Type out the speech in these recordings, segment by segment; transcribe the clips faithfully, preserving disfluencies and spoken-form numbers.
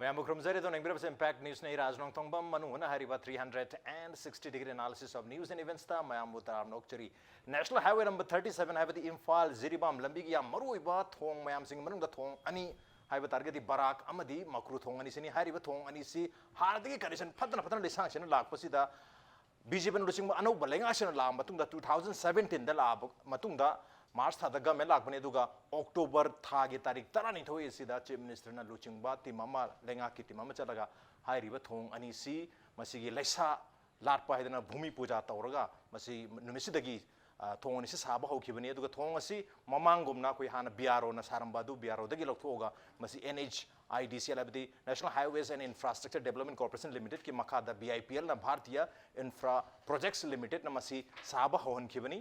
ꯃꯌꯥꯝꯕꯨ ꯈꯨꯔꯨꯝꯖꯔꯤ꯫ ꯑꯗꯣ ꯌꯦꯡꯕꯤꯔꯕꯁꯦ Impact Newsꯅꯤ꯫ ꯑꯩ ꯔꯥꯖ ꯅꯣꯡꯊꯣꯡꯕꯝ꯫ ꯃꯅꯨꯡ ꯍꯨꯠꯅ ꯍꯥꯏꯔꯤꯕ three hundred and sixty degree analysis of news and eventsꯇ ꯃꯌꯥꯝꯕꯨ ꯇꯔꯥꯝꯅ ꯑꯣꯛꯆꯔꯤ꯫ National Highway number thirty seven ꯍꯥꯏꯕꯗꯤ ꯏꯝꯐꯥꯜ ꯖꯤꯔꯤꯕꯥꯝ ꯂꯝꯕꯤꯒꯤ ꯌꯥꯝ ꯃꯔꯨꯑꯣꯏꯕ ꯊꯣꯡ ꯃꯌꯥꯝꯁꯤꯡꯒꯤ ꯃꯅꯨꯡꯗ ꯊꯣꯡ ꯑꯅꯤ ꯍꯥꯏꯕ ꯇꯥꯔꯒꯗꯤ ꯕꯔꯥꯛ ꯑꯃꯗꯤ ꯃꯀ꯭ꯔꯨ ꯊꯣꯡ ꯑꯅꯤꯁꯤꯅꯤ꯫ ꯍꯥꯏꯔꯤꯕ ꯊꯣꯡ ꯑꯅꯤꯁꯤ ꯍꯥꯟꯅꯗꯒꯤ condition ꯐꯠꯇꯅ ꯐꯠꯇꯅ ꯂꯩꯁꯥꯡ ꯁꯤꯠꯅ ꯂꯥꯛꯄꯁꯤꯗ BJPꯅ ꯂꯨꯆꯤꯡꯕ ꯑꯅꯧꯕ ꯂꯩꯉꯥꯛꯁꯤꯅ ꯂꯥꯛꯑ ꯃꯇꯨꯡꯗ, two thousand seventeenꯗ ꯂꯥꯛꯑꯕ ꯃꯇꯨꯡꯗ, March ꯊꯥꯗ government ꯂꯥꯛꯄꯅꯤ꯫ ꯑꯗꯨꯒ October ꯊꯥꯒꯤ ꯇꯥꯔꯤꯛ ꯇꯔꯥꯅꯤꯊꯣꯏ ꯑꯁꯤꯗ Chief Ministerꯅ ꯂꯨꯆꯤꯡꯕ team ꯑꯃ, ꯂꯩꯉꯥꯛꯀꯤ team ꯑꯃ ꯆꯠꯂꯒ ꯍꯥꯏꯔꯤꯕ ꯊꯣꯡ ꯑꯅꯤꯁꯤ ꯃꯁꯤꯒꯤ ꯂꯩꯁꯥ ꯂꯥꯠꯄ ꯍꯥꯏꯗꯅ ꯚꯨꯃꯤ ꯄꯨꯖꯥ ꯇꯧꯔꯒ ꯃꯁꯤ ꯅꯨꯃꯤꯠꯁꯤꯗꯒꯤ, ꯑ, ꯊꯣꯡ ꯑꯅꯤꯁꯤ ꯁꯥꯕ ꯍꯧꯈꯤꯕꯅꯤ꯫ ꯑꯗꯨꯒ ꯊꯣꯡ ꯑꯁꯤ ꯃꯃꯥꯡꯒꯨꯝꯅ ꯑꯩꯈꯣꯏ ꯍꯥꯟꯅ BROꯅ ꯁꯥꯔꯝꯕ ꯑꯗꯨ BROꯗꯒꯤ ꯂꯧꯊꯣꯛꯑꯒ ꯃꯁꯤ NHIDCL ꯍꯥꯏꯕꯗꯤ National Highways and Infrastructure Development Corporation Limitedꯀꯤ ꯃꯈꯥꯗ BIPLꯅ, ꯚꯥꯔꯇꯤꯌ ꯏꯟꯐ꯭ꯔꯥ ꯄ꯭ꯔꯣꯖꯦꯛꯁ ꯂꯤꯃꯤꯇꯦꯗꯅ ꯃꯁꯤ ꯁꯥꯕ ꯍꯧꯍꯟꯈꯤꯕꯅꯤ꯫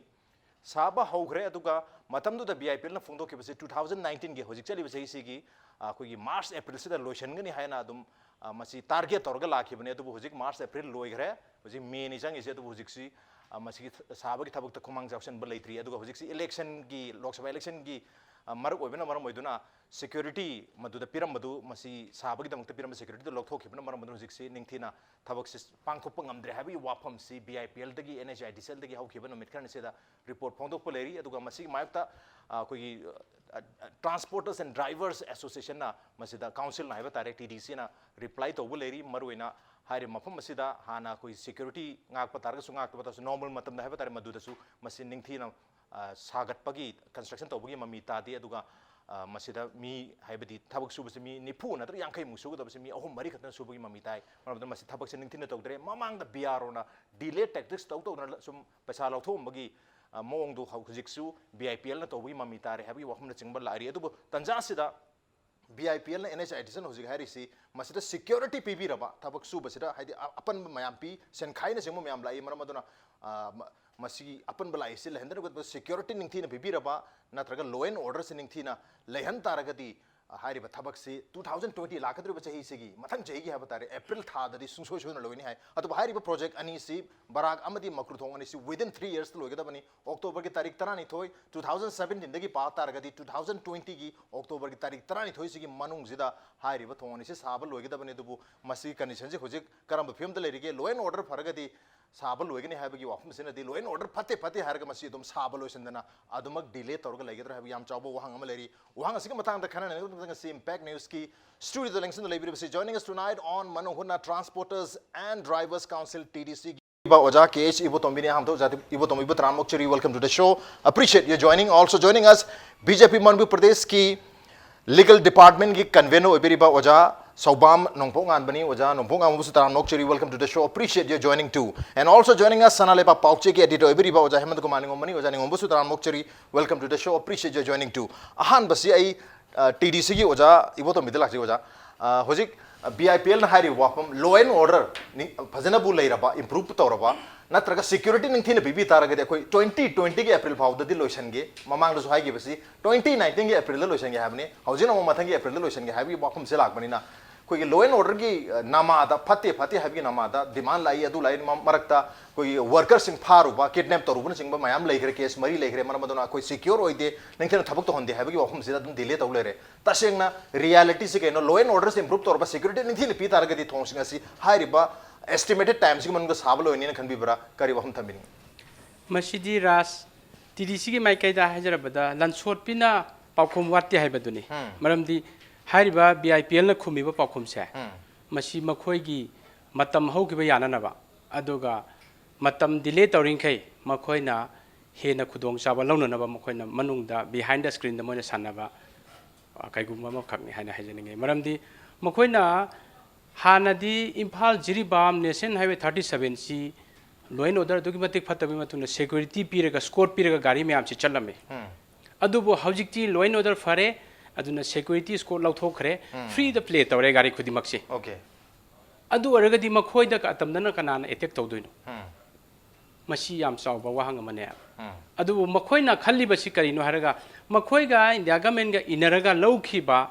ꯁꯥꯕ ꯍꯧꯈ꯭ꯔꯦ꯫ ꯑꯗꯨꯒ ꯃꯇꯝꯗꯨꯗ BIPLꯅ ꯐꯣꯡꯗꯣꯛꯈꯤꯕꯁꯤ two thousand nineteenꯒꯤ, ꯍꯧꯖꯤꯛ ꯆꯠꯂꯤꯕ ꯆꯍꯤꯁꯤꯒꯤ, ꯑ, ꯑꯩꯈꯣꯏꯒꯤ March Aprilꯁꯤꯗ ꯂꯣꯏꯁꯤꯟꯒꯅꯤ ꯍꯥꯏꯅ ꯑꯗꯨꯝ, ꯑ, ꯃꯁꯤ target ꯇꯧꯔꯒ ꯂꯥꯛꯈꯤꯕꯅꯤ꯫ ꯑꯗꯨꯕꯨ ꯍꯧꯖꯤꯛ March April ꯂꯣꯏꯈ꯭ꯔꯦ, ꯍꯧꯖꯤꯛ Mayꯅꯤ ꯆꯪꯉꯤꯁꯦ꯫ ꯑꯗꯨꯕꯨ ꯍꯧꯖꯤꯛꯁꯤ, ꯑ, ꯃꯁꯤꯒꯤ ꯊ-, ꯁꯥꯕꯒꯤ ꯊꯕꯛꯇ ꯈꯨꯃꯥꯡ ꯆꯥꯎꯁꯤꯟꯕ ꯂꯩꯇ꯭ꯔꯤ꯫ ꯑꯗꯨꯒ ꯍꯧꯖꯤꯛꯁꯤ electionꯒꯤ, ꯂꯣꯛ ꯁꯚꯥ electionꯒꯤ, ꯑ, ꯃꯔꯛ ꯑꯣꯏꯕꯅ ꯃꯔꯝ ꯑꯣꯏꯗꯨꯅ security ꯃꯗꯨꯗ ꯄꯤꯔꯝꯕꯗꯨ, ꯃꯁꯤ ꯁꯥꯕꯒꯤꯗꯃꯛꯇ ꯄꯤꯔꯝꯕ securityꯗꯨ ꯂꯧꯊꯣꯛꯈꯤꯕꯅ ꯃꯔꯝ ꯑꯣꯏꯗꯨꯅ ꯍꯧꯖꯤꯛꯁꯤ ꯅꯤꯡꯊꯤꯅ ꯊꯕꯛꯁꯤ ꯄꯥꯡꯊꯣꯛꯄ ꯉꯝꯗ꯭ꯔꯦ ꯍꯥꯏꯕꯒꯤ ꯋꯥꯐꯝꯁꯤ BIPLꯗꯒꯤ, NHIDCLꯗꯒꯤ ꯍꯧꯈꯤꯕ ꯅꯨꯃꯤꯠ ꯈꯔꯅꯤꯁꯤꯗ report ꯐꯣꯡꯗꯣꯛꯄ ꯂꯩꯔꯤ꯫ ꯑꯗꯨꯒ ꯃꯁꯤꯒꯤ ꯃꯥꯌꯣꯛꯇ, ꯑ, ꯑꯩꯈꯣꯏꯒꯤ, ꯑ, ꯑ, Transporters and Drivers Associationꯅ, ꯃꯁꯤꯗ councilꯅ ꯍꯥꯏꯕ ꯇꯥꯔꯦ, TDCꯅ reply ꯇꯧꯕ ꯂꯩꯔꯤ꯫ ꯃꯔꯨꯑꯣꯏꯅ ꯍꯥꯏꯔꯤꯕ ꯃꯐꯝ ꯑꯁꯤꯗ ꯍꯥꯟꯅ ꯑꯩꯈꯣꯏ security ꯉꯥꯛꯄ ꯇꯥꯔꯒꯁꯨ, ꯉꯥꯛꯇꯕ ꯇꯥꯔꯁꯨ, normal ꯃꯇꯝꯗ ꯍꯥꯏꯕ ꯇꯥꯔꯦ, ꯃꯗꯨꯗꯁꯨ ꯃꯁꯤ ꯅꯤꯡꯊꯤꯅ, ꯑ, ꯁꯥꯒꯠꯄꯒꯤ, construction ꯇꯧꯕꯒꯤ ꯃꯃꯤ ꯇꯥꯗꯦ꯫ ꯑꯗꯨꯒ, ꯑ, ꯃꯁꯤꯗ ꯃꯤ, ꯍꯥꯏꯕꯗꯤ ꯊꯕꯛ ꯁꯨꯕꯁꯤ ꯃꯤ ꯅꯤꯐꯨ ꯅꯠꯇ꯭ꯔꯒ ꯌꯥꯡꯈꯩꯃꯨꯛ ꯁꯨꯒꯗꯕꯁꯤ ꯃꯤ ꯑꯍꯨꯝ ꯃꯔꯤ ꯈꯛꯇꯅ ꯁꯨꯕꯒꯤ ꯃꯃꯤ ꯇꯥꯏ꯫ ꯃꯔꯝ ꯑꯗꯨꯅ ꯃꯁꯤ ꯊꯕꯛꯁꯦ ꯅꯤꯡꯊꯤꯅ ꯇꯧꯗ꯭ꯔꯦ꯫ ꯃꯃꯥꯡꯗ BROꯅ delay tactics ꯇꯧ ꯇꯧꯗꯅ ꯁꯨꯝ ꯄꯩꯁꯥ ꯂꯧꯊꯣꯛꯑꯝꯕꯒꯤ, ꯑ, ꯃꯑꯣꯡꯗꯨ ꯍꯧ-, ꯍꯧꯖꯤꯛꯁꯨ BIPLꯅ ꯇꯧꯕꯒꯤ ꯃꯃꯤ ꯇꯥꯔꯦ ꯍꯥꯏꯕꯒꯤ ꯋꯥꯐꯝꯅꯆꯤꯡꯕ ꯂꯥꯛꯂꯤ꯫ ꯑꯗꯨꯕꯨ ꯇꯟꯖꯥ ꯑꯁꯤꯗ BIPLꯅ, NHIDCꯅ ꯍꯧꯖꯤꯛ ꯍꯥꯏꯔꯤꯁꯤ, ꯃꯁꯤꯗ security ꯄꯤꯕꯤꯔꯕ, ꯊꯕꯛ ꯁꯨꯕꯁꯤꯗ, ꯍꯥꯏꯗꯤ, ꯑ-, ꯑꯄꯟꯕ ꯃꯌꯥꯝ ꯄꯤ, ꯁꯦꯟꯈꯥꯏꯅꯆꯤꯡꯕ ꯃꯌꯥꯝ ꯂꯥꯛꯏ꯫ ꯃꯔꯝ ꯑꯗꯨꯅ, ꯑ, ꯃ-, ꯃꯁꯤꯒꯤ ꯑꯄꯟꯕ ꯂꯥꯛꯏꯁꯤ ꯂꯩꯍꯟꯗꯅꯕ security ꯅꯤꯡꯊꯤꯅ ꯄꯤꯕꯤꯔꯕ ꯅꯠꯇ꯭ꯔꯒ law and orderꯁꯤ ꯅꯤꯡꯊꯤꯅ ꯂꯩꯍꯟ ꯇꯥꯔꯒꯗꯤ, ꯍꯥꯏꯔꯤꯕ ꯊꯕꯛꯁꯤ two thousand twenty, ꯂꯥꯛꯀꯗꯧꯔꯤꯕ ꯆꯍꯤꯁꯤꯒꯤ ꯃꯊꯪ ꯆꯍꯤꯒꯤ ꯍꯥꯏꯕ ꯇꯥꯔꯦ, ꯑꯦꯄ꯭ꯔꯤꯜ ꯊꯥꯗꯗꯤ ꯁꯨꯡꯁꯣꯏ ꯁꯣꯏꯗꯅ ꯂꯣꯏꯅꯤ ꯍꯥꯏ꯫ ꯑꯗꯨꯕꯨ ꯍꯥꯏꯔꯤꯕ ꯄ꯭ꯔꯣꯖꯦꯛ ꯑꯅꯤꯁꯤ, ꯕꯔꯥꯛ ꯑꯃꯗꯤ ꯃꯀ꯭ꯔꯨꯊꯣꯡ ꯑꯅꯤꯁꯤ, within three yearsꯇ ꯂꯣꯏꯒꯗꯕꯅꯤ꯫ ꯑꯣꯛꯇꯣꯕꯔꯒꯤ ꯇꯥꯔꯤꯛ ꯇꯔꯥꯅꯤꯊꯣꯏ, two thousand seventeenꯗꯒꯤ ꯄꯥ ꯇꯥꯔꯒꯗꯤ two thousand twentyꯒꯤ ꯑꯣꯛꯇꯣꯕꯔꯒꯤ ꯇꯥꯔꯤꯛ ꯇꯔꯥꯅꯤꯊꯣꯏꯁꯤꯒꯤ ꯃꯅꯨꯡꯁꯤꯗ ꯍꯥꯏꯔꯤꯕ ꯊꯣꯡ ꯑꯅꯤꯁꯤ ꯁꯥꯕ ꯂꯣꯏꯒꯗꯕꯅꯤ꯫ ꯑꯗꯨꯕꯨ ꯃꯁꯤꯒꯤ conditionꯁꯤ ꯍꯧꯖꯤꯛ ꯀꯔꯝꯕ ꯐꯤꯕꯝꯗ ꯂꯩꯔꯤꯒꯦ? Law and order ꯐꯔꯒꯗꯤ ꯁꯥꯕ ꯂꯣꯏꯒꯅꯤ ꯍꯥꯏꯕꯒꯤ ꯋꯥꯐꯝꯁꯤꯅꯗꯤ, law and order ꯐꯠꯇꯦ ꯐꯠꯇꯦ ꯍꯥꯏꯔꯒ ꯃꯁꯤ ꯑꯗꯨꯝ ꯁꯥꯕ ꯂꯣꯏꯁꯤꯟꯗꯅ ꯑꯗꯨꯃꯛ delay ꯇꯧꯔꯒ ꯂꯩꯒꯗ꯭ꯔꯥ ꯍꯥꯏꯕꯒꯤ ꯌꯥꯝ ꯆꯥꯎꯕ ꯋꯥꯍꯪ ꯑꯃ ꯂꯩꯔꯤ꯫ ꯋꯥꯍꯪ ꯑꯁꯤꯒꯤ ꯃꯇꯥꯡꯗ ꯈꯟꯅꯅꯕꯒꯤꯗꯃꯛꯇ ꯉꯁꯤ Impact Newsꯀꯤ studioꯗ ꯂꯦꯡꯁꯤꯟꯗꯨꯅ ꯂꯩꯕꯤꯔꯤꯕꯁꯤ, joining us tonight on ꯃꯅꯨꯡ ꯍꯨꯠꯅ Transporters and Drivers Council, TDCꯒꯤ ꯑꯣꯏꯕ ꯑꯣꯖꯥ K H ꯏꯕꯣꯇꯣꯝꯕꯤꯅꯤ꯫ ꯑꯍꯥꯟꯕꯗ ꯑꯣꯖꯥ ꯏꯕꯣꯇꯣꯝꯕꯤꯕꯨ ꯇꯔꯥꯝꯅ ꯑꯣꯛꯆꯔꯤ, welcome to the show, appreciate your joining. Also joining us, BJP Manipur ꯄ꯭ꯔꯗꯦꯁꯀꯤ legal departmentꯀꯤ convener ꯑꯣꯏꯕꯤꯔꯤꯕ ꯑꯣꯖꯥ ꯁꯧꯕꯥꯝ ꯅꯣꯡꯄꯣꯛ ꯉꯥꯟꯕꯅꯤ꯫ ꯑꯣꯖꯥ ꯅꯣꯡꯄꯣꯛ ꯉꯥꯟꯕꯕꯨꯁꯨ ꯇꯔꯥꯝꯅ ꯑꯣꯛꯆꯔꯤ, welcome to the show, appreciate your joining too. And also joining us, ꯁꯅꯥ ꯂꯩꯕꯥꯛ ꯄꯥꯎꯆꯦꯒꯤ editor ꯑꯣꯏꯕꯤꯔꯤꯕ ꯑꯣꯖꯥ ꯍꯦꯃꯟ ꯀꯨꯃꯥꯔ ꯅꯤꯉꯣꯝꯕꯅꯤ꯫ ꯑꯣꯖꯥ ꯅꯤꯉꯣꯝꯕꯁꯨ ꯇꯔꯥꯝꯅ ꯑꯣꯛꯆꯔꯤ, welcome to the show, appreciate your joining too. ꯑꯍꯥꯟꯕꯁꯤ ꯑꯩ, ꯑ, TDCꯒꯤ ꯑꯣꯖꯥ ꯏꯕꯣꯇꯣꯝꯕꯤꯗ ꯂꯥꯛꯆꯩ꯫ ꯑꯣꯖꯥ, ꯑ, ꯍꯧꯖꯤꯛ, ꯑ, BIPLꯅ ꯍꯥꯏꯔꯤꯕ ꯋꯥꯐꯝ, law and order ꯅꯤ-, ꯐꯖꯅꯕꯨ ꯂꯩꯔꯕ, improve ꯇꯧꯔꯕ, ꯅꯠꯇ꯭ꯔꯒ security ꯅꯤꯡꯊꯤꯅ ꯄꯤꯕꯤ ꯇꯥꯔꯒꯗꯤ ꯑꯩꯈꯣꯏ twenty twentyꯒꯤ ꯑꯦꯄ꯭ꯔꯤꯜ ꯐꯥꯎꯗꯗꯤ ꯂꯣꯏꯁꯤꯟꯒꯦ, ꯃꯃꯥꯡꯗꯁꯨ ꯍꯥꯏꯈꯤꯕꯁꯤ twenty nineteenꯒꯤ ꯑꯦꯄ꯭ꯔꯤꯜꯗ ꯂꯣꯏꯁꯤꯟꯒꯦ ꯍꯥꯏꯕꯅꯤ, ꯍꯧꯖꯤꯛꯅ ꯑꯃꯨꯛ ꯃꯊꯪꯒꯤ ꯑꯦꯄ꯭ꯔꯤꯜꯗ ꯂꯣꯏꯁꯤꯟꯒꯦ ꯍꯥꯏꯕꯒꯤ ꯋꯥꯐꯝꯁꯦ ꯂꯥꯛꯄꯅꯤꯅ, ꯑꯩꯈꯣꯏꯒꯤ law and orderꯒꯤ, ꯑ, ꯅꯃꯥꯗ, ꯐꯠꯇꯦ ꯐꯠꯇꯦ ꯍꯥꯏꯕꯒꯤ ꯅꯃꯥꯗ demand ꯂꯥꯛꯏ, ꯑꯗꯨ ꯂꯥꯛꯏ, ꯃ-, ꯃꯔꯛꯇ ꯑꯩꯈꯣꯏꯒꯤ workerꯁꯤꯡ ꯐꯥꯔꯨꯕ, kidnap ꯇꯧꯔꯨꯕꯅꯆꯤꯡꯕ ꯃꯌꯥꯝ ꯂꯩꯈ꯭ꯔꯦ, case ꯃꯔꯤ ꯂꯩꯈ꯭ꯔꯦ꯫ ꯃꯔꯝ ꯑꯗꯨꯅ ꯑꯩꯈꯣꯏ secure ꯑꯣꯏꯗꯦ, ꯅꯤꯡꯊꯤꯅ ꯊꯕꯛ ꯇꯧꯍꯟꯗꯦ ꯍꯥꯏꯕꯒꯤ ꯋꯥꯐꯝꯁꯤꯗ ꯑꯗꯨꯝ delay ꯇꯧ ꯂꯩꯔꯦ꯫ ꯇꯁꯦꯡꯅ realityꯁꯤ ꯀꯩꯅꯣ? Law and orderꯁꯤ improve ꯇꯧꯔꯕ, security ꯅꯤꯡꯊꯤꯅ ꯄꯤ ꯇꯥꯔꯒꯗꯤ ꯊꯣꯡꯁꯤꯡ ꯑꯁꯤ ꯍꯥꯏꯔꯤꯕ estimated timeꯁꯤꯒꯤ ꯃꯅꯨꯡꯗ ꯁꯥꯕ ꯂꯣꯏꯅꯤꯅ ꯈꯟꯕꯤꯕ꯭ꯔꯥ? ꯀꯔꯤ ꯋꯥꯐꯝ ꯊꯝꯕꯤꯅꯤꯡꯉꯤ? ꯃꯁꯤꯗꯤ ꯔꯥꯖ, TDCꯒꯤ ꯃꯥꯏꯀꯩꯗ ꯍꯥꯏꯖꯔꯕꯗ, ꯂꯟꯁꯣꯠꯄꯤꯅ ꯄꯥꯎꯈꯨꯝ ꯋꯥꯠꯇꯦ ꯍꯥꯏꯕꯗꯨꯅꯤ꯫ ꯎꯝ꯫ ꯃꯔꯝꯗꯤ ꯍꯥꯏꯔꯤꯕ BIPLꯅ ꯈꯨꯝꯃꯤꯕ ꯄꯥꯎꯈꯨꯝꯁꯦ, ꯎꯝ꯫ ꯃꯁꯤ ꯃꯈꯣꯏꯒꯤ ꯃꯇꯝ ꯍꯧꯈꯤꯕ ꯌꯥꯅꯅꯕ, ꯑꯗꯨꯒ ꯃꯇꯝ delay ꯇꯧꯔꯤꯈꯩ ꯃꯈꯣꯏꯅ ꯍꯦꯟꯅ ꯈꯨꯗꯣꯡꯆꯥꯕ ꯂꯧꯅꯅꯕ ꯃꯈꯣꯏꯅ ꯃꯅꯨꯡꯗ, behind the screenꯗ ꯃꯣꯏꯅ ꯁꯥꯟꯅꯕ, ꯑ, ꯀꯩꯒꯨꯝꯕ ꯑꯃꯈꯛꯅꯤ ꯍꯥꯏꯅ ꯍꯥꯏꯖꯅꯤꯡꯉꯤ꯫ ꯃꯔꯝꯗꯤ ꯃꯈꯣꯏꯅ ꯍꯥꯟꯅꯗꯤ Imphal Jiribam National Highway thirty sevenꯁꯤ law and order ꯑꯗꯨꯛꯀꯤ ꯃꯇꯤꯛ ꯐꯠꯇꯕꯒꯤ ꯃꯇꯨꯡꯗ security ꯄꯤꯔꯒ, escort ꯄꯤꯔꯒ ꯒꯥꯔꯤ ꯃꯌꯥꯝꯁꯤ ꯆꯠꯂꯝꯃꯤ꯫ ꯎꯝ꯫ ꯑꯗꯨꯕꯨ ꯍꯧꯖꯤꯛꯇꯤ law and order ꯐꯔꯦ, ꯑꯗꯨꯅ security escort ꯂꯧꯊꯣꯛꯈ꯭ꯔꯦ, ꯎꯝ꯫ Freeꯗ play ꯇꯧꯔꯦ ꯒꯥꯔꯤ ꯈꯨꯗꯤꯡꯃꯛꯁꯤ꯫ Okay꯫ ꯑꯗꯨ ꯑꯣꯏꯔꯒꯗꯤ ꯃꯈꯣꯏꯗ ꯀ-, ꯑꯇꯝꯅꯅ ꯀꯅꯥꯅ attack ꯇꯧꯗꯣꯏꯅꯣ? ꯎꯝ꯫ ꯃꯁꯤ ꯌꯥꯝ ꯆꯥꯎꯕ ꯋꯥꯍꯪ ꯑꯃꯅꯦ꯫ ꯑꯗꯨꯕꯨ ꯃꯈꯣꯏꯅ ꯈꯜꯂꯤꯕꯁꯤ ꯀꯔꯤꯅꯣ ꯍꯥꯏꯔꯒ, ꯃꯈꯣꯏꯒ ꯏꯟꯗꯤꯌꯥ ꯒꯃꯦꯟꯒ ꯏꯟꯅꯔꯒ ꯂꯧꯈꯤꯕ,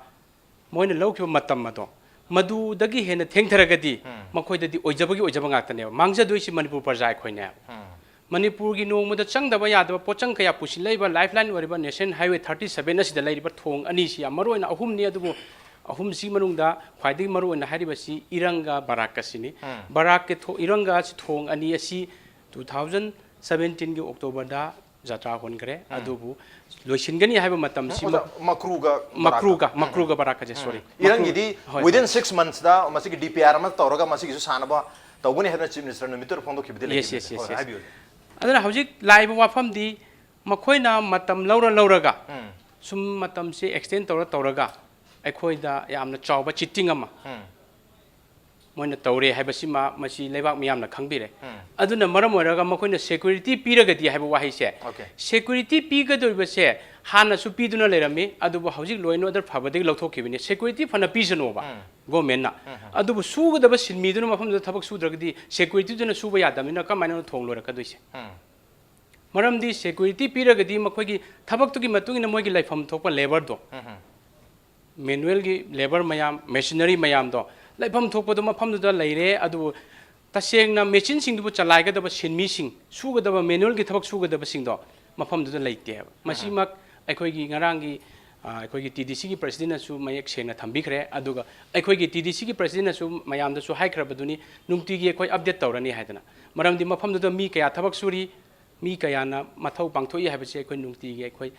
ꯃꯣꯏꯅ ꯂꯧꯈꯤꯕ ꯃꯇꯝ ꯑꯗꯣ, ꯃꯗꯨꯗꯒꯤ ꯍꯦꯟꯅ ꯊꯦꯡꯊꯔꯒꯗꯤ ꯃꯈꯣꯏꯗꯗꯤ ꯑꯣꯏꯖꯕꯒꯤ ꯑꯣꯏꯖꯕ ꯉꯥꯛꯇꯅꯦꯕ꯫ ꯃꯥꯡꯖꯗꯣꯏꯁꯤ ꯃꯅꯤꯄꯨꯔ ꯄ꯭ꯔꯖꯥ ꯑꯩꯈꯣꯏꯅꯦꯕ꯫ ꯃꯅꯤꯄꯨꯔꯒꯤ ꯅꯣꯡꯃꯗ ꯆꯪꯗꯕ ꯌꯥꯗꯕ ꯄꯣꯠꯆꯪ ꯀꯌꯥ ꯄꯨꯁꯤꯜꯂꯛꯏꯕ lifeline ꯑꯣꯏꯔꯤꯕ National Highway thirty seven ꯑꯁꯤꯗ ꯂꯩꯔꯤꯕ ꯊꯣꯡ ꯑꯅꯤꯁꯤ, ꯌꯥꯝ ꯃꯔꯨ ꯑꯣꯏꯅ ꯑꯍꯨꯝꯅꯤ, ꯑꯗꯨꯕꯨ ꯑꯍꯨꯝꯁꯤ ꯃꯅꯨꯡꯗ ꯈ꯭ꯋꯥꯏꯗꯒꯤ ꯃꯔꯨ ꯑꯣꯏꯅ ꯍꯥꯏꯔꯤꯕꯁꯤ ꯏꯔꯪꯒ ꯕꯔꯥꯛꯀꯁꯤꯅꯤ꯫ ꯕꯔꯥꯛꯀꯤ ꯊꯣ-, ꯏꯔꯪꯒ ꯑꯁꯤ ꯊꯣꯡ ꯑꯅꯤ ꯑꯁꯤ two thousand seventeen ꯒꯤ October ꯗ ꯖꯇ꯭ꯔꯥ ꯍꯣꯟꯈ꯭ꯔꯦ, ꯑꯗꯨꯕꯨ ꯂꯣꯏꯁꯤꯟꯒꯅꯤ ꯍꯥꯏꯕ ꯃꯇꯝꯁꯤ ꯑꯣꯖꯥ, ꯃ-, ꯃꯀ꯭ꯔꯨꯒ ꯃꯀ꯭ꯔꯨꯒ, ꯕꯔꯥꯛꯀ꯫ ꯃꯀ꯭ꯔꯨꯒ ꯕꯔꯥꯛꯀꯁꯦ, sorry꯫ ꯏꯔꯪꯒꯤꯗꯤ ꯍꯣꯏ, within ꯍꯣꯏ꯫ Six months ꯗ ꯃꯁꯤꯒꯤ D P R ꯑꯃ ꯇꯧꯔꯒ ꯃꯁꯤꯒꯤꯁꯨ ꯁꯥꯟꯅꯕ ꯇꯧꯒꯅꯤ ꯍꯥꯏꯗꯅ Chief Minister ꯅꯨꯃꯤꯠꯇꯨꯗ ꯐꯣꯡꯗꯣꯛꯈꯤꯕꯗꯤ Yes, ꯂꯩꯈꯤꯕꯅꯤ꯫ Yes, yes, ꯍꯣꯏ, yes꯫ ꯍꯥꯏꯕꯤꯌꯨ꯫ ꯑꯗꯨꯅ ꯍꯧꯖꯤꯛ ꯂꯥꯛꯏꯕ ꯋꯥꯐꯝꯗꯤ, ꯃꯈꯣꯏꯅ ꯃꯇꯝ ꯂꯧꯔ ꯂꯧꯔꯒ ꯁꯨꯝ ꯃꯇꯝꯁꯤ extend ꯇꯧꯔ ꯇꯧꯔꯒ ꯑꯩꯈꯣꯏꯗ ꯌꯥꯝꯅ ꯆꯥꯎꯕ cheating ꯑꯃ ꯃꯣꯏꯅ ꯇꯧꯔꯦ ꯍꯥꯏꯕꯁꯤꯃ ꯃꯁꯤ ꯂꯩꯕꯥꯛ ꯃꯤꯌꯥꯝꯅ ꯈꯪꯕꯤꯔꯦ꯫ ꯑꯗꯨꯅ ꯃꯔꯝ ꯑꯣꯏꯔꯒ ꯃꯈꯣꯏꯅ security ꯄꯤꯔꯒꯗꯤ ꯍꯥꯏꯕ ꯋꯥꯍꯩꯁꯦ, Okay꯫ Security ꯄꯤꯒꯗꯧꯔꯤꯕꯁꯦ ꯍꯥꯟꯅꯁꯨ ꯄꯤꯗꯨꯅ ꯂꯩꯔꯝꯃꯤ, ꯑꯗꯨꯕꯨ ꯍꯧꯖꯤꯛ law and order ꯐꯕꯗꯒꯤ ꯂꯧꯊꯣꯛꯈꯤꯕꯅꯤ꯫ Security ꯐꯅ ꯄꯤꯁꯅꯣꯕ government ꯅ, ꯑꯗꯨꯕꯨ ꯁꯨꯒꯗꯕ ꯁꯤꯟꯃꯤꯗꯨꯅ ꯃꯐꯝꯗꯨꯗ ꯊꯕꯛ ꯁꯨꯗ꯭ꯔꯒꯗꯤ security ꯗꯨꯅ ꯁꯨꯕ ꯌꯥꯗꯕꯅꯤꯅ ꯀꯃꯥꯏꯅ ꯊꯣꯡ ꯂꯣꯏꯔꯛꯀꯗꯣꯏꯁꯦ? ꯃꯔꯝꯗꯤ security ꯄꯤꯔꯒꯗꯤ ꯃꯈꯣꯏꯒꯤ ꯊꯕꯛꯇꯨꯒꯤ ꯃꯇꯨꯡ ꯏꯟꯅ ꯃꯣꯏꯒꯤ ꯂꯩꯐꯝ ꯊꯣꯛꯄ labour ꯗꯣ, manual ꯒꯤ labour ꯃꯌꯥꯝ, machinery ꯃꯌꯥꯝꯗꯣ ꯂꯩꯐꯝ ꯊꯣꯛꯄꯗꯣ ꯃꯐꯝꯗꯨꯗ ꯂꯩꯔꯦ, ꯑꯗꯨꯕꯨ ꯇꯁꯦꯡꯅ machine ꯁꯤꯡꯗꯨꯕꯨ ꯆꯂꯥꯏꯒꯗꯕ ꯁꯤꯟꯃꯤꯁꯤꯡ, ꯁꯨꯒꯗꯕ manual ꯒꯤ ꯊꯕꯛ ꯁꯨꯒꯗꯕꯁꯤꯡꯗꯣ ꯃꯐꯝꯗꯨꯗ ꯂꯩꯇꯦ ꯍꯥꯏꯕ꯫ ꯃꯁꯤꯃꯛ ꯑꯩꯈꯣꯏꯒꯤ ꯉꯔꯥꯡꯒꯤ, ꯑ, ꯑꯩꯈꯣꯏꯒꯤ T D C ꯒꯤ president ꯅꯁꯨ ꯃꯌꯦꯛ ꯁꯦꯡꯅ ꯊꯝꯕꯤꯈ꯭ꯔꯦ, ꯑꯗꯨꯒ ꯑꯩꯈꯣꯏꯒꯤ T D C ꯒꯤ president ꯅꯁꯨ ꯃꯌꯥꯝꯗꯁꯨ ꯍꯥꯏꯈ꯭ꯔꯕꯗꯨꯅꯤ, ꯅꯨꯡꯇꯤꯒꯤ ꯑꯩꯈꯣꯏ update ꯇꯧꯔꯅꯤ ꯍꯥꯏꯗꯅ꯫ ꯃꯔꯝꯗꯤ ꯃꯐꯝꯗꯨꯗ ꯃꯤ ꯀꯌꯥ ꯊꯕꯛ ꯁꯨꯔꯤ, ꯃꯤ ꯀꯌꯥꯅ ꯃꯊꯧ ꯄꯥꯡꯊꯣꯛꯏ ꯍꯥꯏꯕꯁꯤ ꯑꯩꯈꯣꯏ ꯅꯨꯡꯇꯤꯒꯤ ꯑꯩꯈꯣꯏ,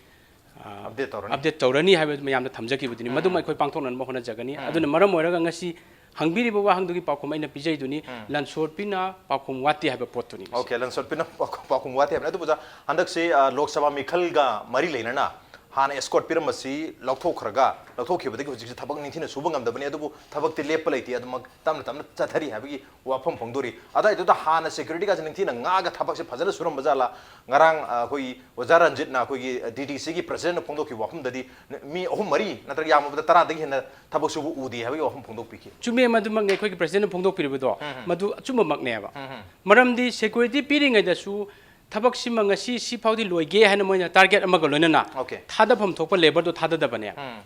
ꯑ, Update ꯇꯧꯔꯅꯤ꯫ Update ꯇꯧꯔꯅꯤ ꯍꯥꯏꯕ ꯃꯌꯥꯝꯗ ꯊꯝꯖꯈꯤꯕꯗꯨꯅꯤ꯫ ꯃꯗꯨꯃ ꯑꯩꯈꯣꯏ ꯄꯥꯡꯊꯣꯛꯅꯅꯕ ꯍꯣꯠꯅꯖꯒꯅꯤ꯫ ꯑꯗꯨꯅ ꯃꯔꯝ ꯑꯣꯏꯔꯒ ꯉꯁꯤ ꯍꯪꯕꯤꯔꯤꯕ ꯋꯥꯍꯪꯗꯨꯒꯤ ꯄꯥꯎꯈꯨꯝ ꯑꯩꯅ ꯄꯤꯖꯩꯗꯨꯅꯤ, ꯂꯟꯁꯣꯠꯄꯤꯅ ꯄꯥꯎꯈꯨꯝ ꯋꯥꯠꯇꯦ ꯍꯥꯏꯕ ꯄꯣꯠꯇꯨꯅꯤ ꯉꯁꯤ꯫ Okay, ꯂꯟꯁꯣꯠꯄꯤꯅ ꯄꯥꯎꯈꯨꯝ, ꯄꯥꯎꯈꯨꯝ ꯋꯥꯠꯇꯦ ꯍꯥꯏꯕꯅꯤ꯫ ꯑꯗꯨꯕꯨ ꯑꯣꯖꯥ, ꯍꯟꯗꯛꯁꯤ, ꯑ, ꯂꯣꯛ ꯁꯚꯥ ꯃꯤꯈꯜꯒ ꯃꯔꯤ ꯂꯩꯅꯅ ꯍꯥꯟꯅ ꯑꯦꯁꯀꯣꯔꯠ ꯄꯤꯔꯝꯕꯁꯤ ꯂꯧꯊꯣꯛꯈ꯭ꯔꯒ, ꯂꯧꯊꯣꯛꯈꯤꯕꯗꯒꯤ ꯍꯧꯖꯤꯛꯁꯤ ꯊꯕꯛ ꯅꯤꯡꯊꯤꯅ ꯁꯨꯕ ꯉꯝꯗꯕꯅꯤ, ꯑꯗꯨꯕꯨ ꯊꯕꯛꯇꯤ ꯂꯦꯞꯄ ꯂꯩꯇꯦ, ꯑꯗꯨꯃꯛ ꯇꯞꯅ ꯇꯞꯅ ꯆꯠꯊꯔꯤ ꯍꯥꯏꯕꯒꯤ ꯋꯥꯐꯝ ꯐꯣꯡꯗꯣꯔꯤ꯫ ꯑꯗꯨꯋꯥꯏꯗꯨꯗ ꯍꯥꯟꯅ ꯁꯦꯀ꯭ꯌꯨꯔꯤꯇꯤꯒꯁꯦ ꯅꯤꯡꯊꯤꯅ ꯉꯥꯛꯑꯒ ꯊꯕꯛꯁꯦ ꯐꯖꯅ ꯁꯨꯔꯝꯕ ꯖꯥꯠꯂꯥ? ꯉꯔꯥꯡ, ꯑ, ꯑꯩꯈꯣꯏꯒꯤ ꯑꯣꯖꯥ ꯔꯟꯖꯤꯠꯅ ꯑꯩꯈꯣꯏꯒꯤ, ꯑ, ꯗꯤ ꯗꯤ ꯁꯤꯒꯤ ꯄ꯭ꯔꯁꯤꯗꯦꯟꯠꯅ ꯐꯣꯡꯗꯣꯛꯈꯤꯕ ꯋꯥꯐꯝꯗꯗꯤ ꯃꯤ ꯑꯍꯨꯝ ꯃꯔꯤ ꯅꯠꯇ꯭ꯔꯒ ꯌꯥꯝꯃꯕꯗ ꯇꯔꯥꯗꯒꯤ ꯍꯦꯟꯅ ꯊꯕꯛ ꯁꯨꯕ ꯎꯗꯦ ꯍꯥꯏꯕꯒꯤ ꯋꯥꯐꯝ ꯐꯣꯡꯗꯣꯛꯄꯤꯈꯤ꯫ ꯆꯨꯝꯃꯦ, ꯃꯗꯨꯃꯛꯅꯦ ꯑꯩꯈꯣꯏꯒꯤ ꯄ꯭ꯔꯁꯤꯗꯦꯟꯠꯅ ꯐꯣꯡꯗꯣꯛꯄꯤꯔꯤꯕꯗꯣ꯫ ꯎꯝ, ꯎꯝ꯫ ꯃꯗꯨ ꯑꯆꯨꯝꯕꯃꯛꯅꯦꯕ꯫ ꯎꯝ, ꯎꯝ꯫ ꯃꯔꯝꯗꯤ ꯁꯦꯀ꯭ꯌꯨꯔꯤꯇꯤ ꯄꯤꯔꯤꯉꯩꯗꯁꯨ ꯊꯕꯛꯁꯤꯃ ꯉꯁꯤ ꯁꯤ ꯐꯥꯎꯗꯤ ꯂꯣꯏꯒꯦ ꯍꯥꯏꯅ ꯃꯣꯏꯅ ꯇꯥꯔꯒꯦꯠ ꯑꯃꯒ ꯂꯣꯏꯅꯅ ꯑꯣꯀꯦ꯫ ꯊꯥꯗꯐꯝ ꯊꯣꯛꯄ ꯂꯦꯕꯔꯗꯣ ꯊꯥꯗꯗꯕꯅꯦꯕ꯫ ꯎꯝ꯫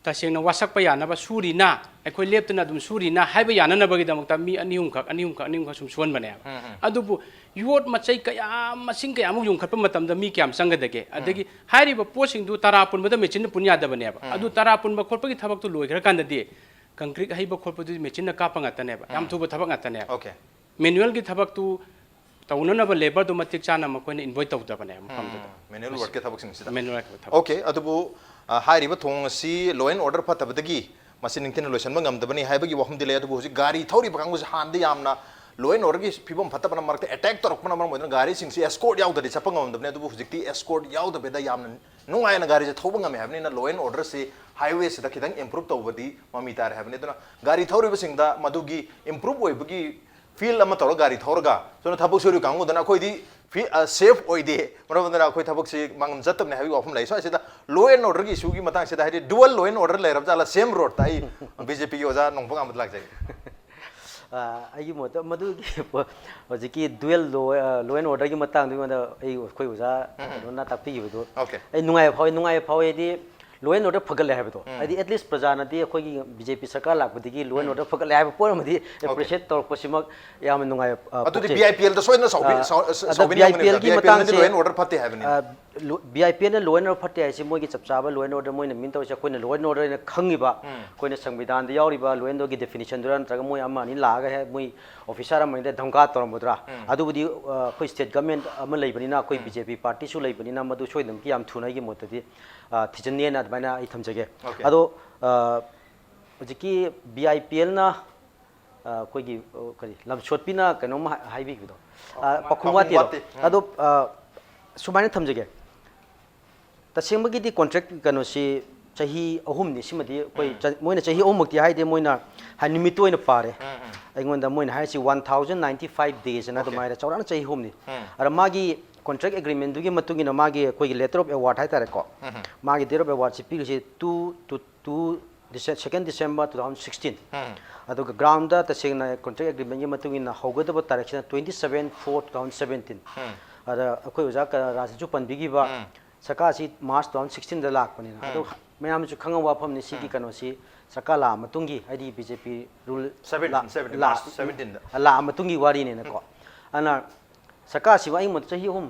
ꯇꯁꯦꯡꯅ ꯋꯥꯁꯛꯄ ꯌꯥꯅꯕ ꯁꯨꯔꯤꯅ, ꯑꯩꯈꯣꯏ ꯂꯦꯞꯇꯅ ꯑꯗꯨꯝ ꯁꯨꯔꯤꯅ ꯍꯥꯏꯕ ꯌꯥꯅꯅꯕꯒꯤꯗꯃꯛꯇ ꯃꯤ ꯑꯅꯤ ꯑꯍꯨꯝꯈꯛ, ꯑꯅꯤ ꯑꯍꯨꯝꯈꯛ, ꯑꯅꯤ ꯑꯍꯨꯝꯈꯛ ꯁꯨꯝ ꯁꯨꯍꯟꯕꯅꯦꯕ꯫ ꯎꯝ, ꯎꯝ꯫ ꯑꯗꯨꯕꯨ ꯌꯣꯠ ꯃꯆꯩ ꯀꯌꯥ, ꯃꯁꯤꯡ ꯀꯌꯥꯃꯨꯛ ꯌꯨꯡꯈꯠꯄ ꯃꯇꯝꯗ ꯃꯤ ꯀꯌꯥꯝ ꯆꯪꯒꯗꯒꯦ? ꯎꯝ꯫ ꯑꯗꯒꯤ ꯍꯥꯏꯔꯤꯕ ꯄꯣꯠꯁꯤꯡꯗꯨ ꯇꯔꯥ ꯄꯨꯟꯕꯗ ꯃꯦꯆꯤꯟꯅ ꯄꯨꯟ ꯌꯥꯗꯕꯅꯦꯕ꯫ ꯎꯝ꯫ ꯑꯗꯨ ꯇꯔꯥ ꯄꯨꯟꯕ ꯈꯣꯠꯄꯒꯤ ꯊꯕꯛꯇꯨ ꯂꯣꯏꯈ꯭ꯔꯀꯥꯟꯗꯗꯤ ꯀꯪꯀ꯭ꯔꯤꯠ ꯍꯩꯕ ꯈꯣꯠꯄꯗꯨꯗꯤ ꯃꯦꯆꯤꯟꯅ ꯀꯥꯞꯄ ꯉꯥꯛꯇꯅꯦꯕ꯫ ꯌꯥꯝ ꯎꯝ꯫ ꯊꯨꯕ ꯊꯕꯛ ꯉꯥꯛꯇꯅꯦꯕ꯫ ꯑꯣꯀꯦ꯫ ꯃꯦꯅꯨꯋꯦꯜꯒꯤ ꯊꯕꯛꯇꯨ ꯇꯧꯅꯅꯕ ꯂꯦꯕꯔꯗꯨ ꯃꯇꯤꯛ ꯆꯥꯅ ꯃꯈꯣꯏꯅ ꯏꯟꯚꯣꯏꯠ ꯇꯧꯗꯕꯅꯦꯕ ꯃꯐꯝꯗꯨꯗ꯫ ꯎꯝ, ꯃꯦꯅꯨꯋꯦꯜ ꯃꯁꯤ ꯋꯥꯔꯛꯀꯤ ꯊꯕꯛꯁꯤꯡꯁꯤꯗ꯫ ꯃꯦꯅꯨꯋꯦꯜ ꯊꯕꯛ꯫ ꯑꯣꯀꯦ, ꯑꯗꯨꯕꯨ, ꯑ, ꯍꯥꯏꯔꯤꯕ ꯊꯣꯡ ꯑꯁꯤ law and order ꯐꯠꯇꯕꯗꯒꯤ ꯃꯁꯤ ꯅꯤꯡꯊꯤꯅ ꯂꯣꯏꯁꯤꯟꯕ ꯉꯝꯗꯕꯅꯤ ꯍꯥꯏꯕꯒꯤ ꯋꯥꯐꯝꯗꯤ ꯂꯩ, ꯑꯗꯨꯕꯨ ꯍꯧꯖꯤꯛ ꯒꯥꯔꯤ ꯊꯧꯔꯤꯕ ꯀꯥꯡꯕꯨꯁꯤ ꯍꯥꯟꯅꯗꯤ ꯌꯥꯝꯅ law and orderꯒꯤ ꯐꯤꯕꯝ ꯐꯠꯇꯕꯅ ꯃꯔꯛꯇ ꯑꯦꯇꯦꯛ ꯇꯧꯔꯛꯄꯅ ꯃꯔꯝ ꯑꯣꯏꯗꯨꯅ ꯒꯥꯔꯤꯁꯤꯡꯁꯤ ꯑꯦꯁꯀꯣꯔꯠ ꯌꯥꯎꯗ꯭ꯔꯗꯤ ꯆꯠꯄ ꯉꯝꯗꯕꯅꯤ, ꯑꯗꯨꯕꯨ ꯍꯧꯖꯤꯛꯇꯤ ꯑꯦꯁꯀꯣꯔꯠ ꯌꯥꯎꯗꯕꯤꯗ ꯌꯥꯝꯅ ꯅꯨꯡꯉꯥꯏꯅ ꯒꯥꯔꯤꯁꯦ ꯊꯧꯕ ꯉꯝꯃꯦ ꯍꯥꯏꯕꯅꯤꯅ law and orderꯁꯤ highwayꯁꯤꯗ ꯈꯤꯇꯪ improve ꯇꯧꯕꯗꯤ ꯃꯃꯤ ꯇꯥꯔꯦ ꯍꯥꯏꯕꯅꯤ꯫ ꯑꯗꯨꯅ ꯒꯥꯔꯤ ꯊꯧꯔꯤꯕꯁꯤꯡꯗ ꯃꯗꯨꯒꯤ improve ꯑꯣꯏꯕꯒꯤ feel ꯑꯃ ꯇꯧꯔꯒ ꯒꯥꯔꯤ ꯊꯧꯔꯒ ꯁꯣꯝꯗ ꯊꯕꯛ ꯁꯨꯔꯤꯕ ꯀꯥꯡꯕꯨꯗꯨꯅ ꯑꯩꯈꯣꯏꯗꯤ ꯐꯤ-, ꯑ, safe ꯑꯣꯏꯗꯦ, ꯃꯔꯝ ꯑꯗꯨꯅ ꯑꯩꯈꯣꯏ ꯊꯕꯛꯁꯤ ꯃꯥꯡꯂꯣꯝ ꯆꯠꯇꯕꯅꯤ ꯍꯥꯏꯕꯒꯤ ꯋꯥꯐꯝ ꯂꯩ꯫ ꯁ꯭ꯋꯥꯏꯁꯤꯗ law and orderꯒꯤ issueꯒꯤ ꯃꯇꯥꯡꯁꯤꯗ, ꯍꯥꯏꯗꯤ dual law and order ꯂꯩꯔꯕ ꯖꯥꯠꯂ same roadꯇ? ꯑꯩ BJPꯒꯤ ꯑꯣꯖꯥ ꯅꯣꯡꯄꯣꯛ ꯉꯥꯟꯕꯗ ꯂꯥꯛꯆꯒꯦ꯫ ꯑ, ꯑꯩꯒꯤ ꯃꯣꯠꯇ ꯃꯗꯨꯒꯤ ꯄꯣ-, ꯍꯧꯖꯤꯛꯀꯤ dual law, ꯑ, law and orderꯒꯤ ꯃꯇꯥꯡꯗ ꯑꯩꯉꯣꯟꯗ ꯑꯩ, ꯑꯩꯈꯣꯏ ꯑꯣꯖꯥ ꯎꯝ, ꯎꯝ꯫ ꯀꯩꯅꯣꯅ ꯇꯥꯛꯄꯤꯈꯤꯕꯗꯣ ꯑꯣꯀꯦ꯫ ꯑꯩ ꯅꯨꯡꯉꯥꯏꯕ ꯐꯥꯎꯏ, ꯅꯨꯡꯉꯥꯏꯕ ꯐꯥꯎꯏ ꯍꯥꯏꯗꯤ law and order ꯐꯒꯠꯂꯦ ꯍꯥꯏꯕꯗꯣ꯫ ꯎꯝ꯫ ꯍꯥꯏꯗꯤ at least ꯄ꯭ꯔꯖꯥꯅꯗꯤ ꯑꯩꯈꯣꯏꯒꯤ BJP ꯁꯔꯀꯥꯔ ꯂꯥꯛꯄꯗꯒꯤ law and ꯎꯝ꯫ Order ꯐꯒꯠꯂꯦ ꯍꯥꯏꯕ ꯄꯣꯠ ꯑꯃꯗꯤ ꯑꯣꯀꯦ꯫ Appreciate ꯇꯧꯔꯛꯄꯁꯤꯃꯛ ꯌꯥꯝꯅ ꯅꯨꯡꯉꯥꯏꯕ, ꯑ, ꯑꯗꯨꯗꯤ ꯄꯣꯛꯆꯩ꯫ BIPLꯗ ꯁꯣꯏꯗꯅ ꯁꯥꯎꯕꯤ-, ꯑ, ꯁꯥꯎ-, ꯑꯗ ꯁꯥꯎꯕꯤꯅꯤꯡꯉꯝꯒꯅꯤꯗ꯫ BIPLꯒꯤ BIPLꯅꯗꯤ ꯃꯇꯥꯡꯁꯦ, law and order ꯐꯠꯇꯦ ꯍꯥꯏꯕꯅꯤꯅ꯫ ꯑ, ꯂꯣ-, BIPLꯅ law and order ꯐꯠꯇꯦ ꯍꯥꯏꯁꯤ ꯃꯣꯏꯒꯤ ꯆꯞ ꯆꯥꯕ law and order ꯃꯣꯏꯅ mean ꯇꯧꯔꯤꯁꯦ ꯑꯩꯈꯣꯏꯅ law and orderꯅ ꯈꯪꯉꯤꯕ, ꯎꯝ꯫ ꯑꯩꯈꯣꯏꯅ ꯁꯪꯕꯤꯙꯥꯟꯗ ꯌꯥꯎꯔꯤꯕ law and orderꯒꯤ definitionꯗꯨꯔ ꯅꯠꯇ꯭ꯔꯒ ꯃꯣꯏ ꯑꯃ ꯑꯅꯤ ꯂꯥꯛꯑꯒ ꯍꯦꯛ ꯃꯣꯏ officer ꯑꯃ ꯑꯅꯤꯗ ꯙꯝꯀꯥ ꯇꯧꯔꯝꯕꯗꯨꯔꯥ? ꯎꯝ꯫ ꯑꯗꯨꯕꯨꯗꯤ, ꯑ, ꯑꯩꯈꯣꯏ state government ꯑꯃ ꯂꯩꯕꯅꯤꯅ, ꯑꯩꯈꯣꯏ ꯎꯝ꯫ BJP partyꯁꯨ ꯂꯩꯕꯅꯤꯅ ꯃꯗꯨ ꯁꯣꯏꯗꯅꯃꯛꯀꯤ ꯌꯥꯝ ꯊꯨꯅ ꯑꯩꯒꯤ ꯃꯣꯠꯇꯗꯤ, ꯑ, ꯊꯤꯖꯤꯟꯅꯦꯅ ꯑꯗꯨꯃꯥꯏꯅ ꯑꯩ ꯊꯝꯖꯒꯦ꯫ ꯑꯣꯀꯦ꯫ ꯑꯗꯣ, ꯑ, ꯍꯧꯖꯤꯛꯀꯤ BIPLꯅ, ꯑ, ꯑꯩꯈꯣꯏꯒꯤ, ꯑ, ꯀꯔꯤ, ꯂꯝꯁꯣꯠꯄꯤꯅ ꯀꯩꯅꯣꯝ ꯍꯥꯏ-, ꯍꯥꯏꯕꯤꯈꯤꯕꯗꯣ, ꯑ, ꯄꯥꯎꯈꯨꯝ ꯄꯥꯎꯈꯨꯝ ꯋꯥꯠꯇꯦ꯫ ꯋꯥꯠꯇꯦ꯫ ꯎꯝ꯫ ꯑꯗꯣ, ꯑ, ꯁꯨꯃꯥꯏꯅ ꯊꯝꯖꯒꯦ꯫ ꯇꯁꯦꯡꯕꯒꯤꯗꯤ ꯀꯣꯟꯇ꯭ꯔꯦꯛ ꯀꯩꯅꯣꯁꯤ ꯆꯍꯤ ꯑꯍꯨꯝꯅꯤ꯫ ꯁꯤꯃꯗꯤ ꯑꯩꯈꯣꯏ ꯆ- ꯃꯣꯏꯅ ꯆꯍꯤ ꯑꯍꯨꯝꯃꯛꯇꯤ ꯍꯥꯏꯗꯦ, ꯃꯣꯏꯅ ꯍꯥꯏ ꯅꯨꯃꯤꯠꯇ ꯑꯣꯏꯅ ꯄꯥꯔꯦ꯫ ꯑꯩꯉꯣꯟꯗ ꯃꯣꯏꯅ ꯍꯥꯏꯔꯤꯁꯤ one thousand ninety five days ꯑꯅ ꯑꯗꯨꯃꯥꯏꯅ ꯆꯥꯎꯔꯥꯛꯅ ꯆꯍꯤ ꯑꯍꯨꯝꯅꯤ꯫ ꯑꯗ ꯃꯥꯒꯤ ꯀꯣꯟꯇ꯭ꯔꯦꯛ ꯑꯦꯒ꯭ꯔꯤꯃꯦꯟꯗꯨꯒꯤ ꯃꯇꯨꯡ ꯏꯟꯅ ꯃꯥꯒꯤ ꯑꯩꯈꯣꯏꯒꯤ ꯂꯦꯇꯔ ꯑꯣꯐ ꯑꯦꯋꯥꯔꯗ ꯍꯥꯏꯇꯥꯔꯦꯀꯣ, ꯃꯥꯒꯤ ꯗꯦꯠ ꯑꯣꯐ ꯑꯦꯋꯥꯔꯗꯁꯤ ꯄꯤꯔꯤꯁꯤ ꯇꯨ ꯇꯨ ꯇꯨ ꯗꯤꯁꯦ- second December two thousand sixteen. ꯑꯗꯨꯒ ꯒ꯭ꯔꯥꯎꯟꯗ ꯇꯁꯦꯡꯅ ꯀꯣꯟꯇ꯭ꯔꯦꯛ ꯑꯦꯒ꯭ꯔꯤꯃꯦꯟꯒꯤ ꯃꯇꯨꯡ ꯏꯟꯅ ꯍꯧꯒꯗꯕ ꯇꯥꯔꯤꯛꯁꯤꯅ twenty seven four two thousand seventeen. ꯑꯗ ꯑꯩꯈꯣꯏ ꯑꯣꯖꯥ ꯀ- ꯔꯥꯖꯅꯁꯨ ꯄꯟꯕꯤꯈꯤꯕ ꯁꯔꯀꯥꯔꯁꯤ ꯃꯥꯔꯁ ꯇꯨ ꯊꯥꯎꯖꯟ ꯁꯤꯛꯁꯇꯤꯟꯗ ꯂꯥꯛꯄꯅꯤꯅ꯫ ꯑꯗꯣ ꯃꯌꯥꯝꯅꯁꯨ ꯈꯪꯕ ꯋꯥꯐꯝꯅꯤ, ꯁꯤꯒꯤ ꯀꯩꯅꯣꯁꯤ ꯁꯔꯀꯥꯔ ꯂꯥꯛꯑ ꯃꯇꯨꯡꯒꯤ, ꯍꯥꯏꯗꯤ ꯕꯤ ꯖꯦ ꯄꯤ ꯔꯨꯜ ꯁꯕꯦꯟꯇꯤꯟ, ꯁꯕꯦꯟꯇꯤꯟ, ꯃꯥꯔꯁ ꯁꯕꯦꯟꯇꯤꯟꯗ꯫ ꯂꯥꯛꯑ ꯃꯇꯨꯡꯒꯤ ꯋꯥꯔꯤꯅꯤꯅꯀꯣ꯫ ꯑꯗꯨꯅ ꯁꯔꯀꯥꯔꯁꯤꯕꯨ ꯑꯩ ꯃꯣꯠꯇ ꯆꯍꯤ ꯑꯍꯨꯝ,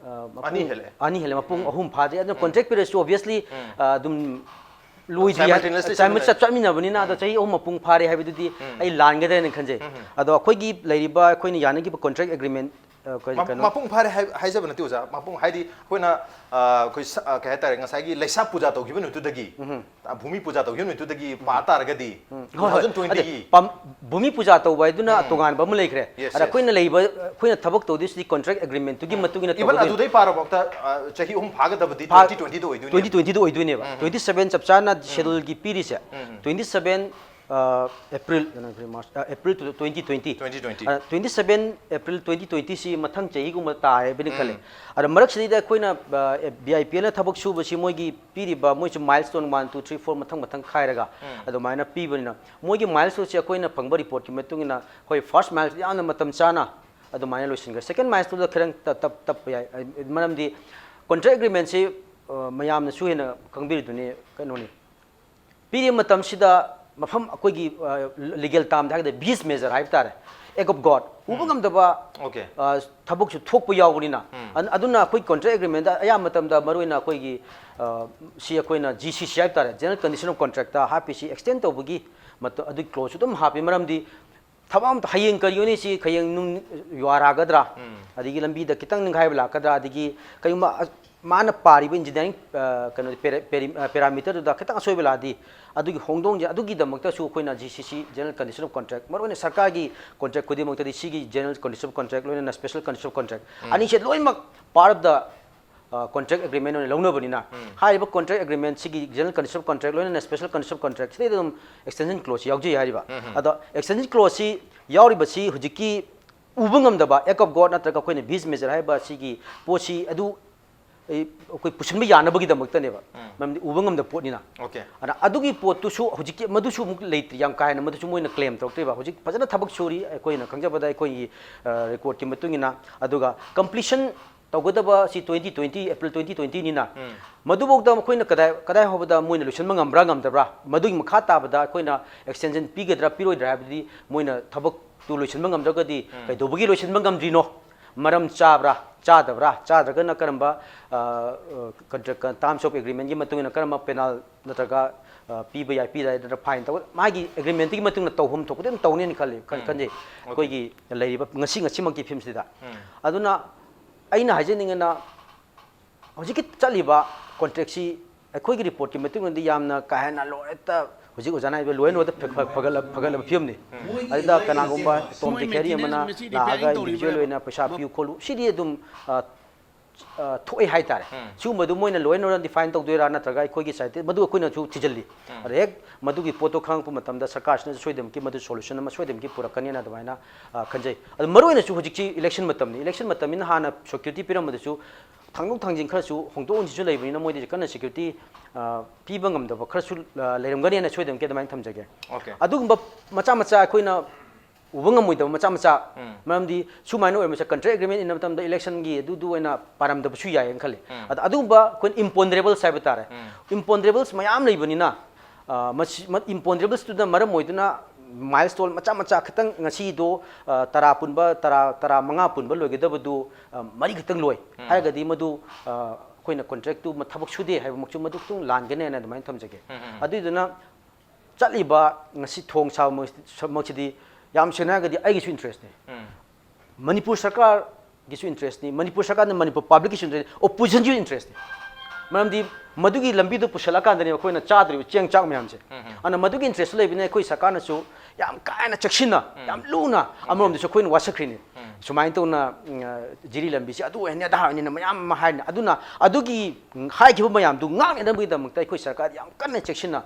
ꯑ, ꯃꯄꯨꯡ ꯑꯅꯤ ꯍꯦꯜꯂꯦ꯫ ꯑꯅꯤ ꯍꯦꯜꯂꯦ, ꯃꯄꯨꯡ ꯑꯍꯨꯝ ꯐꯥꯗ꯭ꯔꯤ꯫ ꯑꯗꯨꯅ ꯀꯣꯟꯇ꯭ꯔꯦꯛ ꯄꯤꯔꯁꯨ obviously, ꯑ, ꯑꯗꯨꯝ ꯂꯣꯏꯗ꯭ꯔꯤ ꯍꯥꯏ-, Simultaneously ꯆꯥꯏꯃꯠ ꯆꯠꯃꯤꯟꯅꯩ꯫ ꯆꯠ-, ꯆꯠꯃꯤꯟꯅꯕꯅꯤꯅ꯫ ꯑꯗꯣ ꯆꯍꯤ ꯑꯍꯨꯝ ꯃꯄꯨꯡ ꯐꯥꯔꯦ ꯍꯥꯏꯕꯗꯨꯗꯤ ꯑꯩ ꯂꯥꯟꯒꯗ꯭ꯔꯅ ꯈꯟꯖꯩ꯫ ꯑꯗꯣ ꯑꯩꯈꯣꯏꯒꯤ ꯂꯩꯔꯤꯕ, ꯑꯩꯈꯣꯏꯅ ꯌꯥꯅꯈꯤꯕ ꯀꯣꯟꯇ꯭ꯔꯦꯛ ꯑꯦꯒ꯭ꯔꯤꯃꯦꯟ, ꯑ, ꯀꯩ-, ꯃ-, ꯀꯩꯅꯣ ꯃꯄꯨꯡ ꯐꯥꯔꯦ ꯍꯥꯏ-, ꯍꯥꯏꯖꯕ ꯅꯠꯇꯦ ꯑꯣꯖꯥ꯫ ꯃꯄꯨꯡ ꯍꯥꯏꯗꯤ ꯑꯩꯈꯣꯏꯅ, ꯑ, ꯑꯩꯈꯣꯏ ꯁ-, ꯑ, ꯀꯩ ꯍꯥꯏꯇꯥꯔꯦ, ꯉꯁꯥꯏꯒꯤ ꯂꯩꯁꯥ ꯄꯨꯖꯥ ꯇꯧꯈꯤꯕ ꯅꯨꯃꯤꯠꯇꯨꯗꯒꯤ, ꯑ, ꯚꯨꯃꯤ ꯄꯨꯖꯥ ꯇꯧꯈꯤꯕ ꯅꯨꯃꯤꯠꯇꯨꯗꯒꯤ ꯄꯥ ꯇꯥꯔꯒꯗꯤ ꯍꯣꯏ, ꯍꯣꯏ꯫ ꯇꯨ ꯊꯥꯎꯖꯟ ꯇ꯭ꯋꯦꯟꯇꯤꯒꯤ ꯑꯗ ꯄꯥꯝ-, ꯚꯨꯃꯤ ꯄꯨꯖꯥ ꯇꯧꯕ ꯍꯥꯏꯗꯨꯅ ꯇꯣꯉꯥꯟꯕ ꯑꯃ ꯂꯩꯈ꯭ꯔꯦ꯫ Yes, ꯑꯗ yes꯫ ꯑꯩꯈꯣꯏꯅ ꯂꯩꯕ, ꯑꯩꯈꯣꯏꯅ ꯊꯕꯛ ꯇꯧꯗꯣꯏꯁꯤꯗꯤ ꯀꯣꯟꯇ꯭ꯔꯦꯛ ꯑꯦꯒ꯭ꯔꯤꯃꯦꯟꯇꯨꯒꯤ ꯃꯇꯨꯡ ꯏꯟꯅ even ꯇꯧꯒꯗꯣꯏꯅꯤ꯫ ꯑꯗꯨꯗꯩ ꯄꯥꯔꯕꯐꯥꯎꯗ, ꯑ, ꯆꯍꯤ ꯑꯍꯨꯝ ꯐꯥꯒꯗꯕꯗꯤ ꯐꯥ-, ꯇ꯭ꯋꯦꯟꯇꯤ ꯇ꯭ꯋꯦꯟꯇꯤꯗ ꯑꯣꯏꯗꯣꯏꯅꯦ꯫ ꯇ꯭ꯋꯦꯟꯇꯤ ꯇ꯭ꯋꯦꯟꯇꯤꯗ ꯑꯣꯏꯗꯣꯏꯅꯦꯕ꯫ ꯇ꯭ꯋꯦꯟꯇꯤ ꯁꯕꯦꯟ ꯆꯞ ꯆꯥꯅ ꯁꯦꯗꯨꯜꯒꯤ ꯄꯤꯔꯤꯁꯦ꯫ ꯇ꯭ꯋꯦꯟꯇꯤ ꯁꯕꯦꯟ, ꯑ, ꯑꯦꯄ꯭ꯔꯤꯜ, ꯀꯩꯅꯣ, ꯑꯦꯄ꯭ꯔꯤꯜ, ꯃꯥꯔꯆ, ꯑ, April two thousand twenty. Twenty twenty. ꯑ, ꯇ꯭ꯋꯦꯟꯇꯤ ꯁꯕꯦꯟ ꯑꯦꯄ꯭ꯔꯤꯜ ꯇ꯭ꯋꯦꯟꯇꯤ ꯇ꯭ꯋꯦꯟꯇꯤꯁꯤ ꯃꯊꯪ ꯆꯍꯤꯒꯨꯝꯕ ꯇꯥꯔꯦ ꯍꯥꯏꯕꯅ ꯈꯜꯂꯦ꯫ ꯑꯗ ꯃꯔꯛꯁꯤꯗꯩꯗ ꯑꯩꯈꯣꯏꯅ, ꯑ, ꯕꯤ ꯑꯥꯏ ꯄꯤ ꯑꯦꯜꯅ ꯊꯕꯛ ꯁꯨꯕꯁꯤ ꯃꯣꯏꯒꯤ ꯄꯤꯔꯤꯕ, ꯃꯣꯏꯁꯨ milestone one, two, three, four ꯃꯊꯪ ꯃꯊꯪ ꯈꯥꯏꯔꯒ ꯑꯗꯨꯃꯥꯏꯅ ꯄꯤꯕꯅꯤꯅ, ꯃꯣꯏꯒꯤ milestoneꯁꯤ ꯑꯩꯈꯣꯏꯅ ꯐꯪꯕ ꯔꯤꯄꯣꯔꯠꯀꯤ ꯃꯇꯨꯡ ꯏꯟꯅ ꯑꯩꯈꯣꯏ first milestone ꯌꯥꯝꯅ ꯃꯇꯝ ꯆꯥꯅ ꯑꯗꯨꯃꯥꯏꯅ ꯂꯣꯏꯁꯤꯟꯈ꯭ꯔꯦ꯫ Second milestoneꯗ ꯈꯤꯇꯪ ꯇꯞ-, ꯇꯞ-, ꯇꯞꯄ ꯌꯥꯏ꯫ ꯑ, ꯃꯔꯝꯗꯤ contract agreementꯁꯤ, ꯑ, ꯃꯌꯥꯝꯅꯁꯨ ꯍꯦꯟꯅ ꯈꯪꯕꯤꯔꯤꯗꯨꯅꯤ, ꯀꯩꯅꯣꯅꯤ꯫ ꯄꯤꯔꯤꯕ ꯃꯇꯝꯁꯤꯗ ꯃꯐꯝ ꯑꯩꯈꯣꯏꯒꯤ, ꯑ, legal termꯗ ꯍꯥꯏꯔꯒꯗꯤ vis major ꯍꯥꯏꯕ ꯇꯥꯔꯦ, act of God, ꯎꯕ ꯉꯝꯗꯕ, OK꯫ ꯑ, ꯊꯕꯛꯁꯨ ꯊꯣꯛꯄ ꯌꯥꯎꯕꯅꯤꯅ꯫ ꯑꯟ-, ꯑꯗꯨꯅ ꯑꯩꯈꯣꯏ contract agreementꯗ ꯑꯌꯥꯝꯕ ꯃꯇꯝꯗ ꯃꯔꯨꯑꯣꯏꯅ ꯑꯩꯈꯣꯏꯒꯤ, ꯑ, ꯁꯤ ꯑꯩꯈꯣꯏꯅ G C C ꯍꯥꯏꯕ ꯇꯥꯔꯦ, General Condition of Contractꯇ ꯍꯥꯞꯄꯤꯁꯤ extend ꯇꯧꯕꯒꯤ ꯃꯇꯝ, ꯑꯗꯨꯒꯤ clauseꯁꯨ ꯑꯗꯨꯝ ꯍꯥꯞꯄꯤ꯫ ꯃꯔꯝꯗꯤ ꯊꯕꯛ ꯑꯃ ꯍꯌꯦꯡ ꯀꯔꯤ ꯑꯣꯏꯅꯤ, ꯁꯤ ꯍꯌꯦꯡ ꯅꯨꯡ ꯌꯨꯍꯥꯔ ꯍꯥꯒꯗ꯭ꯔꯥ, ꯑꯗꯒꯤ ꯂꯝꯕꯤꯗ ꯈꯤꯇꯪ ꯅꯤꯡꯈꯥꯏꯕ ꯂꯥꯛꯀꯗ꯭ꯔꯥ, ꯑꯗꯒꯤ ꯀꯔꯤꯒꯨꯝꯕ ꯑ-, ꯃꯥꯅ ꯄꯥꯔꯤꯕ engineering, ꯑ, ꯀꯩꯅꯣ, ꯄꯦꯔꯥ-, ꯄꯦꯔꯤ-, ꯑ, parameterꯗꯨꯗ ꯈꯤꯇꯪ ꯑꯁꯣꯏꯕ ꯂꯥꯛꯑꯗꯤ, ꯑꯗꯨꯒꯤ ꯍꯣꯡꯗꯣꯛ ꯍꯣꯡꯖꯤꯟ, ꯑꯗꯨꯒꯤꯗꯃꯛꯇꯁꯨ ꯑꯩꯈꯣꯏꯅ G C C, General Condition of Contract, ꯃꯔꯨꯑꯣꯏꯅ ꯁꯔꯀꯥꯔꯒꯤ contract ꯈꯨꯗꯤꯡꯃꯛꯇꯗꯤ ꯁꯤꯒꯤ General Condition of Contract, ꯂꯣꯏꯅꯅ Special Condition of Contract ꯑꯅꯤꯁꯦ ꯂꯣꯏꯅꯃꯛ part of the, contract agreement ꯑꯣꯏꯅ ꯂꯧꯅꯕꯅꯤꯅ, ꯍꯥꯏꯔꯤꯕ ꯀꯣꯟꯇ꯭ꯔꯦꯛ ꯑꯦꯒ꯭ꯔꯤꯃꯦꯟꯁꯤꯒꯤ ꯖꯦꯅꯔꯦꯜ ꯀꯟꯗꯤꯁꯟ ꯑꯣꯐ ꯀꯣꯟꯇ꯭ꯔꯦꯛ, ꯂꯣꯏꯅꯅ ꯁ꯭ꯄꯦꯁꯦꯜ ꯀꯟꯗꯤꯁꯟ ꯑꯣꯐ ꯀꯣꯟꯇ꯭ꯔꯦꯛ, ꯁꯤꯗꯩꯗ ꯑꯗꯨꯝ ꯑꯦꯛꯁꯇꯦꯟꯁꯟ ꯀ꯭ꯂꯣꯖꯁꯤ ꯌꯥꯎꯖꯩ ꯍꯥꯏꯔꯤꯕ꯫ ꯑꯗꯣ ꯑꯦꯛꯁꯇꯦꯟꯁꯟ ꯀ꯭ꯂꯣꯖꯁꯤ ꯌꯥꯎꯔꯤꯕꯁꯤ ꯍꯧꯖꯤꯛꯀꯤ ꯎꯕ ꯉꯝꯗꯕ act of God ꯅꯠꯇ꯭ꯔꯒ ꯑꯩꯈꯣꯏꯅ vis major ꯍꯥꯏꯕ ꯁꯤꯒꯤ ꯄꯣꯠꯁꯤ ꯑꯗꯨ ꯑꯩ-, ꯑꯩꯈꯣꯏ ꯄꯨꯁꯤꯟꯕ ꯌꯥꯅꯕꯒꯤꯗꯃꯛꯇꯅꯦꯕ꯫ ꯃꯔꯝꯗꯤ ꯎꯕ ꯉꯝꯗꯕ ꯄꯣꯠꯅꯤꯅ꯫ ꯑꯣꯀꯦ꯫ ꯑꯗꯨꯅ ꯑꯗꯨꯒꯤ ꯄꯣꯠꯇꯨꯁꯨ ꯍꯧꯖꯤꯛꯀꯤ ꯃꯗꯨꯁꯨ ꯑꯃꯨꯛ ꯂꯩꯇ꯭ꯔꯤ, ꯌꯥꯝ ꯀꯥ ꯍꯦꯟꯅ ꯃꯗꯨꯁꯨ ꯃꯣꯏꯅ ꯀ꯭ꯂꯦꯝ ꯇꯧꯔꯛꯇ꯭ꯔꯤꯕ꯫ ꯍꯧꯖꯤꯛ ꯐꯖꯅ ꯊꯕꯛ ꯁꯨꯔꯤ, ꯑꯩꯈꯣꯏꯅ ꯈꯪꯖꯕꯗ ꯑꯩꯈꯣꯏꯒꯤ ꯔꯦꯀꯣꯔꯗꯀꯤ ꯃꯇꯨꯡ ꯏꯟꯅ꯫ ꯑꯗꯨꯒ ꯀꯝꯄ꯭ꯂꯤꯁꯟ ꯇꯧꯒꯗꯕ ꯁꯤ twenty twenty, April twenty twenty ꯅꯤꯅ꯫ ꯃꯗꯨꯐꯥꯎꯗ ꯃꯈꯣꯏꯅ ꯀꯗꯥꯏ ꯀꯗꯥꯏ ꯐꯥꯎꯕꯗ ꯃꯣꯏꯅ ꯂꯣꯏꯁꯤꯟꯕ ꯉꯝꯕ꯭ꯔꯥ ꯉꯝꯗꯕ꯭ꯔꯥ, ꯃꯗꯨꯒꯤ ꯃꯈꯥ ꯇꯥꯕꯗ ꯑꯩꯈꯣꯏꯅ ꯑꯦꯛꯁꯇꯦꯟꯁꯟ ꯄꯤꯒꯗ꯭ꯔꯥ ꯄꯤꯔꯣꯏꯗ꯭ꯔꯥ ꯍꯥꯏꯕꯗꯨꯗꯤ ꯃꯣꯏꯅ ꯊꯕꯛꯇꯨ ꯂꯣꯏꯁꯤꯟꯕ ꯉꯝꯗ꯭ꯔꯒꯗꯤ ꯀꯩꯗꯧꯕꯒꯤ ꯂꯣꯏꯁꯤꯟꯕ ꯉꯝꯗ꯭ꯔꯤꯅꯣ? ꯃꯔꯝ ꯆꯥꯕ꯭ꯔꯥ, ꯆꯥꯗꯕ꯭ꯔꯥ, ꯆꯥꯗ꯭ꯔꯒꯅ ꯀꯔꯝꯕ, ꯑ, ꯑ, ꯀꯟꯇ꯭ꯔꯦꯛ-, terms of agreement ꯀꯤ ꯃꯇꯨꯡ ꯏꯟꯅ ꯀꯔꯝꯕ ꯄꯦꯅꯥꯜ ꯅꯠꯇ꯭ꯔꯒ, ꯑ, ꯄꯤꯕ ꯌꯥꯏ, ꯄꯤꯕ ꯌꯥꯏ ꯅꯠꯇ꯭ꯔꯒ ꯐꯥꯏꯟ ꯇꯧꯕ, ꯃꯥꯒꯤ ꯑꯦꯒ꯭ꯔꯤꯃꯦꯟꯠꯀꯤ ꯃꯇꯨꯡ ꯏꯟꯅ ꯇꯧꯐꯝ ꯊꯣꯛꯄꯗꯤ ꯑꯗꯨꯝ ꯇꯧꯅꯦꯅ ꯈꯜꯂꯤ, ꯈꯟ-, ꯈꯟꯖꯩ꯫ ꯑꯩꯈꯣꯏꯒꯤ ꯂꯩꯔꯤꯕ ꯉꯁꯤ, ꯉꯁꯤꯃꯛꯀꯤ ꯐꯤꯕꯝꯁꯤꯗ꯫ ꯑꯗꯨꯅ ꯑꯩꯅ ꯍꯥꯏꯖꯅꯤꯡꯉꯤꯅ, ꯍꯧꯖꯤꯛꯀꯤ ꯆꯠꯂꯤꯕ ꯀꯣꯟꯇ꯭ꯔꯦꯛꯁꯤ ꯑꯩꯈꯣꯏꯒꯤ ꯔꯤꯄꯣꯔꯠꯀꯤ ꯃꯇꯨꯡ ꯏꯟꯅꯗꯤ ꯌꯥꯝꯅ ꯀꯥ ꯍꯦꯟꯅ ꯂꯣꯏ ꯍꯦꯛꯇ, ꯍꯧꯖꯤꯛ ꯑꯣꯖꯥꯅ ꯍꯥꯏꯕ ꯂꯣꯏꯅ ꯍꯦꯛꯇ ꯐ-, ꯐ-, ꯐꯒꯠꯂ-, ꯐꯒꯠꯂꯕ ꯐꯤꯕꯝꯅꯤ꯫ ꯑꯗꯨꯗ ꯀꯅꯥꯒꯨꯝꯕ ꯇꯣꯝ ꯇꯤꯛ ꯍꯦꯔꯤ ꯑꯃꯅ ꯂꯥꯛꯑꯒ ꯏꯟꯗꯤꯕꯤꯖꯨꯋꯦꯜ ꯑꯣꯏꯅ ꯄꯩꯁꯥ ꯄꯤꯌꯨ ꯈꯣꯠꯂꯨ, ꯁꯤꯗꯤ ꯑꯗꯨꯝ, ꯑ, ꯑ, ꯊꯣꯛꯑꯦ ꯍꯥꯏꯇꯥꯔꯦ꯫ ꯁꯤꯒꯨꯝꯕꯗꯨ ꯃꯣꯏꯅ ꯂꯣꯏꯅ ꯗꯤꯐꯥꯏꯟ ꯇꯧꯗꯣꯏꯔꯥ ꯅꯠꯇ꯭ꯔꯒ ꯑꯩꯈꯣꯏꯒꯤ ꯁꯥꯏꯠꯇ, ꯃꯗꯨ ꯑꯩꯈꯣꯏꯅꯁꯨ ꯊꯤꯖꯤꯜꯂꯤ꯫ ꯑꯗ ꯍꯦꯛ ꯃꯗꯨꯒꯤ ꯄꯣꯠꯇꯣ ꯈꯪꯉꯛꯄ ꯃꯇꯝꯗ ꯁꯔꯀꯥꯔꯁꯤꯅꯁꯨ ꯁꯣꯏꯗꯅꯃꯛꯀꯤ ꯃꯗꯨ ꯁꯣꯂꯨꯁꯟ ꯑꯃ ꯁꯣꯏꯗꯅꯃꯛꯀꯤ ꯄꯨꯔꯛꯀꯅꯤꯅ ꯑꯗꯨꯃꯥꯏꯅ, ꯑ, ꯈꯟꯖꯩ꯫ ꯑꯗꯨ ꯃꯔꯨꯑꯣꯏꯅꯁꯨ ꯍꯧꯖꯤꯛꯁꯤ ꯏꯂꯦꯛꯁꯟ ꯃꯇꯝꯅꯤ꯫ ꯏꯂꯦꯛꯁꯟ ꯃꯇꯝꯅꯤꯅ ꯍꯥꯟꯅ ꯁꯦꯀ꯭ꯌꯨꯔꯤꯇꯤ ꯄꯤꯔꯝꯕꯗꯨꯁꯨ ꯊꯥꯡꯗꯣꯛ ꯊꯥꯡꯖꯤꯟ ꯈꯔꯁꯨ ꯍꯣꯡꯗꯣꯛ ꯍꯣꯡꯖꯤꯟꯁꯨ ꯂꯩꯕꯅꯤꯅ ꯃꯣꯏꯗꯁꯨ ꯀꯟꯅ ꯁꯦꯀ꯭ꯌꯨꯔꯤꯇꯤ, ꯑ, ꯄꯤꯕ ꯉꯝꯗꯕ ꯈꯔꯁꯨ, ꯑ, ꯂꯩꯔꯝꯒꯅꯤꯅ ꯁꯣꯏꯗꯅꯃꯛꯀꯤ ꯑꯗꯨꯃꯥꯏꯅ ꯊꯝꯖꯒꯦ꯫ ꯑꯣꯀꯦ꯫ ꯑꯗꯨꯒꯨꯝꯕ ꯃꯆꯥ ꯃꯆꯥ ꯑꯩꯈꯣꯏꯅ ꯎꯕ ꯉꯝꯃꯣꯏꯗꯕ ꯃꯆꯥ ꯃꯆꯥ, ꯃꯔꯝꯗꯤ ꯁꯨꯃꯥꯏꯅ ꯑꯣꯏꯔꯝꯕꯁꯦ ꯀꯟꯇ꯭ꯔꯦꯛ ꯑꯦꯒ꯭ꯔꯤꯃꯦꯟ ꯏꯟꯅꯕ ꯃꯇꯝꯗ ꯏꯂꯦꯛꯁꯟꯒꯤ ꯑꯗꯨꯗꯨ ꯑꯣꯏꯅ ꯄꯥꯔꯝꯗꯕꯁꯨ ꯌꯥꯏꯌꯦꯅ ꯈꯜꯂꯤ꯫ ꯑꯗ ꯑꯗꯨꯒꯨꯝꯕ ꯑꯩꯈꯣꯏꯅ ꯏꯝꯄꯣꯟꯗꯔꯦꯕꯜꯁ ꯍꯥꯏꯕ ꯇꯥꯔꯦ꯫ ꯏꯝꯄꯣꯟꯗꯔꯦꯕꯜꯁ ꯃꯌꯥꯝ ꯂꯩꯕꯅꯤꯅ, ꯑ, ꯃꯁꯤ, ꯃ-, ꯏꯝꯄꯣꯟꯗꯔꯦꯕꯜꯁꯇꯨꯅ ꯃꯔꯝ ꯑꯣꯏꯗꯨꯅ ꯃꯥꯏꯜꯁ꯭ꯇꯣꯟ ꯃꯆꯥ ꯃꯆꯥ ꯈꯤꯇꯪ ꯉꯁꯤꯗꯣ, ꯑ, ꯇꯔꯥ ꯄꯨꯟꯕ, ꯇꯔꯥ, ꯇꯔꯥ ꯃꯉꯥ ꯄꯨꯟꯕ ꯂꯣꯏꯒꯗꯕꯗꯨ, ꯑ, ꯃꯔꯤ ꯈꯛꯇꯪ ꯂꯣꯏ ꯍꯥꯏꯔꯒꯗꯤ ꯃꯗꯨ, ꯑ, ꯑꯩꯈꯣꯏꯅ ꯀꯣꯟꯇ꯭ꯔꯦꯛꯇꯨ ꯃ-, ꯊꯕꯛ ꯁꯨꯗꯦ ꯍꯥꯏꯕꯃꯛꯁꯨ ꯃꯗꯨ ꯈꯤꯇꯪ ꯂꯥꯟꯒꯅꯤ ꯍꯥꯏꯅ ꯑꯗꯨꯃꯥꯏꯅ ꯊꯝꯖꯒꯦ꯫ ꯑꯗꯨꯏꯗꯨꯅ ꯆꯠꯂꯤꯕ ꯉꯁꯤ ꯊꯣꯡ ꯁꯥꯕꯃꯛꯁꯤꯗꯤ ꯌꯥꯝ ꯁꯦꯡꯅ ꯍꯥꯏꯔꯒꯗꯤ ꯑꯩꯒꯤꯁꯨ ꯏꯟꯇꯔꯦꯁꯅꯤ꯫ ꯃꯅꯤꯄꯨꯔ ꯁꯔꯀꯥꯔꯒꯤꯁꯨ ꯏꯟꯇꯔꯦꯁꯅꯤ, ꯃꯅꯤꯄꯨꯔ ꯁꯔꯀꯥꯔꯅ ꯃꯅꯤꯄꯨꯔ ꯄꯕ꯭ꯂꯤꯛꯀꯤꯁꯨ ꯏꯟꯇꯔꯦꯁ, ꯑꯣꯄꯣꯖꯤꯁꯟꯒꯤꯁꯨ ꯏꯟꯇꯔꯦꯁꯅꯤ꯫ ꯃꯔꯝꯗꯤ ꯃꯗꯨꯒꯤ ꯂꯝꯕꯤꯗꯨ ꯄꯨꯁꯜꯂꯛꯑꯀꯥꯟꯗꯅꯦꯕ ꯑꯩꯈꯣꯏꯅ ꯆꯥꯗꯧꯔꯤꯕ ꯆꯦꯡ ꯆꯥꯛ ꯃꯌꯥꯝꯁꯦ꯫ ꯑꯗꯨꯅ ꯃꯗꯨꯒꯤ ꯏꯟꯇꯔꯦꯁ ꯂꯩꯕꯅꯤꯅ ꯑꯩꯈꯣꯏ ꯁꯔꯀꯥꯔꯅꯁꯨ ꯌꯥꯝ ꯀꯥ ꯍꯦꯟꯅ ꯆꯦꯛꯁꯤꯟꯅ, ꯌꯥꯝ ꯂꯨꯅ, ꯑꯃꯔꯣꯝꯗꯁꯨ ꯑꯩꯈꯣꯏꯅ ꯋꯥꯁꯛꯈ꯭ꯔꯤꯅꯤ꯫ ꯁꯨꯃꯥꯏꯅ ꯇꯧꯅ, ꯎꯝ, ꯑ, ꯖꯤꯔꯤ ꯂꯝꯕꯤꯁꯦ ꯑꯗꯨ ꯑꯣꯏꯍꯟꯅꯤ, ꯑꯗꯥ ꯑꯣꯏꯍꯟꯅꯤꯅ ꯃꯌꯥꯝ ꯑꯃ ꯍꯥꯏꯔꯅꯤ꯫ ꯑꯗꯨꯅ ꯑꯗꯨꯒꯤ, ꯎꯝ, ꯍꯥꯏꯈꯤꯕ ꯃꯌꯥꯝꯗꯨ ꯉꯥꯛꯅꯅꯕꯒꯤꯗꯃꯛꯇ ꯑꯩꯈꯣꯏ ꯁꯔꯀꯥꯔ ꯌꯥꯝ ꯀꯟꯅ ꯆꯦꯛꯁꯤꯟꯅ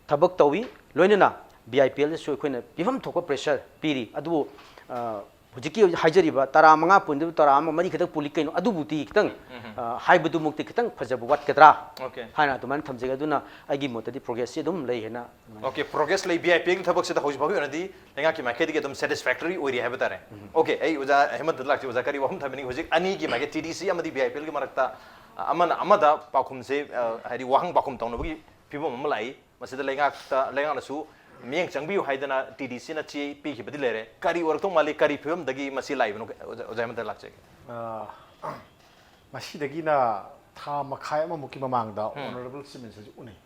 ꯊꯕꯛ ꯇꯧꯏ꯫ ꯂꯣꯏꯅꯅ ꯕꯤ ꯑꯥꯏ ꯄꯤ ꯑꯦꯜꯗꯁꯨ ꯑꯩꯈꯣꯏꯅ ꯄꯤꯐꯝ ꯊꯣꯛꯄ pressure ꯄꯤꯔꯤ꯫ ꯑꯗꯨꯕꯨ, ꯑ, ꯍꯧꯖꯤꯛꯀꯤ ꯍꯧꯖꯤꯛ ꯍꯥꯏꯖꯔꯤꯕ ꯇꯔꯥ ꯃꯉꯥ ꯄꯨꯟꯗꯨ ꯇꯔꯥ ꯑꯃ ꯃꯔꯤ ꯈꯛꯇꯪ ꯄꯨꯜꯂꯤ ꯀꯩꯅꯣ, ꯑꯗꯨꯕꯨꯗꯤ ꯈꯤꯇꯪ, ꯎꯝ, ꯎꯝ꯫ ꯑ, ꯍꯥꯏꯕꯗꯨꯃꯛꯇꯤ ꯈꯤꯇꯪ ꯐꯖꯕ ꯋꯥꯠꯀꯗ꯭ꯔꯥ Okay. ꯍꯥꯏꯅ ꯑꯗꯨꯃꯥꯏꯅ ꯊꯝꯖꯒꯦ꯫ ꯑꯗꯨꯅ ꯑꯩꯒꯤ ꯃꯣꯠꯇꯗꯤ progressꯁꯤ ꯑꯗꯨꯝ ꯂꯩ ꯍꯥꯏꯅ ꯑꯗꯨꯃꯥꯏꯅ Okay, progress ꯂꯩ꯫ ꯕꯤ ꯑꯥꯏ ꯄꯤ ꯑꯦꯜꯒꯤ ꯊꯕꯛꯁꯤꯗ ꯍꯧꯖꯤꯛ ꯐꯥꯎꯒꯤ ꯑꯣꯏꯅꯗꯤ ꯂꯩꯉꯥꯛꯀꯤ ꯃꯥꯏꯀꯩꯗꯒꯤ ꯑꯗꯨꯝ satisfactory ꯑꯣꯏꯔꯤ ꯍꯥꯏꯕ ꯇꯥꯔꯦ꯫ ꯎꯝ꯫ Okay, ꯑꯩ ꯑꯣꯖꯥ ꯍꯦꯃꯟꯇꯗ ꯂꯥꯛꯆꯩ꯫ ꯑꯣꯖꯥ, ꯀꯔꯤ ꯋꯥꯐꯝ ꯊꯝꯕꯤꯅꯤꯡꯉꯤ? ꯍꯧꯖꯤꯛ ꯑꯅꯤꯒꯤ ꯃꯥꯏꯀꯩ, ꯇꯤ ꯗꯤ ꯁꯤ ꯑꯃꯗꯤ ꯕꯤ ꯑꯥꯏ ꯄꯤ ꯑꯦꯜꯒꯤ ꯃꯔꯛꯇ, ꯑ, ꯑꯃꯅ ꯑꯃꯗ ꯄꯥꯎꯈꯨꯝꯁꯦ, ꯑ, ꯍꯥꯏꯗꯤ ꯋꯥꯍꯪ ꯄꯥꯎꯈꯨꯝ ꯇꯧꯅꯕꯒꯤ ꯐꯤꯕꯝ ꯑꯃ ꯂꯥꯛꯏ꯫ ꯃꯁꯤꯗ ꯂꯩꯉꯥꯛꯇ, ꯂꯩꯉꯥꯛꯅꯁꯨ ꯃꯤꯠꯌꯦꯡ ꯆꯪꯕꯤꯌꯨ ꯍꯥꯏꯗꯅ ꯇꯤ ꯗꯤ ꯁꯤꯅ ꯆꯦ ꯄꯤꯈꯤꯕꯗꯤ ꯂꯩꯔꯦ꯫ ꯀꯔꯤ ꯑꯣꯏꯔꯛꯇꯧ ꯃꯥꯜꯂꯤ? ꯀꯔꯤ ꯐꯤꯕꯝꯗꯒꯤ ꯃꯁꯤ ꯂꯥꯛꯏꯕꯅꯣ? ꯑꯣꯖꯥ, ꯑꯣꯖꯥ ꯍꯦꯃꯟꯇꯗ ꯂꯥꯛꯆꯒꯦ꯫ ꯑ, ꯉꯁꯤꯗꯒꯤꯅ ꯊꯥ ꯃꯈꯥꯏ ꯑꯃꯃꯨꯛꯀꯤ ꯃꯃꯥꯡꯗ ꯎꯝ꯫ Honourable Chief Minister ꯁꯤ ꯎꯅꯩ꯫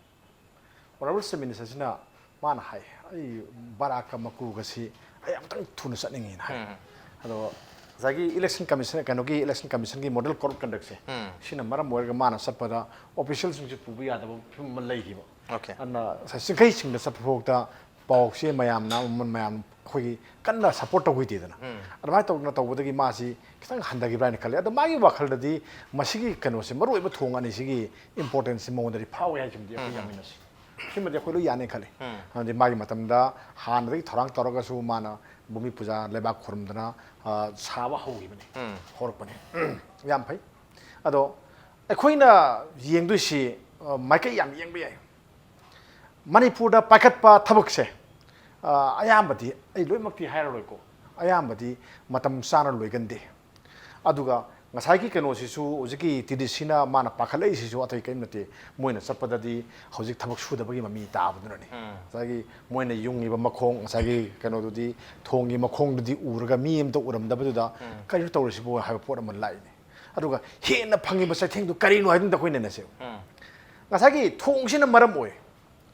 Honourable Chief Minister ꯁꯤꯅ ꯃꯥꯅ ꯍꯥꯏ, "ꯑꯩ ꯕꯔꯥꯛꯀ ꯃꯀꯨꯒꯁꯤ ꯑꯩ ꯑꯃꯨꯛꯇꯪ ꯊꯨꯅ ꯆꯠꯅꯤꯡꯉꯤꯅ" ꯍꯥꯏ꯫ ꯎꯝ꯫ ꯑꯗꯣ ꯉꯁꯥꯏꯒꯤ Election Commission, ꯀꯩꯅꯣꯒꯤ Election Commission ꯒꯤ Model Code of Conduct ꯁꯦ, ꯎꯝ꯫ ꯁꯤꯅ ꯃꯔꯝ ꯑꯣꯏꯔꯒ ꯃꯥꯅ ꯆꯠꯄꯗ official ꯁꯤꯡꯁꯨ ꯄꯨꯕ ꯌꯥꯗꯕ ꯐꯤꯕꯝ ꯑꯃ ꯂꯩꯈꯤꯕ꯫ Okay꯫ ꯑꯗꯨꯅ ꯉꯁꯥꯏ ꯆꯤꯡꯈꯩꯁꯤꯡꯗ ꯆꯠꯄ ꯐꯥꯎꯗ ꯄꯥꯎꯁꯦ ꯃꯌꯥꯝꯅ, ꯃꯌꯥꯝ ꯑꯩꯈꯣꯏꯒꯤ ꯀꯟꯅ support ꯇꯧꯈꯤꯗꯦꯗꯅ꯫ ꯎꯝ꯫ ꯑꯗꯨꯃꯥꯏꯅ ꯇꯧꯗꯅ ꯇꯧꯕꯗꯒꯤ ꯃꯥꯁꯤ ꯈꯤꯇꯪ ꯍꯟꯊꯈꯤꯕ꯭ꯔꯥ ꯍꯥꯏꯅ ꯈꯜꯂꯤ꯫ ꯑꯗꯣ ꯃꯥꯒꯤ ꯋꯥꯈꯜꯗꯗꯤ ꯃꯁꯤꯒꯤ ꯀꯩꯅꯣꯁꯦ, ꯃꯔꯨꯑꯣꯏꯕ ꯊꯣꯡ ꯑꯅꯤꯁꯤꯒꯤ importance ꯁꯤ ꯃꯉꯣꯟꯗꯗꯤ ꯐꯥꯎꯋꯦ ꯍꯥꯏꯁꯤꯃꯗꯤ ꯑꯩꯈꯣꯏ ꯎꯝ꯫ ꯌꯥꯃꯤꯟꯅꯁꯤ꯫ ꯁꯤꯃꯗꯤ ꯑꯩꯈꯣꯏ ꯂꯣꯏ ꯌꯥꯅꯤ ꯈꯜꯂꯤ꯫ ꯎꯝ꯫ ꯍꯥꯏꯕꯗꯤ ꯃꯥꯒꯤ ꯃꯇꯝꯗ ꯍꯥꯟꯅꯗꯒꯤ ꯊꯧꯔꯥꯡ ꯇꯧꯔꯒꯁꯨ ꯃꯥꯅ ꯚꯨꯃꯤ ꯄꯨꯖꯥ ꯂꯩꯕꯥꯛ ꯈꯨꯔꯨꯝꯗꯅ, ꯑ, ꯁꯥꯕ ꯍꯧꯈꯤꯕꯅꯤ, ꯎꯝ꯫ ꯍꯧꯔꯛꯄꯅꯤ꯫ ꯌꯥꯝ ꯐꯩ꯫ ꯑꯗꯣ ꯑꯩꯈꯣꯏꯅ ꯌꯦꯡꯗꯣꯏꯁꯤ, ꯑ, ꯃꯥꯏꯀꯩ ꯌꯥꯝ ꯌꯦꯡꯕ ꯌꯥꯏ꯫ ꯃꯅꯤꯄꯨꯔꯗ ꯄꯥꯏꯈꯠꯄ ꯊꯕꯛꯁꯦ, ꯑ, ꯑꯌꯥꯝꯕꯗꯤ, ꯑꯩ ꯂꯣꯏꯅꯃꯛꯇꯤ ꯍꯥꯏꯔꯔꯣꯏꯀꯣ, ꯑꯌꯥꯝꯕꯗꯤ ꯃꯇꯝ ꯆꯥꯅ ꯂꯣꯏꯒꯟꯗꯦ꯫ ꯑꯗꯨꯒ ꯉꯁꯥꯏꯒꯤ ꯀꯩꯅꯣꯁꯤꯁꯨ, ꯍꯧꯖꯤꯛꯀꯤ ꯇꯤ ꯗꯤ ꯁꯤꯅ ꯃꯥꯅ ꯄꯥꯈꯠꯂꯛꯏꯁꯤꯁꯨ ꯑꯇꯩ ꯀꯔꯤꯝ ꯅꯠꯇꯦ, ꯃꯣꯏꯅ ꯆꯠꯄꯗꯗꯤ ꯍꯧꯖꯤꯛ ꯊꯕꯛ ꯁꯨꯗꯕꯒꯤ ꯃꯃꯤ ꯇꯥꯕꯗꯨꯅꯅꯤ꯫ ꯎꯝ꯫ ꯉꯁꯥꯏꯒꯤ ꯃꯣꯏꯅ ꯌꯨꯡꯉꯤꯕ ꯃꯈꯣꯡ, ꯉꯁꯥꯏꯒꯤ ꯀꯩꯅꯣꯗꯨꯗꯤ, ꯊꯣꯡꯒꯤ ꯃꯈꯣꯡꯗꯨꯗꯤ ꯎꯔꯒ ꯃꯤ ꯑꯝꯇ ꯎꯔꯝꯗꯕꯗꯨꯗ ꯎꯝ꯫ ꯀꯔꯤꯅꯣ ꯇꯧꯔꯤꯁꯤꯕꯣ ꯍꯥꯏꯕ ꯄꯣꯠ ꯑꯃ ꯂꯥꯛꯏꯅꯦ꯫ ꯑꯗꯨꯒ ꯍꯦꯟꯅ ꯐꯪꯉꯤꯕ ꯆꯩꯊꯦꯡꯗꯨ ꯀꯔꯤꯅꯣ ꯍꯥꯏꯗꯨꯅ ꯑꯩꯈꯣꯏ ꯅꯩꯅꯁꯦꯕ꯫ ꯎꯝ꯫ ꯉꯁꯥꯏꯒꯤ ꯊꯣꯡꯁꯤꯅ ꯃꯔꯝ ꯑꯣꯏ,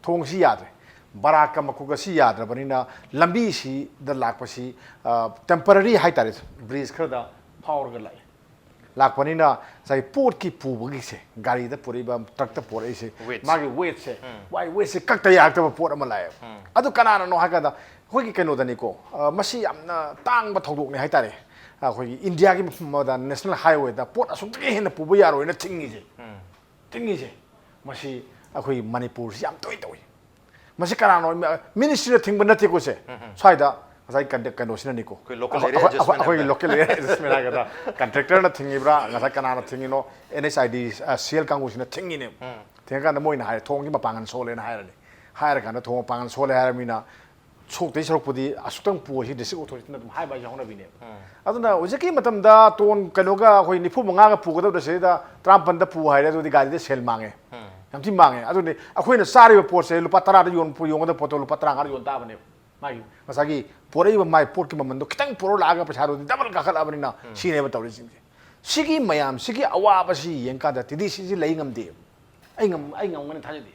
ꯊꯣꯡꯁꯤ ꯌꯥꯗ꯭ꯔꯦ, ꯕꯔꯥꯛꯀ ꯃꯀꯨꯛ ꯑꯁꯤ ꯌꯥꯗ꯭ꯔꯕꯅꯤꯅ ꯂꯝꯕꯤꯁꯤꯗ ꯂꯥꯛꯄꯁꯤ, ꯑ, temporary ꯍꯥꯏꯇꯥꯔꯦ, bridge ꯈꯔꯗ ꯐꯥꯎꯔꯒ ꯂꯥꯛꯑꯦ꯫ ꯂꯥꯛꯄꯅꯤꯅ ꯉꯁꯥꯏ ꯄꯣꯠꯀꯤ ꯄꯨꯕꯒꯤꯁꯦ, ꯒꯥꯔꯤꯗ ꯄꯨꯔꯛꯏꯕ, ꯇ꯭ꯔꯛꯇ ꯄꯨꯔꯛꯏꯁꯦ, Weight. ꯃꯥꯒꯤ ꯋꯦꯠꯁꯦ, ꯋꯥꯏ ꯋꯦꯠꯁꯦ ꯀꯛꯇ ꯌꯥꯔꯛꯇꯕ ꯄꯣꯠ ꯑꯃ ꯂꯥꯛꯑꯦꯕ꯫ ꯑꯗꯨ ꯀꯅꯥꯅꯅꯣ ꯍꯥꯏ ꯀꯥꯟꯗ ꯑꯩꯈꯣꯏꯒꯤ ꯀꯩꯅꯣꯗꯅꯤꯀꯣ, ꯑ, ꯃꯁꯤ ꯌꯥꯝꯅ ꯇꯥꯡꯕ ꯊꯧꯗꯣꯛꯅꯤ ꯍꯥꯏꯇꯥꯔꯦ꯫ ꯑꯩꯈꯣꯏꯒꯤ ꯏꯟꯗꯤꯌꯥꯒꯤ ꯃꯐꯝ ꯑꯃꯗ ꯅꯦꯁꯅꯦꯜ ꯍꯥꯏꯋꯦꯗ ꯄꯣꯠ ꯑꯁꯨꯛꯇꯒꯤ ꯍꯦꯟꯅ ꯄꯨꯕ ꯌꯥꯔꯣꯏꯅ ꯊꯤꯡꯉꯤꯁꯦ, ꯊꯤꯡꯉꯤꯁꯦ, ꯃꯁꯤ ꯑꯩꯈꯣꯏ ꯃꯅꯤꯄꯨꯔꯁꯤ ꯌꯥꯝ ꯇꯣꯏꯅ ꯇꯧꯏ꯫ ꯃꯁꯤ ꯀꯅꯥꯅꯣ? ꯃꯤꯅꯤꯁꯇ꯭ꯔꯤꯅ ꯊꯤꯡꯕ ꯅꯠꯇꯦꯀꯣ ꯁꯦ꯫ ꯁ꯭ꯋꯥꯏꯗ ꯉꯁꯥꯏ ꯀꯟꯗ-, ꯀꯩꯅꯣꯁꯤꯅꯅꯤꯀꯣ꯫ ꯑꯩꯈꯣꯏ local area adjustment ꯑꯩꯈꯣꯏꯒꯤ ꯍꯥꯏꯕ꯫ Local area adjustment ꯍꯥꯏꯒꯗ꯭ꯔꯥ, ꯀꯟꯇ꯭ꯔꯦꯛꯇꯔꯅ ꯊꯤꯡꯉꯤꯕ꯭ꯔꯥ, ꯉꯁꯥꯏ ꯀꯅꯥꯅ ꯊꯤꯡꯉꯤꯅꯣ? ꯑꯦꯟ ꯑꯩꯆ ꯑꯥꯏ ꯗꯤ, ꯑ, ꯁꯤ ꯑꯦꯜ ꯀꯥꯡꯕꯨꯁꯤꯅ ꯊꯤꯡꯉꯤꯅꯦꯕ꯫ ꯊꯤꯡꯉꯀꯥꯟꯗ ꯃꯣꯏꯅ ꯍꯥꯏꯔꯦ, "ꯊꯣꯡꯒꯤ ꯃꯄꯥꯡꯒꯜ ꯁꯣꯜꯂꯦꯅ" ꯍꯥꯏꯔꯅꯤ꯫ ꯍꯥꯏꯔꯀꯥꯟꯗ ꯊꯣꯡ ꯃꯄꯥꯡꯒꯜ ꯁꯣꯜꯂꯦ ꯍꯥꯏꯔꯕꯅꯤꯅ ꯁꯣꯛꯇꯩ ꯁꯔꯨꯛꯄꯨꯗꯤ ꯑꯁꯨꯛꯇꯪ ꯄꯨ ꯍꯥꯏꯁꯤ district authority ꯅ ꯑꯗꯨꯝ ꯍꯥꯏꯕ ꯍꯥꯏꯁꯤ ꯍꯧꯅꯕꯤꯅꯦꯕ꯫ ꯑꯗꯨꯅ ꯍꯧꯖꯤꯛꯀꯤ ꯃꯇꯝꯗ ꯇꯣꯟ ꯀꯩꯅꯣꯒ ꯑꯩꯈꯣꯏ ꯅꯤꯐꯨ ꯃꯉꯥꯒ ꯄꯨꯒꯗꯕꯗ ꯁꯤꯗꯩꯗ ꯇꯔꯥꯃꯥꯄꯟꯗ ꯄꯨ ꯍꯥꯏꯔꯦ, ꯑꯗꯨꯗꯤ ꯒꯥꯔꯤꯗ ꯁꯦꯜ ꯃꯥꯡꯉꯦ꯫ ꯌꯥꯝ ꯊꯤ ꯃꯥꯡꯉꯦ꯫ ꯑꯗꯨꯅꯤ ꯑꯩꯈꯣꯏꯅ ꯆꯥꯔꯤꯕ ꯄꯣꯠꯁꯦ ꯂꯨꯄꯥ ꯇꯔꯥꯗ ꯌꯣꯟ-, ꯌꯣꯟꯒꯗꯕ ꯄꯣꯠꯇꯣ ꯂꯨꯄꯥ ꯇꯔꯥꯃꯉꯥꯗ ꯌꯣꯟ ꯇꯥꯕꯅꯦꯕ꯫ ꯃꯥꯒꯤ ꯉꯁꯥꯏꯒꯤ ꯄꯣꯔꯛꯏꯕ ꯃꯥꯏ ꯄꯣꯠꯀꯤ ꯃꯃꯜꯗꯣ ꯈꯤꯇꯪ ꯄꯨꯔꯛ ꯂꯥꯛꯑꯒ ꯄꯩꯁꯥꯗꯨꯗꯤ double ꯀꯥꯈꯠꯂꯛꯑꯕꯅꯤꯅ ꯁꯤꯅꯦꯕ ꯇꯧꯔꯤꯁꯤꯡꯁꯦ꯫ ꯁꯤꯒꯤ ꯃꯌꯥꯝꯁꯤꯒꯤ ꯑꯋꯥꯕꯁꯤ ꯌꯦꯡꯀꯥꯟꯗ ꯇꯤ ꯗꯤ ꯁꯤꯁꯤ ꯂꯩ ꯉꯝꯗꯦ꯫ ꯑꯩ ꯉꯝ-, ꯑꯩ ꯉꯝꯒꯅꯤ ꯊꯥꯖꯗꯦ꯫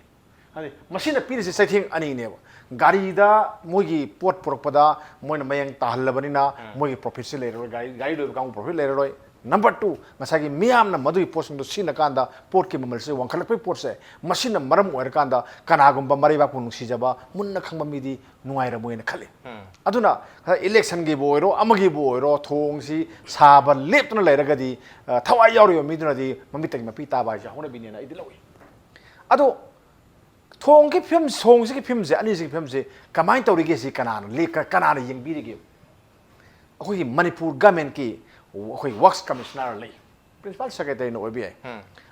ꯑꯗꯩ ꯃꯁꯤꯅ ꯄꯤꯔꯤꯁꯤ ꯆꯩꯊꯦꯡ ꯑꯅꯤꯅꯦꯕ꯫ ꯒꯥꯔꯤꯗ ꯃꯣꯏꯒꯤ ꯄꯣꯠ ꯄꯨꯔꯛꯄꯗ ꯃꯣꯏꯅ ꯃꯌꯦꯡ ꯇꯥꯍꯜꯂꯕꯅꯤꯅ ꯃꯣꯏꯒꯤ profit ꯁꯤ ꯂꯩꯔꯔꯣꯏ, ꯒꯥꯔꯤ, ꯒꯥꯔꯤ ꯂꯣꯏꯕ ꯀꯥꯡꯕꯨ profit ꯂꯩꯔꯔꯣꯏ꯫ Number two, ꯉꯁꯥꯏꯒꯤ ꯃꯤꯌꯥꯝꯅ ꯃꯗꯨꯒꯤ ꯄꯣꯠꯁꯤꯡꯗꯣ ꯁꯤꯖꯤꯟꯅ ꯀꯥꯟꯗ ꯄꯣꯠꯀꯤ ꯃꯃꯜꯁꯦ ꯋꯥꯡꯈꯠꯂꯛꯄꯒꯤ ꯄꯣꯠꯁꯦ, ꯃꯁꯤꯅ ꯃꯔꯝ ꯑꯣꯏꯔꯀꯥꯟꯗ ꯀꯅꯥꯒꯨꯝꯕ ꯃꯔꯩꯕꯥꯛꯄꯨ ꯅꯨꯡꯁꯤꯖꯕ ꯃꯨꯟꯅ ꯈꯪꯕ ꯃꯤꯗꯤ ꯅꯨꯡꯉꯥꯏꯔꯝꯃꯣꯏꯅ ꯈꯜꯂꯤ꯫ ꯑꯗꯨꯅ ꯏꯂꯦꯛꯁꯟꯒꯤꯕꯨ ꯑꯣꯏꯔꯣ, ꯑꯃꯒꯤꯕꯨ ꯑꯣꯏꯔꯣ, ꯊꯣꯡꯁꯤ ꯁꯥꯕ ꯂꯦꯞꯇꯅ ꯂꯩꯔꯒꯗꯤ, ꯑ, ꯊꯋꯥꯏ ꯌꯥꯎꯔꯤꯕ ꯃꯤꯗꯨꯅꯗꯤ ꯃꯃꯤꯠꯇꯒꯤ ꯃꯄꯤ ꯇꯥꯕ ꯍꯥꯏꯁꯦ ꯍꯧꯅꯕꯤꯅꯦꯅ ꯑꯩꯗꯤ ꯂꯧꯏ꯫ ꯑꯗꯣ ꯊꯣꯡꯒꯤ ꯐꯤꯕꯝ, ꯊꯣꯡꯁꯤꯒꯤ ꯐꯤꯕꯝꯁꯦ, ꯑꯅꯤꯁꯤꯒꯤ ꯐꯤꯕꯝꯁꯦ ꯀꯃꯥꯏꯅ ꯇꯧꯔꯤꯒꯦ ꯁꯤ ꯀꯅꯥꯅ ꯂꯦ-, ꯀ-, ꯀꯅꯥꯅ ꯌꯦꯡꯕꯤꯔꯤꯒꯦ? ꯑꯩꯈꯣꯏꯒꯤ ꯃꯅꯤꯄꯨꯔ government ꯀꯤ ꯑꯩꯈꯣꯏ Works Commissioner ꯂꯩ, Principal Secretary ꯅ ꯑꯣꯏꯕ ꯌꯥꯏ꯫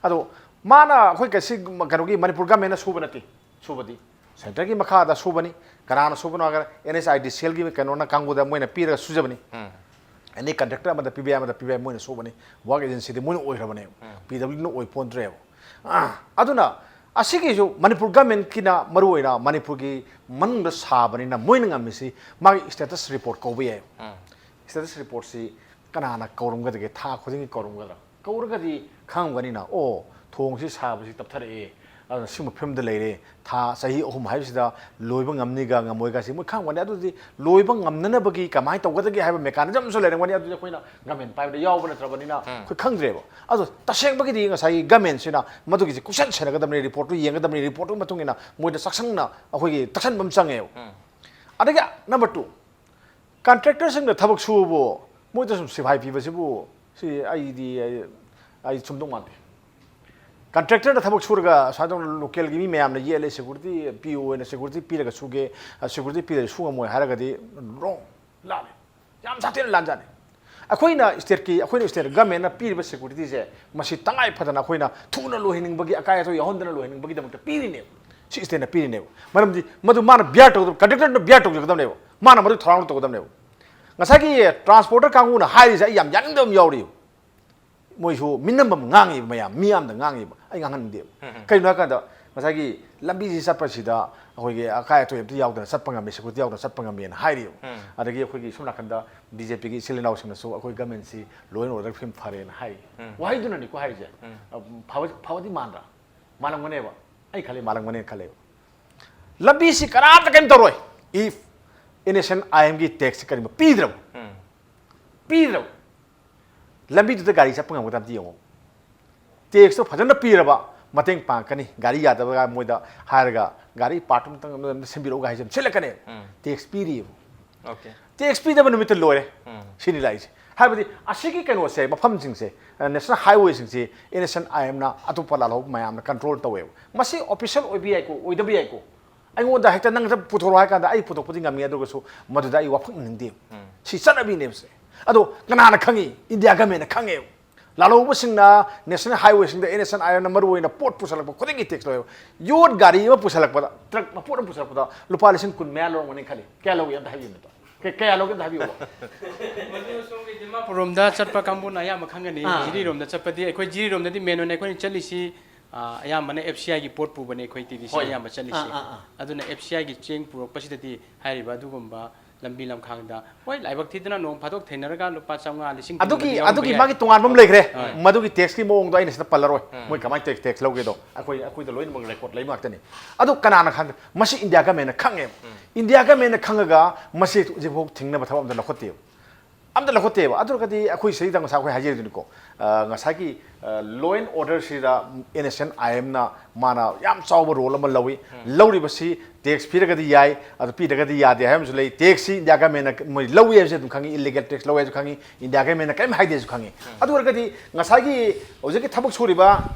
ꯑꯗꯣ ꯃꯥꯅ ꯑꯩꯈꯣꯏ ꯀꯁꯤ-, ꯀꯩꯅꯣꯒꯤ ꯃꯅꯤꯄꯨꯔ government ꯅ ꯁꯨꯕ ꯅꯠꯇꯦ, ꯁꯨꯕꯗꯤ centre ꯒꯤ ꯃꯈꯥꯗ ꯁꯨꯕꯅꯤ꯫ ꯀꯅꯥꯅ ꯁꯨꯕꯅꯣ ꯍꯥꯏꯔꯒ N H I D C L ꯒꯤ ꯀꯩꯅꯣꯅ ꯀꯥꯡꯕꯨꯗ ꯃꯣꯏꯅ ꯄꯤꯔꯒ ꯁꯨꯖꯕꯅꯤ꯫ Any contractor ꯑꯃꯗ ꯄꯤꯕ ꯌꯥꯏ, ꯑꯃꯗ ꯄꯤꯕ ꯌꯥꯏ, ꯃꯣꯏꯅ ꯁꯨꯕꯅꯤ꯫ Work agency ꯗꯤ ꯃꯣꯏꯅ ꯑꯣꯏꯈ꯭ꯔꯕꯅꯦꯕ, P W ꯅ ꯑꯣꯏ ꯄꯣꯟꯗ꯭ꯔꯦꯕ꯫ ꯑꯥ, ꯑꯗꯨꯅ ꯑꯁꯤꯒꯤꯁꯨ ꯃꯅꯤꯄꯨꯔ government ꯀꯤꯅ ꯃꯔꯨ ꯑꯣꯏꯅ ꯃꯅꯤꯄꯨꯔꯒꯤ ꯃꯅꯨꯡꯗ ꯁꯥꯕꯅꯤꯅ ꯃꯣꯏꯅ ꯉꯝꯃꯤꯁꯤ ꯃꯥꯒꯤ status report ꯀꯧꯕ ꯌꯥꯏ꯫ Status report ꯁꯤ ꯀꯅꯥꯅ ꯀꯧꯔꯝꯒꯗꯒꯦ? ꯊꯥ ꯈꯨꯗꯤꯡꯒꯤ ꯀꯧꯔꯝꯒꯗ꯭ꯔꯥ? ꯀꯧꯔꯒꯗꯤ ꯈꯪꯉꯝꯒꯅꯤꯅ, ꯑꯣ, ꯊꯣꯡꯁꯤ ꯁꯥꯕꯁꯤ ꯇꯞꯊꯔꯛꯑꯦ, ꯑꯗꯨꯅ ꯁꯤꯒꯨꯝꯕ ꯐꯤꯕꯝꯗ ꯂꯩꯔꯦ꯫ ꯊꯥ ꯆꯍꯤ ꯑꯍꯨꯝ ꯍꯥꯏꯕꯁꯤꯗ ꯂꯣꯏꯕ ꯉꯝꯅꯤꯒ ꯉꯝꯃꯣꯏꯒꯁꯤ ꯃꯣꯏ ꯈꯪꯉꯝꯒꯅꯤ꯫ ꯑꯗꯨꯗꯤ ꯂꯣꯏꯕ ꯉꯝꯅꯅꯕꯒꯤ ꯀꯃꯥꯏꯅ ꯇꯧꯒꯗꯒꯦ ꯍꯥꯏꯕ mechanism ꯑꯃꯁꯨ ꯂꯩꯔꯝꯒꯅꯤ꯫ ꯑꯗꯨꯗꯤ ꯑꯩꯈꯣꯏꯅ government ꯄꯥꯏꯕꯗ ꯌꯥꯎꯕ ꯅꯠꯇ꯭ꯔꯕꯅꯤꯅ ꯑꯩꯈꯣꯏ ꯈꯪꯗ꯭ꯔꯦꯕ꯫ ꯑꯗꯣ ꯇꯁꯦꯡꯕꯒꯤꯗꯤ ꯉꯁꯥꯏꯒꯤ government ꯁꯤꯅ ꯃꯗꯨꯒꯤꯁꯦ ꯀꯨꯞꯁꯟ ꯁꯦꯟꯅꯒꯗꯕꯅꯤ, report ꯇꯨ ꯌꯦꯡꯒꯗꯕꯅꯤ, report ꯇꯨꯒꯤ ꯃꯇꯨꯡ ꯏꯟꯅ ꯃꯣꯏꯗ ꯆꯥꯛꯁꯪꯅ ꯑꯩꯈꯣꯏꯒꯤ ꯇꯛꯁꯟꯕ ꯑꯃ ꯆꯪꯉꯦꯕ꯫ ꯑꯗꯒꯤ number two, contractor ꯁꯤꯡꯅ ꯊꯕꯛ ꯁꯨꯕꯕꯨ ꯃꯣꯏꯗ ꯁꯨꯝ ꯁꯤꯐꯥꯏ ꯄꯤꯕꯁꯤꯕꯨ ꯁꯤ ꯑꯩꯗꯤ ꯑꯩ, ꯑꯩ ꯆꯨꯝꯗꯧ ꯃꯥꯟꯗꯦ꯫ Contractor ꯅ ꯊꯕꯛ ꯁꯨꯔꯒ ꯁꯨꯃꯥꯏꯅ ꯇꯧꯅ local ꯒꯤ ꯃꯤ ꯃꯌꯥꯝꯅ ꯌꯦꯠꯂꯦ, security ꯄꯤꯌꯨ ꯍꯥꯏꯅ security ꯄꯤꯔꯒ ꯁꯨꯒꯦ, security ꯄꯤꯗ꯭ꯔꯗꯤ ꯁꯨ ꯉꯝꯃꯣꯏ ꯍꯥꯏꯔꯒꯗꯤ wrong, ꯂꯥꯜꯂꯦ꯫ ꯌꯥꯝ ꯁꯥꯊꯤꯅ ꯂꯥꯟꯖꯥꯠꯅꯤ꯫ ꯑꯩꯈꯣꯏꯅ state ꯀꯤ, ꯑꯩꯈꯣꯏꯅ state government ꯅ ꯄꯤꯔꯤꯕ security ꯁꯦ ꯃꯁꯤ ꯇꯉꯥꯏ ꯐꯗꯅ ꯑꯩꯈꯣꯏꯅ ꯊꯨꯅ ꯂꯣꯏꯍꯟꯅꯤꯡꯕꯒꯤ, ꯑꯀꯥꯏ ꯑꯇꯣꯏ ꯌꯥꯎꯍꯟꯗꯅ ꯂꯣꯏꯍꯟꯅꯤꯡꯕꯒꯤꯗꯃꯛꯇ ꯄꯤꯔꯤꯅꯦꯕ꯫ ꯁꯤ state ꯅ ꯄꯤꯔꯤꯅꯦꯕ꯫ ꯃꯔꯝꯗꯤ ꯃꯗꯨ ꯃꯥꯅ bear ꯇꯧꯒꯗꯕ, contractor ꯗꯨꯅ bear ꯇꯧꯖꯒꯗꯕꯅꯦꯕ꯫ ꯃꯥꯅ ꯃꯗꯨ ꯊꯧꯔꯥꯡ ꯇꯧꯒꯗꯕꯅꯦꯕ꯫ ꯉꯁꯥꯏꯒꯤ transporter ꯀꯥꯡꯕꯨꯅ ꯍꯥꯏꯔꯤꯁꯦ ꯑꯩ ꯌꯥꯝ ꯌꯥꯅꯤꯡꯗꯕ ꯑꯃ ꯌꯥꯎꯔꯤꯕ꯫ ꯃꯣꯏꯁꯨ ꯃꯤꯅꯝꯕ ꯑꯃ ꯉꯥꯡꯉꯤꯕ, ꯃꯌꯥꯝ ꯃꯤꯌꯥꯝꯗ ꯉꯥꯡꯉꯤꯕ, ꯑꯩ ꯉꯥꯡꯍꯟꯅꯤꯡꯗꯦꯕ꯫ ꯀꯩꯒꯤꯅꯣ ꯍꯥꯏꯀꯥꯟꯗ ꯉꯁꯥꯏꯒꯤ ꯂꯝꯕꯤꯁꯤ ꯆꯠꯄꯁꯤꯗ ꯑꯩꯈꯣꯏꯒꯤ ꯑꯀꯥꯏ ꯑꯇꯣꯏ ꯑꯝꯇ ꯌꯥꯎꯗꯅ ꯆꯠꯄ ꯉꯝꯃꯤ, security ꯌꯥꯎꯗꯅ ꯆꯠꯄ ꯉꯝꯃꯦꯅ ꯍꯥꯏꯔꯤꯕ꯫ ꯑꯗꯒꯤ ꯑꯩꯈꯣꯏꯒꯤ ꯁꯣꯝ ꯅꯥꯀꯟꯗ B J P ꯒꯤ ꯏꯆꯤꯜ ꯏꯅꯥꯎꯁꯤꯡꯅꯁꯨ ꯑꯩꯈꯣꯏ government ꯁꯤ law and order ꯐꯤꯕꯝ ꯐꯔꯦꯅ ꯍꯥꯏꯔꯤ꯫ ꯋꯥꯍꯩꯗꯨꯅꯅꯤꯀꯣ ꯍꯥꯏꯔꯤꯁꯦ꯫ ꯐꯕ-, ꯐꯕꯗꯤ ꯃꯥꯟꯗ꯭ꯔꯥ? ꯃꯥꯜꯂꯝꯒꯅꯦꯕ꯫ ꯑꯩ ꯈꯜꯂꯤ ꯃꯥꯜꯂꯝꯒꯅꯦꯅ ꯈꯜꯂꯦꯕ꯫ ꯂꯝꯕꯤꯁꯤ ꯀꯅꯥꯝꯇ ꯀꯩꯝ ꯇꯧꯔꯣꯏ if N S N I M ꯒꯤ tax ꯁꯤ ꯀꯔꯤꯒꯨꯝꯕ ꯄꯤꯗ꯭ꯔꯕ꯫ ꯄꯤꯗ꯭ꯔꯕ꯫ ꯂꯝꯕꯤꯗꯨꯗ ꯒꯥꯔꯤ ꯆꯠꯄ ꯉꯝꯒꯗ꯭ꯔꯥ ꯑꯝꯇ ꯌꯦꯡꯉꯣ꯫ Tax ꯇꯣ ꯐꯖꯅ ꯄꯤꯔꯕ ꯃꯇꯦꯡ ꯄꯥꯡꯉꯛꯀꯅꯤ꯫ ꯒꯥꯔꯤ ꯌꯥꯗꯕꯒ ꯃꯣꯏꯗ ꯍꯥꯏꯔꯒ ꯒꯥꯔꯤ part ꯑꯃꯇꯪ ꯑꯃ ꯁꯦꯝꯕꯤꯔꯛꯎꯒ ꯍꯥꯏꯁꯦ ꯁꯤꯜꯂꯛꯀꯅꯦꯕ꯫ Tax ꯄꯤꯔꯤꯕ꯫ Tax ꯄꯤꯗꯕ ꯅꯨꯃꯤꯠꯇ ꯂꯣꯏꯔꯦ꯫ ꯁꯤꯅꯤ ꯂꯥꯛꯏꯁꯦ꯫ ꯍꯥꯏꯕꯗꯤ ꯑꯁꯤꯒꯤ ꯀꯩꯅꯣꯁꯦ, ꯃꯐꯝꯁꯤꯡꯁꯦ, national highway ꯁꯤꯡꯁꯦ N S N I M ꯅ ꯑꯇꯣꯞꯄ ꯂꯥꯜꯍꯧꯕ ꯃꯌꯥꯝꯅ control ꯇꯧꯋꯦꯕ꯫ ꯃꯁꯤ official ꯑꯣꯏꯕ ꯌꯥꯏꯀꯣ, ꯑꯣꯏꯗꯕ ꯌꯥꯏꯀꯣ꯫ ꯑꯩꯉꯣꯟꯗ ꯍꯦꯛꯇ ꯅꯪ ꯍꯦꯛꯇ ꯄꯨꯊꯣꯔꯛꯑꯣ ꯍꯥꯏ ꯀꯥꯟꯗ ꯑꯩ ꯄꯨꯊꯣꯛꯄꯗꯤ ꯉꯝꯃꯤ, ꯑꯗꯨꯒꯁꯨ ꯃꯗꯨꯗ ꯑꯩ ꯋꯥꯐꯝ ꯅꯤꯡꯗꯦ꯫ ꯁꯤ ꯆꯠꯅꯕꯤꯅꯦꯕꯁꯦ꯫ ꯑꯗꯣ ꯀꯅꯥꯅ ꯈꯪꯉꯤ? India government ꯅ ꯈꯪꯉꯦꯕ꯫ ꯂꯥꯜꯍꯧꯕꯁꯤꯡꯅ national highway ꯁꯤꯡꯗ N S N I M ꯅ ꯃꯔꯨ ꯑꯣꯏꯅ ꯄꯣꯠ ꯄꯨꯁꯜꯂꯛꯄ ꯈꯨꯗꯤꯡꯒꯤ tax ꯂꯧꯋꯦꯕ꯫ ꯌꯣꯠ ꯒꯥꯔꯤ ꯑꯃ ꯄꯨꯁꯜꯂꯛꯄꯗ, truck ꯃꯄꯣꯠ ꯑꯃ ꯄꯨꯁꯜꯂꯛꯄꯗ ꯂꯨꯄꯥ ꯂꯤꯁꯤꯡ ꯀꯨꯟ ꯃꯌꯥ ꯂꯧꯔꯝꯒꯅꯤ ꯈꯜꯂꯤ꯫ ꯀꯌꯥ ꯂꯧꯏ ꯑꯝꯇ ꯍꯥꯏꯕꯤꯌꯨꯅꯦ꯫ ꯀ-, ꯀꯌꯥ ꯂꯧꯒꯦ ꯑꯝꯇ ꯍꯥꯏꯕꯤꯌꯨꯕ꯫ ꯃꯗꯨ ꯁꯣꯝꯒꯤ ꯗꯤꯃꯥꯄꯨꯔ ꯔꯣꯝꯗ ꯆꯠꯄ ꯀꯥꯡꯕꯨꯅ ꯑꯌꯥꯝꯕ ꯈꯪꯒꯅꯤ꯫ ꯑꯥ꯫ ꯖꯤꯔꯤꯔꯣꯝꯗ ꯆꯠꯄꯗꯤ, ꯑꯩꯈꯣꯏ ꯖꯤꯔꯤꯔꯣꯝꯗꯗꯤ main ꯑꯣꯏꯅ ꯑꯩꯈꯣꯏꯅ ꯆꯠꯂꯤꯁꯤ, ꯑꯥ, ꯑꯌꯥꯝꯕꯅ F C I ꯒꯤ ꯄꯣꯠ ꯄꯨꯕꯅꯦ ꯑꯩꯈꯣꯏ T D C ꯍꯣꯏ꯫ ꯑꯌꯥꯝꯕ ꯆꯠꯂꯤꯁꯤ꯫ ꯑꯥ, ꯑꯥ, ꯑꯥ꯫ ꯑꯗꯨꯅ F C I ꯒꯤ ꯆꯦꯡ ꯄꯨꯔꯛꯄꯁꯤꯗꯗꯤ ꯍꯥꯏꯔꯤꯕ ꯑꯗꯨꯒꯨꯝꯕ ꯂꯝꯕꯤ ꯂꯝꯈꯥꯡꯗ, ꯍꯣꯏ, ꯂꯥꯏꯕꯛ ꯊꯤꯗꯅ ꯅꯣꯡ ꯐꯥꯗꯣꯛ ꯊꯦꯡꯅꯔꯒ ꯂꯨꯄꯥ ꯆꯥꯝꯃꯉꯥ, ꯂꯤꯁꯤꯡ ꯑꯗꯨꯒꯤ ꯇꯤꯡꯕꯗꯤ ꯑꯗꯨꯒꯤ ꯌꯥꯎꯔꯝꯕ ꯌꯥꯏ꯫ ꯃꯥꯒꯤ ꯇꯣꯉꯥꯟꯕ ꯑꯃ ꯂꯩꯈ꯭ꯔꯦ꯫ ꯍꯣꯏ꯫ ꯃꯗꯨꯒꯤ ꯇꯦꯛꯁꯀꯤ ꯃꯑꯣꯡꯗꯣ ꯑꯩꯅ ꯁꯤꯗ ꯄꯜꯂꯔꯣꯏ꯫ ꯎꯝ꯫ ꯃꯣꯏ ꯀꯃꯥꯏꯅ ꯇꯧ ꯇꯦꯛꯁ ꯂꯧꯒꯦꯗꯣ ꯑꯩꯈꯣꯏ ꯑꯩꯈꯣꯏꯗ ꯂꯣꯏꯅꯃꯛ ꯔꯦꯀꯣꯔꯗ ꯂꯩꯕ ꯉꯥꯛꯇꯅꯤ꯫ ꯑꯗꯨ ꯀꯅꯥꯅ ꯈꯪ? ꯃꯁꯤ ꯏꯟꯗꯤꯌꯥ ꯒꯃꯦꯟꯅ ꯈꯪꯉꯦꯕ꯫ ꯏꯟꯗꯤꯌꯥ ꯒꯃꯦꯟꯅ ꯈꯪꯉꯒ ꯃꯁꯤ ꯍꯧꯖꯤꯛꯐꯥꯎ ꯊꯤꯡꯅꯕ ꯊꯕꯛ ꯑꯝꯇ ꯂꯧꯈꯠꯇꯦꯕ꯫ ꯑꯝꯇ ꯂꯧꯈꯠꯇꯦꯕ꯫ ꯑꯗꯨ ꯑꯣꯏꯔꯒꯗꯤ ꯑꯩꯈꯣꯏ ꯁꯤꯗꯩꯗ ꯉꯁꯥꯏ ꯑꯩꯈꯣꯏ ꯍꯥꯏꯖꯔꯤꯗꯨꯅꯤꯀꯣ꯫ ꯑ, ꯉꯁꯥꯏꯒꯤ law and orderꯁꯤꯗ N S N I Mꯅ ꯃꯥꯅ ꯌꯥꯝ ꯆꯥꯎꯕ ꯔꯣꯜ ꯑꯃ ꯂꯧꯏ꯫ ꯂꯧꯔꯤꯕꯁꯤ ꯇꯦꯛꯁ ꯄꯤꯔꯒꯗꯤ ꯌꯥꯏ, ꯑꯗꯨ ꯄꯤꯗ꯭ꯔꯒꯗꯤ ꯌꯥꯗꯦ ꯍꯥꯏꯕ ꯑꯃꯁꯨ ꯂꯩ꯫ ꯇꯦꯛꯁꯁꯤ ꯏꯟꯗꯤꯌꯥ ꯒꯃꯦꯟꯅ ꯃꯣꯏ ꯂꯧꯏ ꯍꯥꯏꯕꯁꯤ ꯑꯗꯨꯝ ꯈꯪꯉꯤ, ꯏꯂꯤꯒꯦꯜ ꯇꯦꯛꯁ ꯂꯧꯏ ꯍꯥꯏꯕꯁꯨ ꯈꯪꯉꯤ, ꯏꯟꯗꯤꯌꯥ ꯒꯃꯦꯟꯅ ꯀꯔꯤꯝ ꯍꯥꯏꯗꯦꯁꯨ ꯈꯪꯉꯤ꯫ ꯑꯗꯨ ꯑꯣꯏꯔꯒꯗꯤ ꯉꯁꯥꯏꯒꯤ ꯍꯧꯖꯤꯛꯀꯤ ꯊꯕꯛ ꯁꯨꯔꯤꯕ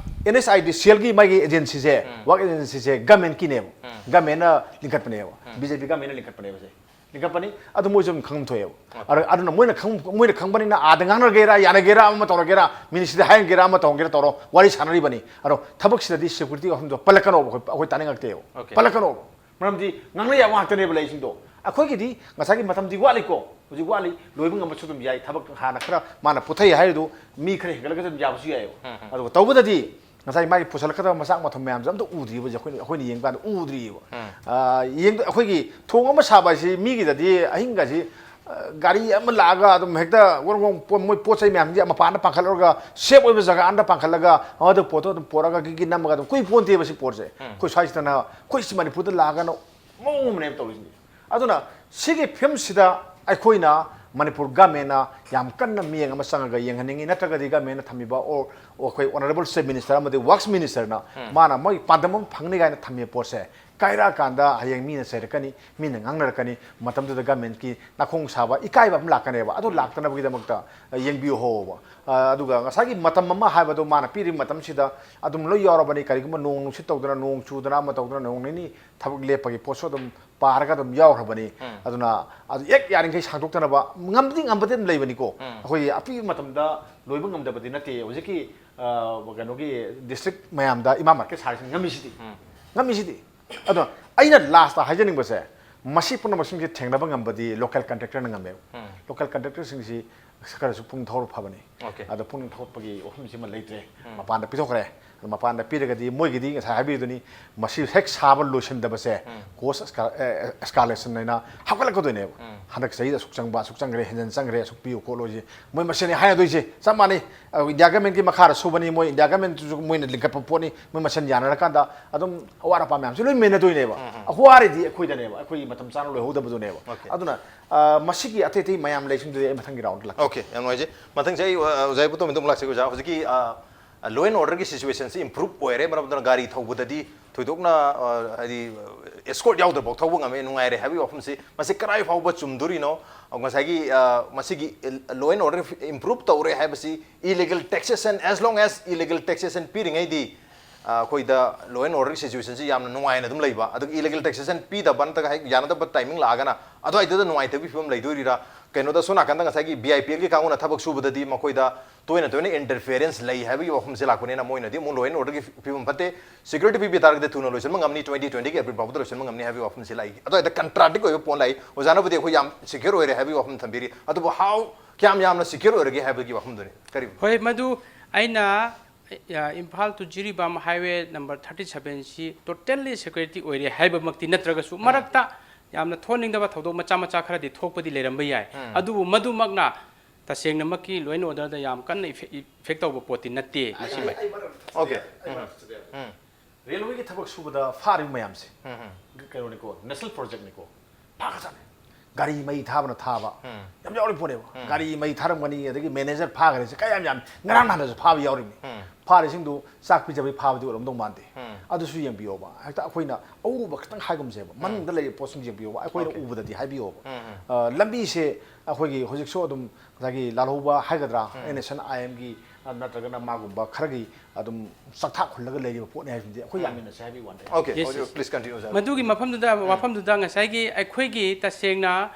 N H I D Cellꯒꯤ ꯃꯥꯒꯤ ꯑꯦꯖꯦꯟꯁꯤꯁꯦ, ꯋꯥꯔꯛ ꯑꯦꯖꯦꯟꯁꯤꯁꯦ ꯒꯃꯦꯟꯀꯤꯅꯦꯕ꯫ ꯒꯃꯦꯟꯅ ꯂꯤꯡꯈꯠꯄꯅꯦꯕ꯫ B J P ꯒꯃꯦꯟꯅ ꯂꯤꯡꯈꯠꯄꯅꯦꯕ ꯁꯦ꯫ ꯂꯤꯡꯈꯠꯄꯅꯤ꯫ ꯑꯗꯨ ꯃꯣꯏꯁꯨ ꯑꯗꯨꯝ ꯈꯪꯐꯝ ꯊꯣꯛꯑꯦꯕ꯫ ꯑꯗꯨ- ꯑꯗꯨꯅ ꯃꯣꯏꯅ ꯈꯪ ꯃꯣꯏꯅ ꯈꯪꯕꯅꯤꯅ ꯑꯥꯗ ꯉꯥꯡꯅꯒꯦꯔꯥ, ꯌꯥꯅꯒꯦꯔꯥ, ꯑꯃ ꯇꯧꯔꯒꯦꯔꯥ, ꯃꯤꯅꯤꯁꯇ꯭ꯔꯤꯗ ꯍꯥꯏꯍꯟꯒꯦꯔꯥ, ꯑꯃ ꯇꯧꯍꯟꯒꯦꯔꯥ ꯇꯧꯔꯣ, ꯋꯥꯔꯤ ꯁꯥꯟꯅꯔꯤꯕꯅꯤ꯫ ꯑꯗꯣ ꯊꯕꯛꯁꯤꯗꯗꯤ ꯁꯦꯀ꯭ꯌꯨꯔꯤꯇꯤ ꯋꯥꯐꯝꯗꯣ ꯄꯜꯂꯛꯀꯅꯣꯕ, ꯑꯩꯈꯣꯏ ꯑꯩꯈꯣꯏ ꯇꯥꯅꯤꯡꯉꯛꯇꯦꯕ꯫ Okay. ꯄꯜꯂꯛꯀꯅꯣꯕ꯫ ꯃꯔꯝꯗꯤ ꯉꯥꯡꯅ ꯌꯥꯕ ꯉꯥꯛꯇꯅꯦꯕ ꯂꯩꯁꯤꯡꯗꯣ꯫ ꯑꯩꯈꯣꯏꯒꯤꯗꯤ ꯉꯁꯥꯏꯒꯤ ꯃꯇꯝꯗꯤ ꯋꯥꯠꯂꯤꯀꯣ, ꯍꯧꯖꯤꯛ ꯋꯥꯠꯂꯤ, ꯂꯣꯏꯕ ꯉꯝꯕꯁꯨ ꯑꯗꯨꯝ ꯌꯥꯏ꯫ ꯊꯕꯛ ꯍꯥꯟꯅ ꯈꯔ ꯃꯥꯅ ꯄꯨꯊꯩ ꯍꯥꯏꯔꯤꯗꯣ ꯃꯤ ꯈꯔ ꯍꯦꯟꯒꯠꯂꯒꯁꯨ ꯑꯗꯨꯝ ꯌꯥꯕꯁꯨ ꯌꯥꯏꯑꯕ꯫ ꯑꯗꯨꯒ ꯇꯧꯕꯗꯗꯤ ꯉꯁꯥꯏ ꯃꯥꯒꯤ ꯄꯨꯁꯜꯂꯛꯀꯗꯕ ꯃꯆꯥꯛ ꯃꯊꯨꯝ ꯃꯌꯥꯝꯁꯦ ꯑꯝꯇ ꯎꯗ꯭ꯔꯤꯕ ꯍꯧꯖꯤꯛ ꯑꯩꯈꯣꯏꯅ ꯑꯩꯈꯣꯏꯅ ꯌꯦꯡꯕ ꯀꯥꯟꯗ ꯎꯗ꯭ꯔꯤꯕ꯫ ꯑꯥ, ꯌꯦꯡꯗ ꯑꯩꯈꯣꯏꯒꯤ ꯊꯣꯡ ꯑꯃ ꯁꯥꯕ ꯍꯥꯏꯁꯤ ꯃꯤꯒꯤꯗꯗꯤ ꯑꯍꯤꯡꯒꯁꯤ, ꯑꯥ, ꯒꯥꯔꯤ ꯑꯃ ꯂꯥꯛꯑꯒ ꯑꯗꯨꯝ ꯍꯦꯛꯇ ꯒꯣꯔꯣꯡ ꯒꯣꯔꯣꯡ ꯄꯣ- ꯃꯣꯏ ꯄꯣꯠ ꯆꯩ ꯃꯌꯥꯝꯁꯤꯡꯁꯦ ꯃꯄꯥꯟꯗ ꯄꯥꯟꯈꯠꯂꯨꯔꯒ ꯁꯦꯞ ꯑꯣꯏꯕ ꯖꯒꯥ ꯑꯃꯗ ꯄꯥꯟꯈꯠꯂꯒ ꯑꯗꯨ ꯄꯣꯠꯇꯣ ꯑꯗꯨꯝ ꯄꯣꯔꯛꯑꯒ ꯒꯤꯒꯤ ꯅꯝꯃꯒ ꯑꯗꯨꯝ ꯀꯨꯏ ꯄꯣꯟꯇꯦꯕ ꯁꯤ ꯄꯣꯠꯁꯦ꯫ ꯑꯩꯈꯣꯏ ꯁ꯭ꯋꯥꯏꯁꯤꯗꯅ ꯑꯩꯈꯣꯏ ꯁꯤ ꯃꯅꯤꯄꯨꯔꯗ ꯂꯥꯛꯑꯒꯅ ꯃꯑꯣꯡ ꯑꯃꯅꯦꯕ ꯇꯧꯔꯤꯁꯤꯡꯁꯦ꯫ ꯑꯗꯨꯅ ꯁꯤꯒꯤ ꯐꯤꯕꯝꯁꯤꯗ ꯑꯩꯈꯣꯏꯅ ꯃꯅꯤꯄꯨꯔ ꯒꯃꯦꯟꯅ ꯌꯥꯝ ꯀꯟꯅ ꯃꯤꯠꯌꯦꯡ ꯑꯃ ꯆꯪꯉꯒ ꯌꯦꯡꯍꯟꯅꯤꯡꯉꯤ, ꯅꯠꯇ꯭ꯔꯒꯗꯤ ꯒꯃꯦꯟꯅ ꯊꯝꯃꯤꯕ ꯑꯣ- ꯑꯩꯈꯣꯏ ꯑꯣꯅꯔꯦꯕꯜ ꯆꯤꯐ ꯃꯤꯅꯤꯁꯇꯔ ꯑꯃꯗꯤ ꯋꯥꯔꯛꯁ ꯃꯤꯅꯤꯁꯇꯔꯅ ꯃꯥꯅ ꯃꯣꯏ ꯄꯥꯟꯗꯝ ꯑꯃ ꯐꯪꯅꯤ ꯀꯥꯏꯅ ꯊꯝꯃꯤꯕ ꯄꯣꯠꯁꯦ ꯀꯥꯏꯔꯛꯑꯀꯥꯟꯗ ꯍꯌꯦꯡ ꯃꯤꯅ ꯆꯩꯔꯛꯀꯅꯤ, ꯃꯤꯅ ꯉꯥꯡꯅꯔꯛꯀꯅꯤ, ꯃꯇꯝꯗꯨꯗ ꯒꯃꯦꯟꯒꯤ ꯅꯥꯈꯣꯡ ꯁꯥꯕ ꯏꯀꯥꯏꯕ ꯑꯃ ꯂꯥꯛꯀꯅꯦꯕ꯫ ꯑꯗꯨ ꯂꯥꯛꯇꯅꯕꯒꯤꯗꯃꯛꯇ ꯌꯦꯡꯕꯤꯌꯨ ꯍꯣꯕ꯫ ꯑ, ꯑꯗꯨꯒ ꯉꯁꯥꯏꯒꯤ ꯃꯇꯝ ꯑꯃ ꯍꯥꯏꯕꯗꯣ ꯃꯥꯅ ꯄꯤꯔꯤꯕ ꯃꯇꯝꯁꯤꯗ ꯑꯗꯨꯝ ꯂꯣꯏ ꯌꯥꯎꯔꯕꯅꯤ꯫ ꯀꯔꯤꯒꯨꯝꯕ ꯅꯣꯡ ꯅꯨꯡꯁꯤꯠ ꯇꯧꯗꯅ, ꯅꯣꯡ ꯆꯨꯗꯅ, ꯑꯃ ꯇꯧꯗꯅ, ꯅꯣꯡ ꯅꯤꯅꯤ ꯊꯕꯛ ꯂꯦꯞꯄꯒꯤ ꯄꯣꯠꯁꯨ ꯑꯗꯨꯝ ꯄꯥꯔꯒ ꯑꯗꯨꯝ ꯌꯥꯎꯈ꯭ꯔꯕꯅꯤ꯫ ꯑꯗꯨꯅ ꯑꯗꯨ ꯍꯦꯛ ꯌꯥꯔꯤꯈꯩ ꯁꯥꯡꯗꯣꯛꯇꯅꯕ ꯉꯝꯗꯤ ꯉꯝꯕꯗꯤ ꯑꯗꯨꯝ ꯂꯩꯕꯅꯤꯀꯣ꯫ ꯑꯩꯈꯣꯏꯒꯤ ꯑꯄꯤꯕ ꯃꯇꯝꯗ ꯂꯣꯏꯕ ꯉꯝꯗꯕꯗꯤ ꯅꯠꯇꯦ꯫ ꯍꯧꯖꯤꯛꯀꯤ, ꯑ, ꯀꯩꯅꯣꯒꯤ ꯗꯤꯁꯇ꯭ꯔꯤꯛ ꯃꯌꯥꯝꯗ ꯏꯃꯥ ꯃꯥꯔꯀꯦꯠ ꯁꯥꯔꯤꯁꯤꯡ ꯉꯝꯃꯤꯁꯤꯗꯤ꯫ ꯉꯝꯃꯤꯁꯤꯗꯤ꯫ ꯑꯗꯣ ꯑꯩꯅ ꯂꯥꯁꯇ ꯍꯥꯏꯖꯅꯤꯡꯕꯁꯦ, ꯃꯁꯤ ꯄꯨꯝꯅꯃꯛꯁꯤꯡꯁꯦ ꯊꯦꯡꯅꯕ ꯉꯝꯕꯗꯤ ꯂꯣꯀꯦꯜ ꯀꯟꯇ꯭ꯔꯦꯛꯇꯔꯅ ꯉꯝꯃꯦꯕ꯫ ꯂꯣꯀꯦꯜ ꯀꯟꯇ꯭ꯔꯦꯛꯇꯔꯁꯤꯡꯁꯤ ꯈꯔꯁꯨ ꯄꯨꯛꯅꯤꯡ ꯊꯧꯒꯠꯄ ꯐꯕꯅꯤ꯫ Okay. ꯑꯗꯣ ꯄꯨꯛꯅꯤꯡ ꯊꯧꯒꯠꯄꯒꯤ ꯋꯥꯐꯝꯁꯤꯃ ꯂꯩꯇ꯭ꯔꯦ꯫ ꯃꯄꯥꯟꯗ ꯄꯤꯊꯣꯛꯈ꯭ꯔꯦ꯫ ꯃꯄꯥꯟꯗ ꯄꯤꯔꯒꯗꯤ ꯃꯣꯏꯒꯤꯗꯤ ꯉꯁꯥꯏ ꯍꯥꯏꯕꯤꯗꯨꯅꯤ, ꯃꯁꯤ ꯍꯦꯛ ꯁꯥꯕ ꯂꯣꯏꯁꯤꯟꯗꯕꯁꯦ ꯀꯣꯁ ꯑꯦꯁꯀꯥꯂꯦꯁꯟ ꯍꯥꯏꯅ ꯍꯥꯞꯀꯠꯂꯛꯀꯗꯣꯏꯅꯦꯕ꯫ ꯍꯟꯗꯛ ꯆꯍꯤꯗ ꯑꯁꯨꯛ ꯆꯪꯕ, ꯑꯁꯨꯛ ꯆꯪꯈ꯭ꯔꯦ, ꯍꯦꯟꯖꯟ ꯆꯪꯈ꯭ꯔꯦ, ꯑꯁꯨꯛ ꯄꯤꯌꯨ ꯈꯣꯠꯂꯨꯁꯦ ꯃꯣꯏ ꯃꯁꯦꯟꯅꯤ ꯍꯥꯏꯅꯗꯣꯏꯁꯦ꯫ ꯆꯞ ꯃꯥꯟꯅꯩ꯫ ꯏꯟꯗꯤꯌꯥ ꯒꯃꯦꯟꯒꯤ ꯃꯈꯥꯗ ꯁꯨꯕꯅꯤ, ꯃꯣꯏ ꯏꯟꯗꯤꯌꯥ ꯒꯃꯦꯟꯗꯨꯁꯨ ꯃꯣꯏꯅ ꯂꯤꯡꯈꯠꯄ ꯄꯣꯠꯅꯤ꯫ ꯃꯣꯏ ꯃꯁꯦꯟ ꯌꯥꯅꯔꯀꯥꯟꯗ ꯑꯗꯨꯝ ꯑꯋꯥꯠ ꯑꯄꯥ ꯃꯌꯥꯝꯁꯦ ꯂꯣꯏ ꯃꯦꯟꯅꯗꯣꯏꯅꯦꯕ꯫ ꯑꯋꯥꯔꯤꯗꯤ ꯑꯩꯈꯣꯏꯗꯅꯦꯕ, ꯑꯩꯈꯣꯏꯒꯤ ꯃꯇꯝ ꯆꯥꯅ ꯂꯣꯏꯍꯧꯗꯕꯗꯨꯅꯦꯕ꯫ ꯑꯗꯨꯅ ꯃꯁꯤꯒꯤ ꯑꯇꯩ ꯑꯇꯩ ꯃꯌꯥꯝ ꯂꯩꯁꯤꯡꯗꯨꯗꯤ ꯑꯩ ꯃꯊꯪꯒꯤ ꯔꯥꯎꯟꯗ ꯂꯥꯛꯀꯦ꯫ ꯑꯣꯀꯦ, ꯌꯥꯝ ꯅꯨꯡꯉꯥꯏꯖꯩ꯫ ꯃꯊꯪꯁꯦ ꯑꯩ ꯑꯣꯖꯥ ꯏꯕꯣꯇꯣꯝꯕꯤꯗ ꯑꯃꯨꯛ ꯂꯥꯛꯆꯒꯦ꯫ ꯑꯣꯖꯥ, ꯍꯧꯖꯤꯛꯀꯤ ꯂꯣ ꯑꯦꯟ ꯑꯣꯔꯗꯔꯒꯤ ꯁꯤꯆꯨꯋꯦꯁꯟꯁꯤ ꯏꯝꯄ꯭ꯔꯨꯞ ꯑꯣꯏꯔꯦ, ꯃꯔꯝ ꯑꯗꯨꯅ ꯒꯥꯔꯤ ꯊꯧꯕꯗꯗꯤ ꯊꯣꯏꯗꯣꯛꯅ ꯍꯥꯏꯗꯤ ꯑꯦꯁꯀꯣꯔꯠ ꯌꯥꯎꯗ꯭ꯔꯕ ꯊꯧꯕ ꯉꯝꯃꯦ, ꯅꯨꯡꯉꯥꯏꯔꯦ ꯍꯥꯏꯕꯒꯤ ꯋꯥꯐꯝꯁꯤ, ꯃꯁꯤ ꯀꯗꯥꯏ ꯐꯥꯎꯕ ꯆꯨꯝꯗꯣꯔꯤꯅꯣ? ꯉꯁꯥꯏꯒꯤ ꯃꯁꯤꯒꯤ ꯂꯣ ꯑꯦꯟ ꯑꯣꯔꯗꯔ ꯏꯝꯄ꯭ꯔꯨꯞ ꯇꯧꯔꯦ ꯍꯥꯏꯕꯁꯤ, illegal taxation, as long as illegal taxation ꯄꯤꯔꯤꯉꯩꯗꯤ ꯑꯩꯈꯣꯏꯗ ꯂꯣ ꯑꯦꯟ ꯑꯣꯔꯗꯔꯒꯤ ꯁꯤꯆꯨꯋꯦꯁꯟꯁꯤ ꯌꯥꯝꯅ ꯅꯨꯡꯉꯥꯏꯅ ꯑꯗꯨꯝ ꯂꯩꯕ꯫ ꯑꯗꯨꯒ illegal taxation ꯄꯤꯗꯕ ꯅꯠꯇ꯭ꯔꯒ ꯍꯦꯛ ꯌꯥꯅꯗꯕ ꯇꯥꯏꯃꯤꯡ ꯂꯥꯛꯑꯒꯅ ꯑꯗꯨꯋꯥꯏꯗꯨꯗ ꯅꯨꯡꯉꯥꯏꯇꯕꯒꯤ ꯐꯤꯕꯝ ꯂꯩꯗꯣꯔꯤꯔꯥ? ꯀꯩꯅꯣꯗ ꯁꯣꯝ ꯅꯥꯀꯟꯗ ꯉꯁꯥꯏꯒꯤ ꯕꯤ ꯑꯥꯏ ꯄꯤ ꯑꯦꯜꯒꯤ ꯀꯥꯡꯕꯨꯅ ꯊꯕꯛ ꯁꯨꯕꯗꯗꯤ ꯃꯈꯣꯏꯗ ꯇꯣꯏꯅ ꯇꯣꯏꯅ ꯏꯟꯇꯔꯐꯤꯌꯔꯦꯟꯁ ꯂꯩ ꯍꯥꯏꯕꯒꯤ ꯋꯥꯐꯝꯁꯦ ꯂꯥꯛꯄꯅꯤꯅ, ꯃꯣꯏꯅꯗꯤ ꯑꯃꯨꯛ ꯂꯣ ꯑꯦꯟ ꯑꯣꯔꯗꯔꯒꯤ ꯐꯤꯕꯝ ꯐꯠꯇꯦ, ꯁꯦꯀ꯭ꯌꯨꯔꯤꯇꯤ ꯄꯤꯕ ꯇꯥꯔꯒꯗꯤ ꯊꯨꯅ ꯂꯣꯏꯁꯤꯟꯕ ꯉꯝꯅꯤ, ꯇ꯭ꯋꯦꯟꯇꯤ ꯇ꯭ꯋꯦꯟꯇꯤꯒꯤ ꯑꯦꯄ꯭ꯔꯤꯜ ꯐꯥꯎꯕꯗ ꯂꯣꯏꯁꯤꯟꯕ ꯉꯝꯅꯤ ꯍꯥꯏꯕꯒꯤ ꯋꯥꯐꯝꯁꯦ ꯂꯥꯛꯏ꯫ ꯑꯗꯨꯋꯥꯏꯗ ꯀꯟꯇ꯭ꯔꯥꯗꯤꯛ ꯑꯣꯏꯕ ꯄꯣꯠ ꯂꯥꯛꯏ꯫ ꯑꯣꯖꯥꯅꯕꯨꯗꯤ ꯑꯩꯈꯣꯏ ꯌꯥꯝ ꯁꯦꯀ꯭ꯌꯨꯔ ꯑꯣꯏꯔꯦ ꯍꯥꯏꯕꯒꯤ ꯋꯥꯐꯝ ꯊꯝꯕꯤꯔꯤ, ꯑꯗꯨꯕꯨ ꯍꯥꯎ ꯀꯌꯥꯝ ꯌꯥꯝꯅ ꯁꯦꯀ꯭ꯌꯨꯔ ꯑꯣꯏꯔꯒꯦ ꯍꯥꯏꯕꯒꯤ ꯋꯥꯐꯝꯗꯨꯅꯤ꯫ ꯀꯔꯤ? ꯍꯣꯏ, ꯃꯗꯨ ꯑꯩꯅ, ꯑ, Imphal to Jiribam highway number thirty seven ꯁꯤ totally security ꯑꯣꯏꯔꯦ ꯍꯥꯏꯕꯃꯛꯇꯤ ꯅꯠꯇ꯭ꯔꯒꯁꯨ, ꯃꯔꯛꯇ ꯌꯥꯝꯅ ꯊꯣꯛꯍꯟꯅꯤꯡꯗꯕ ꯊꯧꯗꯣꯛ ꯃꯆꯥ ꯃꯆꯥ ꯈꯔꯗꯤ ꯊꯣꯛꯄꯗꯤ ꯂꯩꯔꯝꯕ ꯌꯥꯏ꯫ ꯑꯗꯨꯕꯨ ꯃꯗꯨꯃꯛꯅ ꯇꯁꯦꯡꯅꯃꯛꯀꯤ ꯂꯣ ꯑꯦꯟ ꯑꯣꯔꯗꯔꯗ ꯌꯥꯝ ꯀꯟꯅ ꯏꯐꯦꯛ, ꯏꯐꯦꯛ ꯇꯧꯕ ꯄꯣꯠꯇꯤ ꯅꯠꯇꯦ ꯃꯁꯤꯃ꯫ ꯑꯣꯀꯦ꯫ ꯔꯦꯜꯋꯦꯒꯤ ꯊꯕꯛ ꯁꯨꯕꯗ ꯐꯥꯔꯤꯕ ꯃꯌꯥꯝꯁꯦ ꯀꯩꯅꯣꯅꯤꯀꯣ, ꯅꯦꯁꯅꯦꯜ ꯄ꯭ꯔꯣꯖꯦꯛꯅꯤꯀꯣ, ꯐꯥꯈ꯭ꯔꯖꯥꯠꯅꯤ꯫ ꯒꯥꯔꯤ ꯃꯩ ꯊꯥꯕꯅ ꯊꯥꯕ ꯌꯥꯝ ꯌꯥꯎꯔꯤ ꯄꯣꯠꯅꯦꯕ꯫ ꯒꯥꯔꯤ ꯃꯩ ꯊꯥꯔꯝꯒꯅꯤ, ꯑꯗꯒꯤ ꯃꯦꯅꯦꯖꯔ ꯐꯥꯈ꯭ꯔꯦꯁꯦ ꯀꯌꯥꯝ ꯌꯥꯝ ꯉꯔꯥꯡ ꯅꯍꯥꯟꯗꯁꯨ ꯐꯥꯕ ꯌꯥꯎꯔꯤꯕꯅꯤ꯫ ꯐꯥꯔꯤꯁꯤꯡꯗꯨ ꯆꯥꯛ ꯄꯤꯖꯕꯩ ꯐꯥꯕꯗꯤ ꯑꯣꯏꯔꯝꯗꯧ ꯃꯥꯟꯗꯦ꯫ ꯑꯗꯨꯁꯨ ꯌꯦꯡꯕꯤꯌꯣꯕ꯫ ꯍꯦꯛꯇ ꯑꯩꯈꯣꯏꯅ ꯑꯎꯕ ꯈꯤꯇꯪ ꯍꯥꯏꯒꯨꯝꯁꯦꯕ, ꯃꯅꯨꯡꯗ ꯂꯩꯔꯤꯕ ꯄꯣꯠꯁꯤꯡ ꯌꯦꯡꯕꯤꯌꯣꯕ, ꯑꯩꯈꯣꯏꯅ ꯎꯕꯗꯗꯤ ꯍꯥꯏꯕꯤꯌꯣꯕ꯫ ꯑ, ꯂꯝꯕꯤꯁꯦ ꯑꯩꯈꯣꯏꯒꯤ ꯍꯧꯖꯤꯛꯁꯨ ꯑꯗꯨꯝ ꯉꯁꯥꯏꯒꯤ ꯂꯥꯜꯍꯧꯕ ꯍꯥꯏꯒꯗ꯭ꯔꯥ, ꯑꯦꯟ ꯑꯦꯁ ꯑꯦꯟ ꯑꯥꯏ ꯑꯦꯝꯒꯤ, ꯑ, ꯅꯠꯇ꯭ꯔꯒꯅ ꯃꯥꯒꯨꯝꯕ ꯈꯔꯒꯤ ꯑꯗꯨꯝ ꯆꯥꯛꯊꯥꯛ ꯍꯨꯜꯂꯒ ꯂꯩꯔꯤꯕ ꯄꯣꯠꯅꯤ ꯍꯥꯏꯕꯁꯤꯗꯤ ꯑꯩꯈꯣꯏ ꯌꯥꯃꯤꯟꯅꯁꯦ ꯍꯥꯏꯕꯒꯤ ꯋꯥꯅꯤ꯫ Okay, Yes, okay, yes. Please continue, sir. ꯃꯗꯨꯒꯤ ꯃꯐꯝꯗꯨꯗ, ꯋꯥꯐꯝꯗꯨꯗ ꯉꯁꯥꯏꯒꯤ ꯑꯩꯈꯣꯏꯒꯤ ꯇꯁꯦꯡꯅ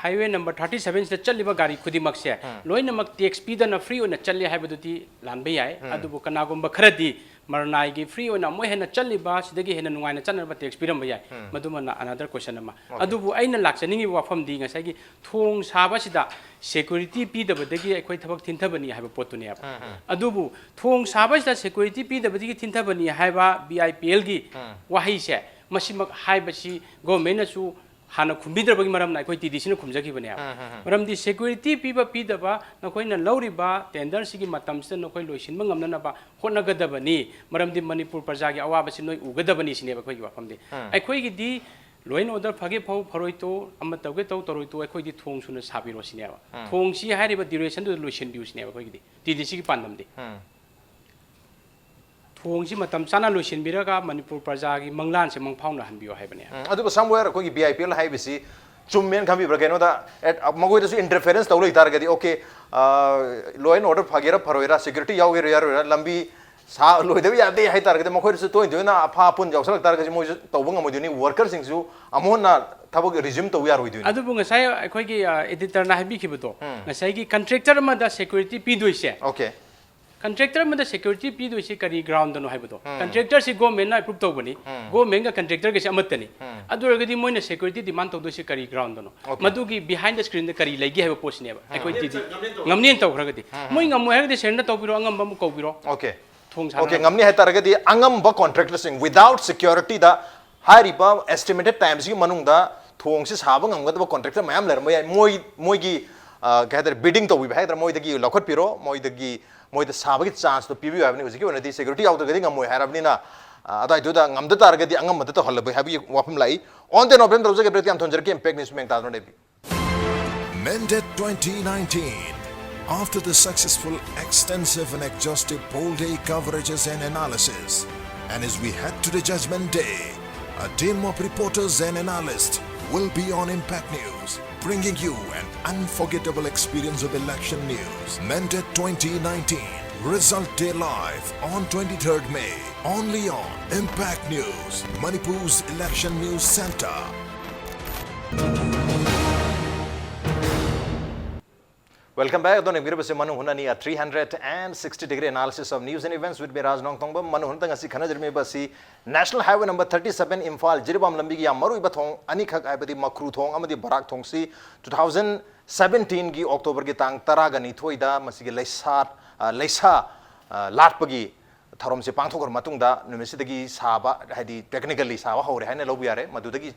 ꯍꯥꯏꯋꯦ ꯅꯝꯕꯔ ꯊꯥꯔꯇꯤ ꯁꯚꯦꯟꯁꯤꯗ ꯆꯠꯂꯤꯕ ꯒꯥꯔꯤ ꯈꯨꯗꯤꯡꯃꯛꯁꯦ ꯂꯣꯏꯅꯃꯛ ꯇꯦꯛꯁ ꯄꯤꯗꯅ ꯐ꯭ꯔꯤ ꯑꯣꯏꯅ ꯆꯠꯂꯤ ꯍꯥꯏꯕꯗꯨꯗꯤ ꯂꯥꯟꯕ ꯌꯥꯏ꯫ ꯑꯗꯨꯕꯨ ꯀꯅꯥꯒꯨꯝꯕ ꯈꯔꯗꯤ ꯃꯔꯅꯥꯏꯒꯤ ꯐ꯭ꯔꯤ ꯑꯣꯏꯅ ꯑꯃꯨꯛ ꯍꯦꯟꯅ ꯆꯠꯂꯤꯕ, ꯁꯤꯗꯒꯤ ꯍꯦꯟꯅ ꯅꯨꯡꯉꯥꯏꯅ ꯆꯠꯅꯕ ꯇꯦꯛꯁ ꯄꯤꯔꯝꯕ ꯌꯥꯏ꯫ ꯃꯗꯨꯃꯅ another question ꯑꯃ꯫ ꯑꯗꯨꯕꯨ ꯑꯩꯅ ꯂꯥꯛꯆꯅꯤꯡꯉꯤꯕ ꯋꯥꯐꯝꯗꯤ ꯉꯁꯥꯏꯒꯤ ꯊꯣꯡ ꯁꯥꯕꯁꯤꯗ ꯁꯦꯀ꯭ꯌꯨꯔꯤꯇꯤ ꯄꯤꯗꯕꯗꯒꯤ ꯑꯩꯈꯣꯏ ꯊꯕꯛ ꯊꯤꯟꯊꯕꯅꯤ ꯍꯥꯏꯕ ꯄꯣꯠꯇꯨꯅꯦꯕ꯫ ꯑꯗꯨꯕꯨ ꯊꯣꯡ ꯁꯥꯕꯁꯤꯗ ꯁꯦꯀ꯭ꯌꯨꯔꯤꯇꯤ ꯄꯤꯗꯕꯗꯒꯤ ꯊꯤꯟꯊꯕꯅꯤ ꯍꯥꯏꯕ ꯕꯤ ꯑꯥꯏ ꯄꯤ ꯑꯦꯜꯒꯤ ꯋꯥꯍꯩꯁꯦ, ꯃꯁꯤꯃꯛ ꯍꯥꯏꯕꯁꯤ ꯒꯣꯔꯃꯦꯟꯅꯁꯨ ꯍꯥꯟꯅ ꯈꯨꯝꯕꯤꯗ꯭ꯔꯕꯒꯤ ꯃꯔꯝꯅ ꯑꯩꯈꯣꯏ ꯇꯤ ꯗꯤ ꯁꯤꯅ ꯈꯨꯝꯖꯈꯤꯕꯅꯦꯕ꯫ ꯃꯔꯝꯗꯤ ꯁꯦꯀ꯭ꯌꯨꯔꯤꯇꯤ ꯄꯤꯕ ꯄꯤꯗꯕ ꯅꯈꯣꯏꯅ ꯂꯧꯔꯤꯕ ꯇꯦꯟꯗꯔꯁꯤꯒꯤ ꯃꯇꯝꯁꯤꯗ ꯅꯈꯣꯏ ꯂꯣꯏꯁꯤꯟꯕ ꯉꯝꯅꯅꯕ ꯍꯣꯠꯅꯒꯗꯕꯅꯤ, ꯃꯔꯝꯗꯤ ꯃꯅꯤꯄꯨꯔ ꯄ꯭ꯔꯖꯥꯒꯤ ꯑꯋꯥꯕꯁꯤ ꯅꯣꯏ ꯎꯒꯗꯕꯅꯤ ꯁꯤꯅꯦꯕ ꯑꯩꯈꯣꯏꯒꯤ ꯋꯥꯐꯝꯗꯤ꯫ ꯑꯩꯈꯣꯏꯒꯤꯗꯤ law and order ꯐꯒꯦ ꯐꯧ ꯐꯔꯣꯏ ꯇꯣ, ꯑꯃ ꯇꯧꯒꯦ ꯇꯧ ꯇꯧꯔꯣꯏ ꯇꯣ, ꯑꯩꯈꯣꯏꯗꯤ ꯊꯣꯡ ꯁꯨꯅ ꯁꯥꯕꯤꯔꯣ ꯁꯤꯅꯦꯕ꯫ ꯊꯣꯡꯁꯤ ꯍꯥꯏꯔꯤꯕ ꯗ꯭ꯌꯨꯔꯦꯁꯟꯗꯨꯗ ꯂꯣꯏꯁꯤꯟꯕꯤꯌꯨ ꯁꯤꯅꯦꯕ ꯑꯩꯈꯣꯏꯒꯤꯗꯤ, ꯇꯤ ꯗꯤ ꯁꯤꯒꯤ ꯄꯥꯟꯗꯝꯗꯤ꯫ ꯊꯣꯡꯁꯤ ꯃꯇꯝ ꯆꯥꯅ ꯂꯣꯏꯁꯤꯟꯕꯤꯔꯒ ꯃꯅꯤꯄꯨꯔ ꯄ꯭ꯔꯖꯥꯒꯤ ꯃꯪꯂꯥꯟꯁꯦ ꯃꯪꯐꯥꯎꯅꯍꯟꯕꯤꯌꯨ ꯍꯥꯏꯕꯅꯦ꯫ ꯎꯝ, ꯑꯗꯨꯕꯨ somewhere ꯑꯩꯈꯣꯏꯒꯤ ꯕꯤ ꯑꯥꯏ ꯄꯤ ꯑꯦꯜ ꯍꯥꯏꯕꯁꯤ ꯆꯨꯝꯃꯦꯅ ꯈꯟꯕꯤꯕ꯭ꯔꯥ? ꯀꯩꯅꯣꯗ, at, ꯃꯈꯣꯏꯗꯁꯨ interference ꯇꯧ ꯂꯩ ꯇꯥꯔꯒꯗꯤ, okay, law and order ꯐꯒꯦꯔꯥ ꯐꯔꯣꯏꯔꯥ, security ꯌꯥꯎꯒꯦꯔꯥ ꯌꯥꯔꯣꯏꯔꯥ, ꯂꯝꯕꯤ ꯁꯥ ꯂꯣꯏꯗꯕ ꯌꯥꯗꯦ ꯍꯥꯏ ꯇꯥꯔꯒꯗꯤ, ꯃꯈꯣꯏꯗꯁꯨ ꯇꯣꯏꯅ ꯇꯣꯏꯅ ꯑꯐꯥ ꯑꯄꯨꯟ ꯌꯥꯎꯁꯜꯂꯛ ꯇꯥꯔꯒꯗꯤ ꯃꯣꯏꯁꯨ ꯇꯧꯕ ꯉꯝꯃꯣꯏꯗꯣꯏꯅꯤ, workerꯁꯤꯡꯁꯨ ꯑꯃꯨꯛ ꯍꯟꯅ ꯊꯕꯛ resume ꯇꯧ ꯌꯥꯔꯣꯏꯗꯣꯏꯅꯤ꯫ ꯑꯗꯨꯕꯨ ꯉꯁꯥꯏ ꯑꯩꯈꯣꯏꯒꯤ ꯑꯦꯗꯤꯇꯔꯅ ꯍꯥꯏꯕꯤꯈꯤꯕꯗꯣ, ꯉꯁꯥꯏꯒꯤ contractor ꯑꯃꯗ security ꯄꯤꯗꯣꯏꯁꯦ, okay, contractor ꯑꯃꯗ security ꯄꯤꯗꯣꯏꯁꯤ ꯀꯔꯤ groundꯗꯅꯣ ꯍꯥꯏꯕꯗꯣ, contractorꯁꯤ governmentꯅ approve ꯇꯧꯕꯅꯤ, governmentꯒ contractorꯒꯁꯤ ꯑꯃꯠꯇꯅꯤ꯫ ꯑꯗꯨ ꯑꯣꯏꯔꯒꯗꯤ ꯃꯣꯏꯅ security demand ꯇꯧꯗꯣꯏꯁꯤ ꯀꯔꯤ groundꯗꯅꯣ? Okay. ꯃꯗꯨꯒꯤ behind the screenꯗ ꯀꯔꯤ ꯂꯩꯒꯦ ꯍꯥꯏꯕ ꯄꯣꯠꯁꯤꯅꯦꯕ ꯑꯩꯈꯣꯏ ꯇꯤ ꯗꯤ ꯉꯝꯅꯦꯅ ꯇꯧꯈ꯭ꯔꯒꯗꯤ꯫ ꯃꯣꯏ ꯉꯝꯃꯣꯏ ꯍꯥꯏꯔꯒꯗꯤ surrenderꯅ ꯇꯧꯕꯤꯔꯣ, ꯑꯉꯝꯕ ꯑꯃ ꯀꯧꯕꯤꯔꯣ꯫ Okay. ꯊꯣꯡ ꯁꯥꯅꯕ꯫ Okay, ꯉꯝꯅꯤ ꯍꯥꯏꯇꯥꯔꯒꯗꯤ ꯑꯉꯝꯕ contractorꯁꯤꯡ without securityꯗ ꯍꯥꯏꯔꯤꯕ estimated timeꯁꯤꯒꯤ ꯃꯅꯨꯡꯗ ꯊꯣꯡꯁꯤ ꯁꯥꯕ ꯉꯝꯒꯗꯕ contractor ꯃꯌꯥꯝ ꯂꯩꯔꯝꯕ ꯌꯥꯏ꯫ ꯃꯣꯏ, ꯃꯣꯏꯒꯤ, ꯑ, ꯀꯩ ꯍꯥꯏꯇꯥꯔꯦ, bidding ꯇꯧꯕꯤꯕ ꯍꯥꯏꯒꯗ꯭ꯔꯥ, ꯃꯣꯏꯗꯒꯤ ꯂꯧꯈꯠꯄꯤꯔꯣ, ꯃꯣꯏꯗꯒꯤ, ꯃꯣꯏꯗ ꯁꯥꯕꯒꯤ chanceꯇꯣ ꯄꯤꯕꯤꯌꯨ ꯍꯥꯏꯕꯅꯤ꯫ ꯍꯧꯖꯤꯛꯀꯤ ꯑꯣꯏꯅꯗꯤ security ꯌꯥꯎꯗ꯭ꯔꯒꯗꯤ ꯉꯝꯃꯣꯏ ꯍꯥꯏꯔꯕꯅꯤꯅ, ꯑ, ꯑꯗꯨꯋꯥꯏꯗꯨꯗ ꯉꯝꯗ ꯇꯥꯔꯒꯗꯤ ꯑꯉꯝꯕꯗ ꯇꯧꯍꯜꯂꯕ ꯍꯥꯏꯕꯒꯤ ꯋꯥꯐꯝ ꯂꯥꯛꯏ꯫ On the note ꯑꯃ ꯇꯧꯖꯒꯦ, break ꯌꯥꯝ ꯊꯣꯟꯖꯔꯛꯀꯦ, Impact News ꯃꯦꯡ ꯇꯥꯗꯨꯅ ꯂꯩꯕꯤꯌꯨ꯫ Mandate twenty nineteen. After the successful, extensive and exhaustive poll day coverages and analysis, and as we head to the judgment day, a team of reporters and analysts will be on Impact News, bringing you an unforgettable experience of election news. Mandate twenty nineteen, Result Day Live on twenty-third May, only on Impact News, Manipur's election news center. Welcome back. ꯑꯗꯣꯝꯅ ꯌꯦꯡꯕꯤꯔꯤꯕꯁꯤ ꯃꯅꯨꯡ ꯍꯨꯠꯅꯅꯤ, a three hundred and sixty degree analysis of news and events with me, ꯔꯥꯖ ꯅꯣꯡꯊꯣꯡꯕꯝ꯫ ꯃꯅꯨꯡ ꯍꯨꯠꯅ ꯉꯁꯤ ꯈꯟꯅꯖꯔꯝꯃꯤꯕ ꯑꯁꯤ National Highway number thirty seven, Imphal Jiribam ꯂꯝꯕꯤꯒꯤ ꯌꯥꯝ ꯃꯔꯨꯑꯣꯏꯕ ꯊꯣꯡ ꯑꯅꯤꯈꯛ, ꯍꯥꯏꯕꯗꯤ ꯃꯈ꯭ꯔꯨ ꯊꯣꯡ ꯑꯃꯗꯤ ꯕꯔꯥꯛ ꯊꯣꯡꯁꯤ two thousand seventeenꯒꯤ Octoberꯒꯤ ꯇꯥꯡ ꯇꯔꯥꯒ ꯅꯤꯊꯣꯏꯗ ꯃꯁꯤꯒꯤ ꯂꯩꯁꯥ, ꯑ, ꯂꯩꯁꯥ, ꯑ, ꯂꯥꯠꯄꯒꯤ ꯊꯧꯔꯝꯁꯦ ꯄꯥꯡꯊꯣꯛꯈ꯭ꯔ ꯃꯇꯨꯡꯗ ꯅꯨꯃꯤꯠꯁꯤꯗꯒꯤ ꯁꯥꯕ, ꯍꯥꯏꯗꯤ technically ꯁꯥꯕ ꯍꯧꯔꯦ ꯍꯥꯏꯅ ꯂꯧꯕ ꯌꯥꯔꯦ꯫ ꯃꯗꯨꯗꯒꯤ,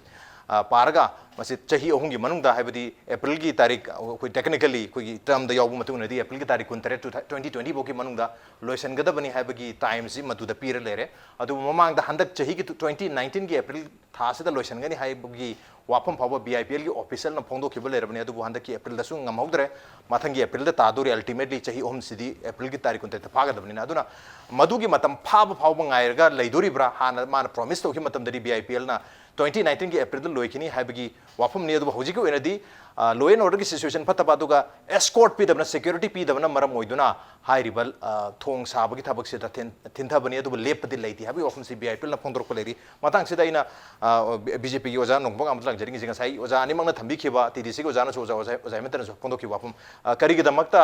ꯑ, ꯄꯥꯔꯒ ꯃꯁꯤ ꯆꯍꯤ ꯑꯍꯨꯝꯒꯤ ꯃꯅꯨꯡꯗ, ꯍꯥꯏꯕꯗꯤ Aprilꯒꯤ ꯇꯥꯔꯤꯛ, ꯑꯩꯈꯣꯏ technically ꯑꯩꯈꯣꯏꯒꯤ termꯗ ꯌꯥꯎꯕ ꯃꯇꯨꯡ ꯏꯟꯅꯗꯤ Aprilꯒꯤ ꯇꯥꯔꯤꯛ ꯀꯨꯟꯇꯔꯦꯠ, ꯇꯨ ꯊꯥ-, twenty twenty ꯐꯥꯎꯒꯤ ꯃꯅꯨꯡꯗ ꯂꯣꯏꯁꯤꯟꯒꯗꯕꯅꯤ ꯍꯥꯏꯕꯒꯤ timeꯁꯤ ꯃꯗꯨꯗ ꯄꯤꯔ ꯂꯩꯔꯦ꯫ ꯑꯗꯨꯕꯨ ꯃꯃꯥꯡꯗ ꯍꯟꯗꯛ ꯆꯍꯤꯒꯤ ꯇꯨ-, twenty nineteenꯒꯤ April ꯊꯥꯁꯤꯗ ꯂꯣꯏꯁꯤꯟꯒꯅꯤ ꯍꯥꯏꯕꯒꯤ ꯋꯥꯐꯝ ꯐꯥꯎꯕ BIPLꯒꯤ officialꯅ ꯐꯣꯡꯗꯣꯛꯈꯤꯕ ꯂꯩꯔꯕꯅꯤ꯫ ꯑꯗꯨꯕꯨ ꯍꯟꯗꯛꯀꯤ Aprilꯗꯁꯨ ꯉꯝꯍꯧꯗ꯭ꯔꯦ꯫ ꯃꯊꯪꯒꯤ Aprilꯗ ꯇꯥꯗꯣꯔꯤ꯫ Ultimately ꯆꯍꯤ ꯑꯍꯨꯝꯁꯤꯗꯤ Aprilꯒꯤ ꯇꯥꯔꯤꯛ ꯀꯨꯟꯇꯔꯦꯠꯇ ꯐꯥꯒꯗꯕꯅꯤꯅ꯫ ꯑꯗꯨꯅ ꯃꯗꯨꯒꯤ ꯃꯇꯝ ꯐꯥꯕ ꯐꯥꯎꯕ ꯉꯥꯏꯔꯒ ꯂꯩꯗꯣꯔꯤꯕ꯭ꯔꯥ? ꯍꯥꯟꯅ ꯃꯥꯅ promise ꯇꯧꯈꯤꯕ ꯃꯇꯝꯗꯗꯤ BIPLꯅ twenty nineteenꯒꯤ Aprilꯗ ꯂꯣꯏꯈꯤꯅꯤ ꯍꯥꯏꯕꯒꯤ ꯋꯥꯐꯝꯅꯤ꯫ ꯑꯗꯨꯕꯨ ꯍꯧꯖꯤꯛꯀꯤ ꯑꯣꯏꯅꯗꯤ, ꯑ, law and orderꯒꯤ situation ꯐꯠꯇꯕ, ꯑꯗꯨꯒ escort ꯄꯤꯗꯕꯅ, security ꯄꯤꯗꯕꯅ ꯃꯔꯝ ꯑꯣꯏꯗꯨꯅ ꯍꯥꯏꯔꯤꯕ, ꯑ, ꯊꯣꯡ ꯁꯥꯕꯒꯤ ꯊꯕꯛꯁꯤꯗ ꯊꯤꯟ-, ꯊꯤꯟꯊꯕꯅꯤ꯫ ꯑꯗꯨꯕꯨ ꯂꯦꯞꯄꯗꯤ ꯂꯩꯇꯦ ꯍꯥꯏꯕꯒꯤ ꯋꯥꯐꯝꯁꯤ BIPLꯅ ꯐꯣꯡꯗꯣꯔꯛꯄ ꯂꯩꯔꯤ꯫ ꯃꯇꯥꯡꯁꯤꯗ ꯑꯩꯅ, ꯑ, BJPꯒꯤ ꯑꯣꯖꯥ ꯅꯣꯡꯄꯣꯛ ꯉꯥꯟꯕꯗ ꯂꯥꯛꯆꯅꯤꯡꯉꯤꯁꯤ, ꯉꯁꯥꯏ ꯑꯣꯖꯥ ꯑꯅꯤꯃꯛꯅ ꯊꯝꯕꯤꯈꯤꯕ, TDCꯒꯤ ꯑꯣꯖꯥꯅꯁꯨ, ꯑꯣꯖꯥ, ꯑꯣꯖꯥ, ꯑꯣꯖꯥ ꯍꯦꯃꯟꯇꯅꯁꯨ ꯐꯣꯡꯗꯣꯛꯈꯤꯕ ꯋꯥꯐꯝ, ꯑ, ꯀꯔꯤꯒꯤꯗꯃꯛꯇ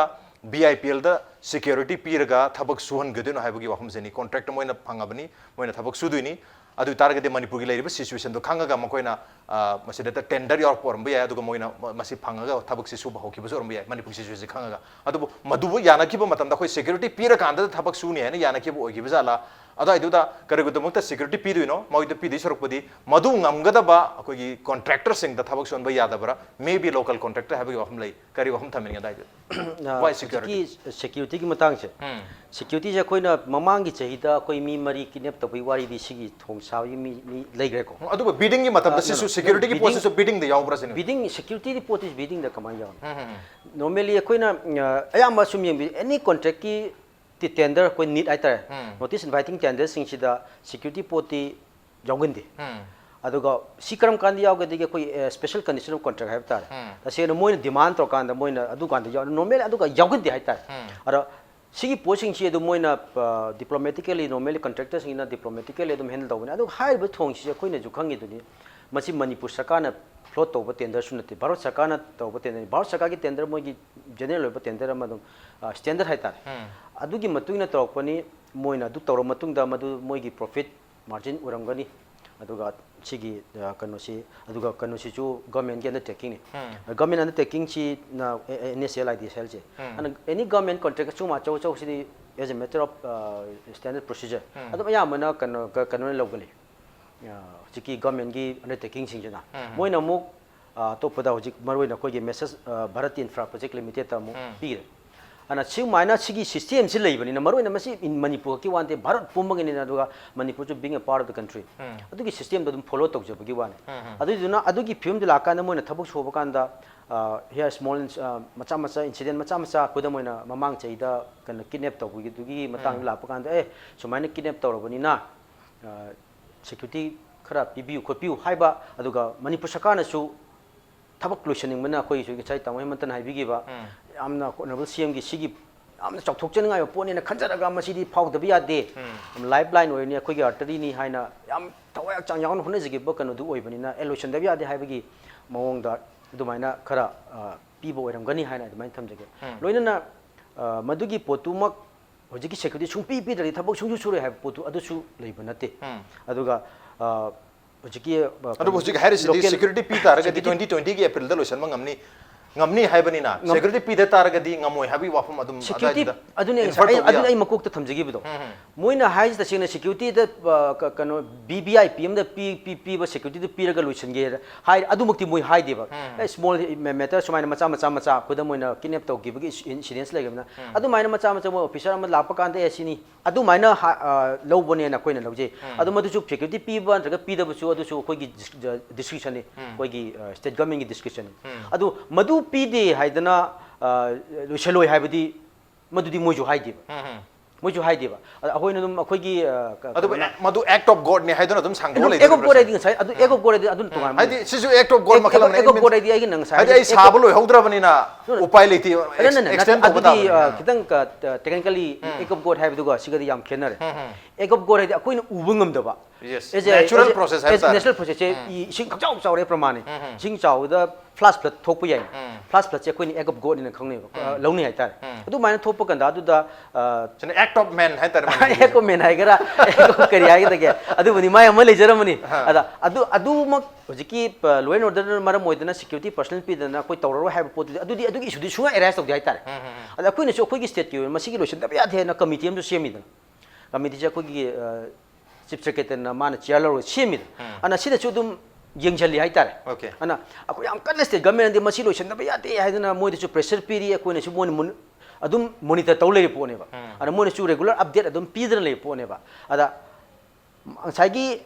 BIPLꯗ security ꯄꯤꯔꯒ ꯊꯕꯛ ꯁꯨꯍꯟꯒꯗꯣꯏꯅꯣ ꯍꯥꯏꯕꯒꯤ ꯋꯥꯐꯝꯁꯤꯅꯤ꯫ Contract ꯃꯣꯏꯅ ꯐꯪꯉꯕꯅꯤ, ꯃꯣꯏꯅ ꯊꯕꯛ ꯁꯨꯗꯣꯏꯅꯤ꯫ ꯑꯗꯨ ꯑꯣꯏ ꯇꯥꯔꯒꯗꯤ ꯃꯅꯤꯄꯨꯔꯒꯤ ꯂꯩꯔꯤꯕ situationꯗꯣ ꯈꯪꯉꯒ ꯃꯈꯣꯏꯅ, ꯑ, ꯃꯁꯤꯗ tender ꯌꯥꯎꯔꯛꯄ ꯑꯣꯏꯔꯝꯕ ꯌꯥꯏ, ꯑꯗꯨꯒ ꯃꯣꯏꯅ ꯃ-, ꯃꯁꯤ ꯐꯪꯉꯒ ꯊꯕꯛꯁꯤ ꯁꯨꯕ ꯍꯧꯈꯤꯕꯁꯨ ꯑꯣꯏꯔꯝꯕ ꯌꯥꯏ, ꯃꯅꯤꯄꯨꯔꯒꯤ situationꯁꯤ ꯈꯪꯉꯒ꯫ ꯑꯗꯨꯕꯨ ꯃꯗꯨꯕꯨ ꯌꯥꯅꯈꯤꯕ ꯃꯇꯝꯗ ꯑꯩꯈꯣꯏ security ꯄꯤꯔꯀꯥꯟꯗ ꯊꯕꯛ ꯁꯨꯅꯤ ꯍꯥꯏꯅ ꯌꯥꯅꯈꯤꯕ ꯑꯣꯏꯈꯤꯕ ꯖꯥꯠꯂꯥ? ꯑꯗꯨꯋꯥꯏꯗꯨꯗ ꯀꯔꯤꯒꯤꯗꯃꯛꯇ security ꯄꯤꯗꯣꯏꯅꯣ? ꯃꯣꯏꯗ ꯄꯤꯗꯣꯏ ꯁꯔꯨꯛꯄꯨꯗꯤ ꯃꯗꯨ ꯉꯝꯒꯗꯕ ꯑꯩꯈꯣꯏꯒꯤ contractorꯁꯤꯡꯗ ꯊꯕꯛ ꯁꯨꯍꯟꯕ ꯌꯥꯗꯕ꯭ꯔꯥ? Maybe local contractor ꯍꯥꯏꯕꯒꯤ ꯋꯥꯐꯝ ꯂꯩ꯫ ꯀꯔꯤ ꯋꯥꯐꯝ ꯊꯝꯕꯤꯅꯤꯡꯉꯦ ꯑꯗꯥꯏꯗ? ꯑ, Why security? ꯍꯧꯖꯤꯛꯀꯤ securityꯒꯤ ꯃꯇꯥꯡꯁꯦ, ꯎꯝ꯫ Securityꯁꯦ ꯑꯩꯈꯣꯏꯅ ꯃꯃꯥꯡꯒꯤ ꯆꯍꯤꯗ ꯑꯩꯈꯣꯏ ꯃꯤ ꯃꯔꯤ kidnap ꯇꯧꯕꯒꯤ ꯋꯥꯔꯤꯗꯤ ꯁꯤꯒꯤ ꯊꯣꯡ ꯁꯥꯕꯒꯤ ꯃꯤ, ꯃꯤ ꯂꯩꯈ꯭ꯔꯦꯀꯣ꯫ ꯑꯗꯨꯕꯨ biddingꯒꯤ ꯃꯇꯝꯗ ꯑ, ꯁꯤꯁꯨ no, no, securityꯒꯤ bidding, ꯄꯣꯠꯁꯤꯁꯨ biddingꯗ ꯌꯥꯎꯕ꯭ꯔꯥ ꯁꯤꯅꯤ? Bidding, securityꯒꯤ ꯄꯣꯠꯇꯤ biddingꯗ ꯀꯃꯥꯏꯅ ꯌꯥꯎꯅꯤ? ꯎꯝ, ꯎꯝ, ꯎꯝ꯫ Normally ꯑꯩꯈꯣꯏꯅ, ꯑ, ꯑꯌꯥꯝꯕ ꯁꯨꯝ ꯌꯦꯡꯕꯤ, any contractꯀꯤ ꯇꯤ-, tender ꯑꯩꯈꯣꯏ NIT ꯍꯥꯏꯇꯥꯔꯦ, ꯎꯝ꯫ Notice inviting tenderꯁꯤꯡꯁꯤꯗ security ꯄꯣꯠꯇꯤ ꯌꯥꯎꯒꯟꯗꯦ꯫ ꯎꯝ꯫ ꯑꯗꯨꯒ ꯁꯤ ꯀꯔꯝ ꯀꯥꯟꯗ ꯌꯥꯎꯒꯗꯒꯦ? ꯑꯩꯈꯣꯏ, ꯑ, special condition of contract ꯍꯥꯏꯕ ꯇꯥꯔꯦ꯫ ꯎꯝ꯫ ꯇꯁꯦꯡꯅ ꯃꯣꯏꯅ demand ꯇꯧꯔꯀꯥꯟꯗ ꯃꯣꯏꯅ ꯑꯗꯨꯀꯥꯟꯗ ꯌꯥꯎ-, normally ꯑꯗꯨꯒ ꯌꯥꯎꯒꯟꯗꯦ ꯍꯥꯏꯇꯥꯔꯦ꯫ ꯎꯝ꯫ ꯑꯗꯣ ꯁꯤꯒꯤ ꯄꯣꯠꯁꯤꯡꯁꯤ ꯑꯗꯨꯝ ꯃꯣꯏꯅ, ꯑ, diplomatically, normally contractorꯁꯤꯡꯅ diplomatically ꯑꯗꯨꯝ handle ꯇꯧꯕꯅꯤ꯫ ꯑꯗꯨꯒ ꯍꯥꯏꯔꯤꯕ ꯊꯣꯡꯁꯤꯁꯨ ꯑꯩꯈꯣꯏꯅꯁꯨ ꯈꯪꯉꯤꯗꯨꯅꯤ, ꯃꯁꯤ ꯃꯅꯤꯄꯨꯔ ꯁꯔꯀꯥꯔꯅ float ꯇꯧꯕ tenderꯁꯨ ꯅꯠꯇꯦ, ꯚꯥꯔꯠ ꯁꯔꯀꯥꯔꯅ ꯇꯧꯕ tender꯫ ꯚꯥꯔꯠ ꯁꯔꯀꯥꯔꯒꯤ tender ꯃꯣꯏꯒꯤ general ꯑꯣꯏꯕ tender ꯑꯃ ꯑꯗꯨꯝ standard ꯍꯥꯏꯇꯥꯔꯦ꯫ ꯑꯗꯨꯒꯤ ꯃꯇꯨꯡ ꯏꯟꯅ ꯇꯧꯔꯛꯄꯅꯤ꯫ ꯃꯣꯏꯅ ꯑꯗꯨ ꯇꯧꯔ ꯃꯇꯨꯡꯗ ꯃꯗꯨ ꯃꯣꯏꯒꯤ profit margin ꯑꯣꯏꯔꯝꯒꯅꯤ꯫ ꯑꯗꯨꯒ ꯁꯤꯒꯤ ꯀꯩꯅꯣꯁꯤ, ꯑꯗꯨꯒ ꯀꯩꯅꯣꯁꯤꯁꯨ governmentꯀꯤ undertakingꯅꯤ꯫ Government undertakingꯁꯤꯅ NSCL IDSLꯁꯦ ꯑꯗꯨꯅ any government contract ꯁꯨꯝ ꯑꯆꯧ ꯑꯆꯧꯕꯁꯤꯗꯤ as a matter of standard procedure ꯑꯗꯨꯝ ꯑꯌꯥꯝꯕꯅ ꯀꯩꯅꯣ ꯀꯩꯅꯣꯅ ꯂꯧꯒꯜꯂꯤ꯫ ꯍꯧꯖꯤꯛꯀꯤ governmentꯀꯤ undertakingꯁꯤꯡꯁꯤꯅ ꯃꯣꯏꯅ ꯑꯃꯨꯛ ꯑꯇꯣꯞꯄꯗ ꯍꯧꯖꯤꯛ ꯃꯔꯨꯑꯣꯏꯅ ꯑꯩꯈꯣꯏꯒꯤ Message Bharat Infra Project Limitedꯇ ꯑꯃꯨꯛ ꯄꯤꯔꯦ꯫ ꯑꯗꯨꯅ ꯁꯨꯃꯥꯏꯅ ꯁꯤꯒꯤ systemꯁꯤ ꯂꯩꯕꯅꯤꯅ, ꯃꯔꯨꯑꯣꯏꯅ ꯃꯁꯤ ꯃꯅꯤꯄꯨꯔ ꯈꯛꯀꯤ ꯋꯥ ꯅꯠꯇꯦ, ꯚꯥꯔꯠ ꯄꯨꯝꯕꯒꯤꯅꯤꯅ, ꯑꯗꯨꯒ ꯃꯅꯤꯄꯨꯔꯁꯨ being a part of the country, ꯑꯗꯨꯒꯤ systemꯗꯣ ꯑꯗꯨꯝ follow ꯇꯧꯖꯕꯒꯤ ꯋꯥꯅꯤ꯫ ꯑꯗꯨꯏꯗꯨꯅ ꯑꯗꯨꯒꯤ ꯐꯤꯕꯝꯗ ꯂꯥꯛꯀꯥꯟꯗ ꯃꯣꯏꯅ ꯊꯕꯛ ꯁꯨꯕ ꯀꯥꯟꯗ here small, ꯃꯆꯥ ꯃꯆꯥ incident ꯃꯆꯥ ꯃꯆꯥ, ꯈꯨꯗꯝ ꯑꯣꯏꯅ ꯃꯃꯥꯡ ꯆꯍꯤꯗ ꯀꯩꯅꯣ kidnap ꯇꯧꯕꯒꯤꯗꯨꯒꯤ ꯃꯇꯥꯡꯗ ꯂꯥꯛꯄ ꯀꯥꯟꯗ, ꯑꯦ, ꯁꯨꯃꯥꯏꯅ kidnap ꯇꯧꯔꯕꯅꯤꯅ security ꯈꯔ ꯄꯤꯕꯤꯌꯨ ꯈꯣꯠꯄꯤꯌꯨ ꯍꯥꯏꯕ, ꯑꯗꯨꯒ ꯃꯅꯤꯄꯨꯔ ꯁꯔꯀꯥꯔꯅꯁꯨ ꯊꯕꯛ ꯂꯣꯏꯁꯤꯟꯅꯤꯡꯕꯅ, ꯑꯩꯈꯣꯏꯒꯤꯁꯨ ꯉꯁꯥꯏ ꯇꯥꯃꯣ ꯍꯦꯃꯟꯇꯅ ꯍꯥꯏꯕꯤꯈꯤꯕ ꯌꯥꯝꯅ honourable CMꯒꯤ ꯁꯤꯒꯤ ꯌꯥꯝꯅ ꯆꯥꯎꯊꯣꯛꯆꯅꯤꯡꯉꯥꯏ ꯑꯣꯏꯕ ꯄꯣꯠꯅꯦꯅ ꯈꯟꯖꯔꯒ ꯃꯁꯤꯗꯤ ꯐꯥꯎꯗꯕ ꯌꯥꯗꯦ, lifeline ꯑꯣꯏꯔꯅꯤ, ꯑꯩꯈꯣꯏꯒꯤ arteryꯅꯤ ꯍꯥꯏꯅ ꯌꯥꯝ ꯊꯋꯥꯏ ꯍꯛꯆꯥꯡ ꯌꯥꯎꯅ ꯍꯣꯠꯅꯖꯈꯤꯕ ꯀꯩꯅꯣꯗꯨ ꯑꯣꯏꯕꯅꯤꯅ, ꯑꯦ, ꯂꯣꯏꯁꯤꯟꯗꯕ ꯌꯥꯗꯦ ꯍꯥꯏꯕꯒꯤ ꯃꯑꯣꯡꯗ ꯑꯗꯨꯃꯥꯏꯅ ꯈꯔ ꯄꯤꯕ ꯑꯣꯏꯔꯝꯒꯅꯤ ꯍꯥꯏꯅ ꯑꯗꯨꯃꯥꯏꯅ ꯊꯝꯖꯒꯦ꯫ ꯂꯣꯏꯅꯅ ꯃꯗꯨꯒꯤ ꯄꯣꯠꯇꯨꯃꯛ ꯍꯧꯖꯤꯛꯀꯤ security ꯁꯨꯡꯄꯤ ꯄꯤꯗ꯭ꯔꯗꯤ ꯊꯕꯛ ꯁꯨꯡꯁꯨ ꯁꯨꯔꯣꯏ ꯍꯥꯏꯕ ꯄꯣꯠꯇꯨ ꯑꯗꯨꯁꯨ ꯂꯩꯕ ꯅꯠꯇꯦ꯫ ꯑꯗꯨꯒ ꯍꯧꯖꯤꯛꯀꯤ ꯑꯗꯨꯕꯨ ꯍꯧꯖꯤꯛ ꯍꯥꯏꯔꯤꯁꯤꯗꯤ local security ꯄꯤ ꯇꯥꯔꯒꯗꯤ security twenty twentyꯒꯤ Aprilꯗ ꯂꯣꯏꯁꯤꯟꯕ ꯉꯝꯅꯤ, ꯉꯝꯅꯤ ꯍꯥꯏꯕꯅꯤꯅ, ꯉꯝ- security ꯄꯤꯗ ꯇꯥꯔꯒꯗꯤ ꯉꯝꯃꯣꯏ ꯍꯥꯏꯕꯒꯤ ꯋꯥꯐꯝ ꯑꯗꯨꯝ security ꯑꯗꯨꯅꯦ ꯑꯩ ꯉꯁꯥꯏ, ꯑꯩ, ꯑꯗꯨꯅꯦ ꯑꯩ ꯃꯀꯣꯛꯇ ꯊꯝꯖꯈꯤꯕꯗꯣ꯫ ꯃꯣꯏꯅ ꯍꯥꯏꯁꯤ ꯇꯁꯦꯡꯅ securityꯗ, ꯑ, ꯀ-, ꯀꯩꯅꯣ, VVIP ꯑꯃꯗ ꯄꯤ-, ꯄꯤ-, ꯄꯤꯕ securityꯗ ꯄꯤꯔꯒ ꯂꯣꯏꯁꯤꯟꯒꯦ ꯍꯥꯏ, ꯑꯗꯨꯃꯛꯇꯤ ꯃꯣꯏ ꯍꯥꯏꯗꯦꯕ꯫ ꯑꯦ, small matter ꯁꯨꯃꯥꯏꯅ ꯃꯆꯥ, ꯃꯆꯥ, ꯃꯆꯥ, ꯈꯨꯗꯝ ꯑꯣꯏꯅ kidnap ꯇꯧꯈꯤꯕꯒꯤ incidents ꯂꯩꯈꯤꯕꯅ, ꯑꯗꯨꯃꯥꯏꯅ ꯃꯆꯥ, ꯃꯆꯥ ꯃꯣꯏ officer ꯑꯃ ꯂꯥꯛꯄ ꯀꯥꯟꯗ, "ꯑꯦ, ꯁꯤꯅꯤ", ꯑꯗꯨꯃꯥꯏꯅ ꯍꯥ-, ꯑ, ꯂꯧꯕꯅꯦꯅ ꯑꯩꯈꯣꯏꯅ ꯂꯧꯖꯩ꯫ ꯑꯗꯣ ꯃꯗꯨꯁꯨ security ꯄꯤꯕ ꯅꯠꯇ꯭ꯔꯒ ꯄꯤꯗꯕꯁꯨ, ꯑꯗꯨꯁꯨ ꯑꯩꯈꯣꯏꯒꯤ dis-, discretionꯅꯤ, ꯑꯩꯈꯣꯏꯒꯤ, ꯑ, state governmentꯀꯤ discretionꯅꯤ꯫ ꯑꯗꯨ ꯃꯗꯨ ꯄꯤꯗꯦ ꯍꯥꯏꯗꯅ, ꯑ, ꯂꯣꯏꯁꯤꯜꯂꯣꯏ ꯍꯥꯏꯕꯗꯤ ꯃꯗꯨꯗꯤ ꯃꯣꯏꯁꯨ ꯍꯥꯏꯗꯦꯕ꯫ ꯃꯣꯏꯁꯨ ꯍꯥꯏꯗꯦꯕ꯫ ꯑꯗ ꯑꯩꯈꯣꯏꯅ ꯑꯗꯨꯝ ꯑꯩꯈꯣꯏꯒꯤ, ꯑ, ꯀ-, ꯑꯗꯨꯕꯨ ꯀꯩꯅꯣꯅ ꯑꯦ-, ꯃꯗꯨ act of Godꯅꯤ ꯍꯥꯏꯗꯨꯅ ꯑꯗꯨꯝ ꯁꯥꯡꯗꯣꯛꯑ ꯑꯗꯨꯝ act of God ꯂꯩꯗꯣꯔꯤꯕ꯭ꯔꯥ? ꯍꯥꯏꯗꯤ ꯉꯁꯥꯏ, ꯑꯗꯨ act of God ꯍꯥꯏꯗꯤ ꯑꯗꯨ ꯇꯣꯉꯥꯟꯕ ꯍꯥꯏꯗꯤ ꯁꯤꯁꯨ act of God act, ꯃꯈꯜ ꯑꯃꯅꯤ꯫ Act of God ꯍꯥꯏꯗꯤ ꯑꯩꯒꯤ ꯅꯪ ꯉꯁꯥꯏ ꯍꯥꯏꯗꯤ ꯑꯩ act of ꯁꯥꯕ ꯂꯣꯏꯍꯧꯗ꯭ꯔꯕꯅꯤꯅ No, no. ꯎꯄꯥꯏ ꯂꯩꯇꯦ, ꯑꯗꯨ ꯅꯠꯇꯦ, extend ꯇꯧꯕ ꯑꯗꯨꯗꯤ, ꯇꯥꯕꯅꯤ꯫ ꯑ, ꯈꯤꯇꯪ ꯀ-, ꯇ-, technically act of God ꯍꯥꯏꯕꯗꯨꯒ ꯁꯤꯒꯗꯤ ꯌꯥꯝ ꯈꯦꯠꯅꯔꯦ꯫ Act of God ꯍꯥꯏꯗꯤ ꯑꯩꯈꯣꯏꯅ ꯎꯕ ꯉꯝꯗꯕ, Yes, As a- natural as a- process ꯍꯥꯏꯕ as ꯇꯥꯔꯦ. Natural process ꯁꯦ ꯏꯁꯤꯡ ꯈꯪꯆꯥꯎ ꯆꯥꯎꯔꯦ ꯄ꯭ꯔꯃꯥꯅꯤ꯫ ꯏꯁꯤꯡ ꯆꯥꯎꯕꯗ flash flood ꯊꯣꯛꯄ ꯌꯥꯏ꯫ Flash flood ꯁꯦ ꯑꯩꯈꯣꯏꯅ act of God ꯅ ꯈꯪꯅꯩꯕ, ꯑ, ꯂꯧꯅꯩ ꯍꯥꯏꯇꯥꯔꯦ꯫ ꯑꯗꯨꯃꯥꯏꯅ ꯊꯣꯛꯄ ꯀꯥꯟꯗ ꯑꯗꯨꯗ, ꯑ, ꯁꯤꯅ act of man ꯍꯥꯏꯇꯥꯔꯦ ꯃꯅꯤꯄꯨꯔꯒꯤ꯫ Act of man ꯍꯥꯏꯒꯦꯔꯥ, act of ꯀꯔꯤ ꯍꯥꯏꯒꯗꯒꯦ, ꯑꯗꯨꯕꯨꯗꯤ ꯃꯥꯏ ꯑꯃ ꯂꯩꯖꯔꯝꯃꯅꯤ꯫ ꯑꯗ ꯑꯗꯨ ꯑꯗꯨꯃꯛ ꯍꯧꯖꯤꯛꯀꯤ, ꯑ, law and order ꯅ ꯃꯔꯝ ꯑꯣꯏꯗꯅ security personnel ꯄꯤꯗꯅ ꯑꯩꯈꯣꯏ ꯇꯧꯔꯔꯣꯏ ꯍꯥꯏꯕ ꯄꯣꯠꯇꯨꯗꯤ, ꯑꯗꯨꯗꯤ ꯑꯗꯨꯒꯤ issue ꯗꯤ ꯁꯨꯡ arise ꯇꯧꯗꯦ ꯍꯥꯏꯇꯥꯔꯦ꯫ ꯑꯗ ꯑꯩꯈꯣꯏꯅꯁꯨ ꯑꯩꯈꯣꯏꯒꯤ state ꯀꯤ ꯑꯣꯏꯅ ꯃꯁꯤꯒꯤ ꯂꯣꯏꯁꯤꯟꯗꯕ ꯌꯥꯗꯦ ꯍꯥꯏꯅ committee ꯑꯃꯁꯨ ꯁꯦꯝꯃꯤꯗꯅ꯫ Committee ꯁꯦ ꯑꯩꯈꯣꯏꯒꯤ, ꯑ, Chief Secretary ꯅ ꯃꯥꯅ chair ꯂꯧꯔꯒ ꯁꯦꯝꯃꯤꯗꯅ꯫ ꯑꯗꯨꯅ ꯁꯤꯗꯁꯨ ꯑꯗꯨꯝ ꯌꯦꯡꯁꯤꯜꯂꯤ ꯍꯥꯏꯇꯥꯔꯦ꯫ Okay. ꯑꯗꯨꯅ ꯑꯩꯈꯣꯏ ꯌꯥꯝ ꯀꯟꯅ state government ꯅꯗꯤ ꯃꯁꯤ ꯂꯣꯏꯁꯤꯟꯗꯕ ꯌꯥꯗꯦ ꯍꯥꯏꯗꯅ ꯃꯣꯏꯗꯁꯨ pressure ꯄꯤꯔꯤ, ꯑꯩꯈꯣꯏꯅꯁꯨ ꯃꯣꯏꯅ ꯃꯨꯟ-, ꯑꯗꯨꯝ monitor ꯇꯧ ꯂꯩꯔꯤ ꯄꯣꯠꯅꯦꯕ꯫ ꯑꯗ ꯃꯣꯏꯅꯁꯨ regular update ꯑꯗꯨꯝ ꯄꯤꯗꯅ ꯂꯩꯕ ꯄꯣꯠꯅꯦꯕ꯫ ꯑꯗ ꯉꯁꯥꯏꯒꯤ,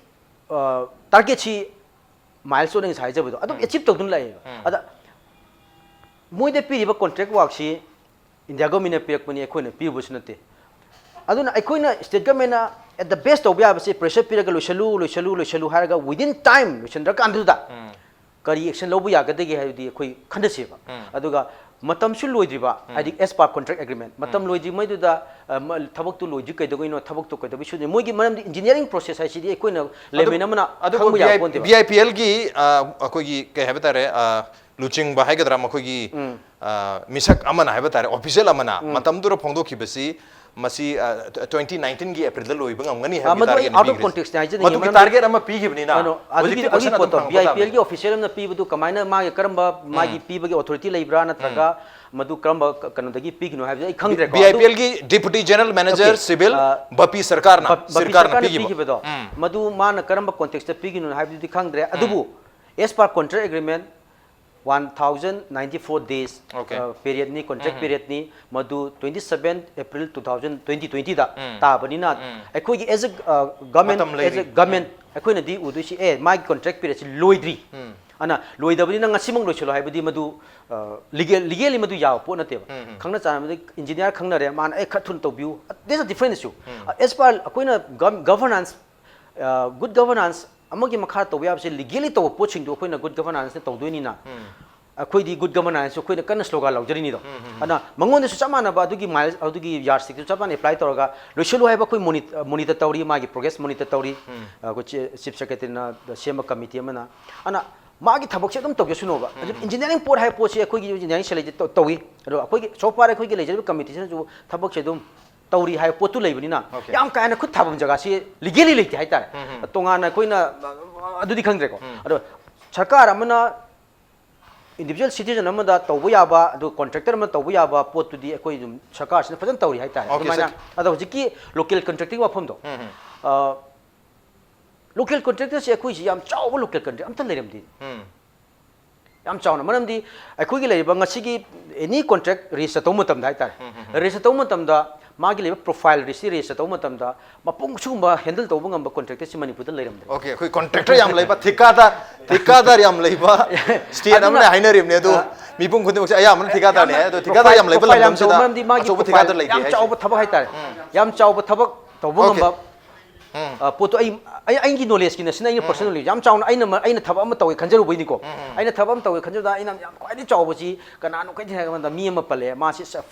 ꯑ, target ꯁꯤ milestone ꯑꯩ ꯉꯁꯥꯏ ꯍꯥꯏꯖꯕꯗꯣ ꯑꯗꯨꯝ achieve ꯇꯧꯗꯨꯅ ꯂꯥꯛꯑꯦꯕ꯫ ꯑꯗ ꯃꯣꯏꯗ ꯄꯤꯔꯤꯕ contract work ꯁꯤ India government ꯅ ꯄꯤꯔꯛꯄꯅꯤ, ꯑꯩꯈꯣꯏꯅ ꯄꯤꯔꯨꯕꯁꯨ ꯅꯠꯇꯦ꯫ ꯑꯗꯨꯅ ꯑꯩꯈꯣꯏꯅ state government ꯅ at the best ꯇꯧꯕ ꯌꯥꯕꯁꯤ pressure ꯄꯤꯔꯒ ꯂꯣꯏꯁꯜꯂꯨ, ꯂꯣꯏꯁꯜꯂꯨ, ꯂꯣꯏꯁꯜꯂꯨ ꯍꯥꯏꯔꯒ within time ꯂꯣꯏꯁꯤꯟꯗ꯭ꯔꯀꯥꯟꯗꯨꯗ ꯀꯔꯤ action ꯂꯧꯕ ꯌꯥꯒꯗꯒꯦ ꯍꯥꯏꯕꯗꯤ ꯑꯩꯈꯣꯏ ꯈꯟꯅꯁꯦꯕ꯫ ꯑꯗꯨꯒ ꯃꯇꯝꯁꯨ ꯂꯣꯏꯗ꯭ꯔꯤꯕ, ꯍꯥꯏꯗꯤ as per contract agreement, ꯃꯇꯝ ꯂꯣꯏꯗ꯭ꯔꯤꯉꯩꯗꯨꯗ, ꯑ, ꯃ-, ꯊꯕꯛꯇꯨ ꯂꯣꯏꯗ꯭ꯔꯤ ꯀꯩꯗꯧꯉꯩꯅꯣ, ꯊꯕꯛꯇꯨ ꯀꯩꯗꯧꯕꯩ ꯁꯨꯗ꯭ꯔꯤ? ꯃꯣꯏꯒꯤ ꯃꯔꯝꯗꯤ engineering process ꯍꯥꯏꯁꯤꯗꯤ ꯑꯩꯈꯣꯏꯅ layman ꯑꯃꯅ ꯑꯗꯨꯕꯨ ꯈꯪꯕ ꯌꯥꯕ ꯄꯣꯠꯇꯦꯕ꯫ V I P L ꯒꯤ, ꯑ, ꯑꯩꯈꯣꯏꯒꯤ ꯀꯩ ꯍꯥꯏꯕ ꯇꯥꯔꯦ, ꯑ, ꯂꯨꯆꯤꯡꯕ ꯍꯥꯏꯒꯗ꯭ꯔꯥ, ꯃꯈꯣꯏꯒꯤ, ꯑ, ꯃꯤꯁꯛ ꯑꯃꯅ ꯍꯥꯏꯕ ꯇꯥꯔꯦ, official ꯑꯃꯅ ꯃꯇꯝꯗꯨꯗ ꯐꯣꯡꯗꯣꯛꯈꯤꯕꯁꯤ ꯃꯁꯤ, ꯑ, twenty nineteen ꯒꯤ April ꯗ ꯂꯣꯏꯕ ꯉꯝꯒꯅꯤ ꯑ, ꯍꯥꯏꯕꯒꯤ ꯃꯗꯨ ꯑꯩ target ꯅ out of ꯄꯤꯈ꯭ꯔꯤꯁꯦ꯫ Context ꯅꯤ ꯍꯥꯏꯖꯅꯤꯡꯉꯤ, ꯃꯗꯨꯒꯤ ꯃꯔꯝꯗꯤ target ꯑꯃ ꯄꯤꯈꯤꯕꯅꯤꯅ ꯀꯩꯅꯣ, ꯍꯧꯖꯤꯛꯇꯤ ꯑꯗꯨꯒꯤ, question ꯑꯗꯨꯒꯤ ꯑꯗꯨꯝ ꯄꯣꯠꯇꯣ ꯍꯪꯉꯛꯄ V I P L ꯒꯤ ꯇꯥꯕꯅꯤ꯫ official ꯑꯃꯅ ꯄꯤꯕꯗꯨ ꯀꯃꯥꯏꯅ ꯃꯥꯒꯤ ꯀꯔꯝꯕ ꯃꯥꯒꯤ ꯄꯤꯕꯒꯤ authority ꯂꯩꯕ꯭ꯔꯥ, ꯅꯠꯇ꯭ꯔꯒ ꯃꯗꯨ ꯀꯔꯝꯕ ꯀ-, ꯀꯩꯅꯣꯗꯒꯤ ꯄꯤꯒꯤꯅꯣ ꯍꯥꯏꯕꯗꯤ ꯑꯩ ꯈꯪꯗ꯭ꯔꯦꯀꯣ꯫ V I P L ꯑꯗꯨ ꯒꯤ Deputy General Manager Okay. Civil ꯑ, ꯕꯄꯤ ꯁꯔꯀꯥꯔꯅ, ꯕꯞ-, ꯕꯄꯤ ꯁꯔꯀꯥꯔꯅ ꯁꯔꯀꯥꯔꯅ ꯄꯤꯈꯤꯕ꯫ ꯄꯤꯈꯤꯕꯗꯣ, ꯃꯗꯨ ꯃꯥꯅ ꯀꯔꯝꯕ context ꯇ ꯄꯤꯒꯤꯅꯣ ꯍꯥꯏꯕꯗꯨꯗꯤ ꯈꯪꯗ꯭ꯔꯦ꯫ ꯑꯗꯨꯕꯨ as per contract agreement, one thousand ninety four days, Okay. ꯑ, period ꯅꯤ, contract period ꯅꯤ, ꯃꯗꯨ twenty seven April two thousand twenty twenty ꯗ ꯇꯥꯕꯅꯤꯅ, ꯑꯩꯈꯣꯏꯒꯤ as a, ꯑ, government, ꯃꯇꯝ ꯂꯩꯔꯤ꯫ as a government ꯑꯩꯈꯣꯏꯅꯗꯤ ꯎꯗꯣꯏꯁꯤ, ꯑꯦ, ꯃꯥꯒꯤ contract period ꯁꯤ ꯂꯣꯏꯗ꯭ꯔꯤ꯫ ꯑꯅ ꯂꯣꯏꯗꯕꯅꯤꯅ ꯉꯁꯤꯃꯛ ꯂꯣꯏꯁꯤꯜꯂꯣ ꯍꯥꯏꯕꯗꯤ ꯃꯗꯨ, ꯑ, legal, legally ꯃꯗꯨ ꯌꯥꯕ ꯄꯣꯠ ꯅꯠꯇꯦꯕ꯫ ꯈꯪꯅ ꯆꯥꯟꯅꯕꯗ engineer ꯈꯪꯅꯔꯦ, ꯃꯥꯅ, "ꯑꯦ, ꯈꯔ ꯊꯨꯅ ꯇꯧꯕꯤꯌꯨ", there's a difference issue꯫ ꯑ, as per ꯑꯩꯈꯣꯏꯅ gov-, governance, ꯑ, good governance ꯑꯃꯒꯤ ꯃꯈꯥ ꯇꯧꯕ ꯌꯥꯕꯁꯦ legally ꯇꯧꯕ ꯄꯣꯠꯁꯤꯡꯗꯨ ꯑꯩꯈꯣꯏꯅ good governance ꯅ ꯇꯧꯗꯣꯏꯅꯤꯅ꯫ ꯑꯩꯈꯣꯏꯗꯤ ꯒꯨꯗ ꯒꯕꯔꯅꯥꯟꯁꯁꯨ ꯑꯩꯈꯣꯏꯅ ꯀꯟꯅ ꯁ꯭ꯂꯣꯒꯥꯟ ꯂꯥꯎꯖꯔꯤꯅꯤꯗꯣ꯫ ꯑꯗꯨꯅ ꯃꯉꯣꯟꯗꯁꯨ ꯆꯞ ꯃꯥꯟꯅꯕ ꯑꯗꯨꯒꯤ ꯃꯥꯏꯜ ꯑꯗꯨꯒꯤ ꯌꯥꯔꯁꯇꯤꯛꯇꯨ ꯆꯞ ꯃꯥꯟꯅ ꯑꯦꯄ꯭ꯂꯥꯏ ꯇꯧꯔꯒ ꯂꯣꯏꯁꯤꯜꯂꯨ ꯍꯥꯏꯕ ꯑꯩꯈꯣꯏ ꯃꯣꯅꯤꯇꯔ ꯇꯧꯔꯤ, ꯃꯥꯒꯤ ꯄ꯭ꯔꯣꯒ꯭ꯔꯦꯁ ꯃꯣꯅꯤꯇꯔ ꯇꯧꯔꯤ꯫ ꯑꯩꯈꯣꯏ ꯆꯤꯐ ꯁꯦꯀ꯭ꯔꯦꯇꯔꯤꯅ ꯁꯦꯝꯕ ꯀꯃꯤꯇꯤ ꯑꯃꯅ꯫ ꯑꯗꯨꯅ ꯃꯥꯒꯤ ꯊꯕꯛꯁꯦ ꯑꯗꯨꯝ ꯇꯧꯖꯁꯅꯣꯕ꯫ ꯑꯗꯨ ꯏꯟꯖꯤꯅꯤꯌꯥꯔꯤꯡ ꯄꯣꯠ ꯍꯥꯏꯕ ꯄꯣꯠꯁꯦ ꯑꯩꯈꯣꯏꯒꯤ ꯏꯟꯖꯤꯅꯤꯌꯥꯔꯤꯡ ꯁꯦꯜ ꯂꯩꯇꯦ ꯇꯧ- ꯇꯧꯏ꯫ ꯑꯗꯣ ꯑꯩꯈꯣꯏꯒꯤ ꯁꯣ ꯐꯥꯔ ꯑꯩꯈꯣꯏꯒꯤ ꯂꯩꯖꯔꯤꯕ ꯀꯃꯤꯇꯤꯁꯤꯅꯁꯨ ꯊꯕꯛꯁꯦ ꯑꯗꯨꯝ ꯇꯧꯔꯤ ꯍꯥꯏꯕ ꯄꯣꯠꯇꯨ ꯂꯩꯕꯅꯤꯅ, Okay. ꯌꯥꯝ ꯀꯥ ꯍꯦꯟꯅ ꯈꯨꯠ ꯊꯥꯐꯝ ꯖꯒꯥꯁꯤ ꯂꯤꯒꯦꯂꯤ ꯂꯩꯇꯦ ꯍꯥꯏꯇꯥꯔꯦ꯫ ꯇꯣꯉꯥꯟꯅ ꯑꯩꯈꯣꯏꯅ ꯑꯗꯨꯗꯤ ꯈꯪꯗ꯭ꯔꯦꯀꯣ꯫ ꯑꯗꯣ ꯁꯔꯀꯥꯔ ꯑꯃꯅ ꯏꯟꯗꯤꯕꯤꯖꯨꯋꯦꯜ ꯁꯤꯇꯤꯖꯟ ꯑꯃꯗ ꯇꯧꯕ ꯌꯥꯕ, ꯑꯗꯨ ꯀꯣꯟꯇ꯭ꯔꯦꯛꯇꯔ ꯑꯃꯅ ꯇꯧꯕ ꯌꯥꯕ ꯄꯣꯠꯇꯨꯗꯤ ꯑꯩꯈꯣꯏ ꯑꯗꯨꯝ ꯁꯔꯀꯥꯔꯁꯤꯅ ꯐꯖꯅ ꯇꯧꯔꯤ ꯍꯥꯏꯇꯥꯔꯦ꯫ Okay, ꯑꯗꯨꯃꯥꯏꯅ sir. ꯑꯗꯣ ꯍꯧꯖꯤꯛꯀꯤ ꯂꯣꯀꯦꯜ ꯀꯟꯇ꯭ꯔꯦꯛꯇꯤꯡ ꯋꯥꯐꯝꯗꯣ, ꯂꯣꯀꯦꯜ ꯀꯟꯇ꯭ꯔꯦꯛꯇꯔꯁꯦ ꯑꯩꯈꯣꯏꯁꯤ ꯌꯥꯝ ꯆꯥꯎꯕ ꯂꯣꯀꯦꯜ ꯀꯟꯇ꯭ꯔꯦꯛ ꯑꯝꯇ ꯂꯩꯔꯝꯗꯦ꯫ ꯌꯥꯝ ꯆꯥꯎꯅ, ꯃꯔꯝꯗꯤ ꯑꯩꯈꯣꯏꯒꯤ ꯂꯩꯔꯤꯕ ꯉꯁꯤꯒꯤ ꯑꯦꯅꯤ ꯀꯣꯟꯇ꯭ꯔꯦꯛ ꯔꯦꯖꯤꯁꯇꯔ ꯇꯧꯕ ꯃꯇꯝꯗ ꯍꯥꯏꯇꯥꯔꯦ, ꯔꯦꯖꯤꯁꯇꯔ ꯇꯧꯕ ꯃꯇꯝꯗ ꯃꯥꯒꯤ ꯂꯩꯕ ꯄ꯭ꯔꯣꯐꯥꯏꯜ ꯔꯦꯖꯤꯁꯇꯔ ꯇꯧꯕ ꯃꯇꯝꯗ ꯃꯄꯨꯡ ꯁꯤꯒꯨꯝꯕ ꯍꯦꯟꯗꯜ ꯇꯧꯕ ꯉꯝꯕ ꯀꯣꯟꯇ꯭ꯔꯦꯛꯇꯔꯁꯤ ꯃꯅꯤꯄꯨꯔꯗ ꯂꯩꯔꯝꯗ꯭ꯔꯦ꯫ Okay, ꯑꯩꯈꯣꯏ ꯀꯣꯟꯇ꯭ꯔꯦꯛꯇꯔ ꯌꯥꯝ ꯂꯩꯕ, ꯊꯤꯀꯥꯗꯥꯔ, ꯊꯤꯀꯥꯗꯥꯔ ꯌꯥꯝ ꯂꯩꯕ ꯁ꯭ꯇꯦꯠ ꯑꯗꯨꯅ ꯑꯃꯅ ꯍꯥꯏꯅꯔꯤꯕꯅꯦ꯫ ꯑꯗꯣ ꯑ, ꯃꯤꯄꯨꯝ ꯈꯨꯗꯤꯡꯃꯛꯁꯦ ꯑꯌꯥꯝꯕꯅ ꯊꯤꯀꯥꯗꯥꯔꯅꯦ꯫ ꯑꯗꯣ ꯊꯤꯀꯥꯗꯥꯔ ꯌꯥꯝ ꯂꯩꯕ ꯄ꯭ꯔꯣꯐꯥꯏꯜ ꯌꯥꯝ ꯂꯝꯗꯝꯁꯤꯗ ꯆꯥꯎꯕ, ꯃꯔꯝꯗꯤ ꯃꯥꯒꯤ ꯑꯆꯧꯕ ꯄ꯭ꯔꯣꯐꯥꯏꯜ ꯊꯤꯀꯥꯗꯥꯔ ꯂꯩꯇꯦ ꯌꯥꯝ ꯍꯥꯏꯁꯦ꯫ ꯆꯥꯎꯕ ꯊꯕꯛ ꯍꯥꯏꯇꯥꯔꯦ, ꯌꯥꯝ ꯆꯥꯎꯕ ꯊꯕꯛ ꯇꯧꯕ Okay. ꯉꯝꯕ꯫ ꯑ, ꯄꯣꯠꯇꯣ ꯑꯩ, ꯑꯩ, ꯑꯩꯒꯤ ꯅꯣꯂꯦꯖꯀꯤ ꯅꯁꯤꯅ ꯑꯩꯅ ꯄꯔꯁꯅꯦꯜ ꯅꯣꯂꯦꯖ ꯌꯥꯝ ꯆꯥꯎꯅ ꯑꯩꯅ ꯃ-, ꯑꯩꯅ ꯊꯕꯛ ꯑꯃ ꯇꯧꯒꯦ ꯈꯟꯖꯔꯨꯕꯩꯅꯤꯀꯣ꯫ ꯑꯩꯅ ꯊꯕꯛ ꯑꯃ ꯇꯧꯒꯦ ꯈꯟꯖꯕꯗ ꯑꯩꯅ ꯌꯥꯝ ꯈ꯭ꯋꯥꯏꯗꯒꯤ ꯆꯥꯎꯕꯁꯤ ꯀꯅꯥꯅꯣ ꯈꯟꯖ ꯍꯥꯏꯕ ꯃꯇꯝꯗ ꯃꯤ ꯑꯃ ꯄꯜꯂꯦ, ꯃꯥꯁꯤ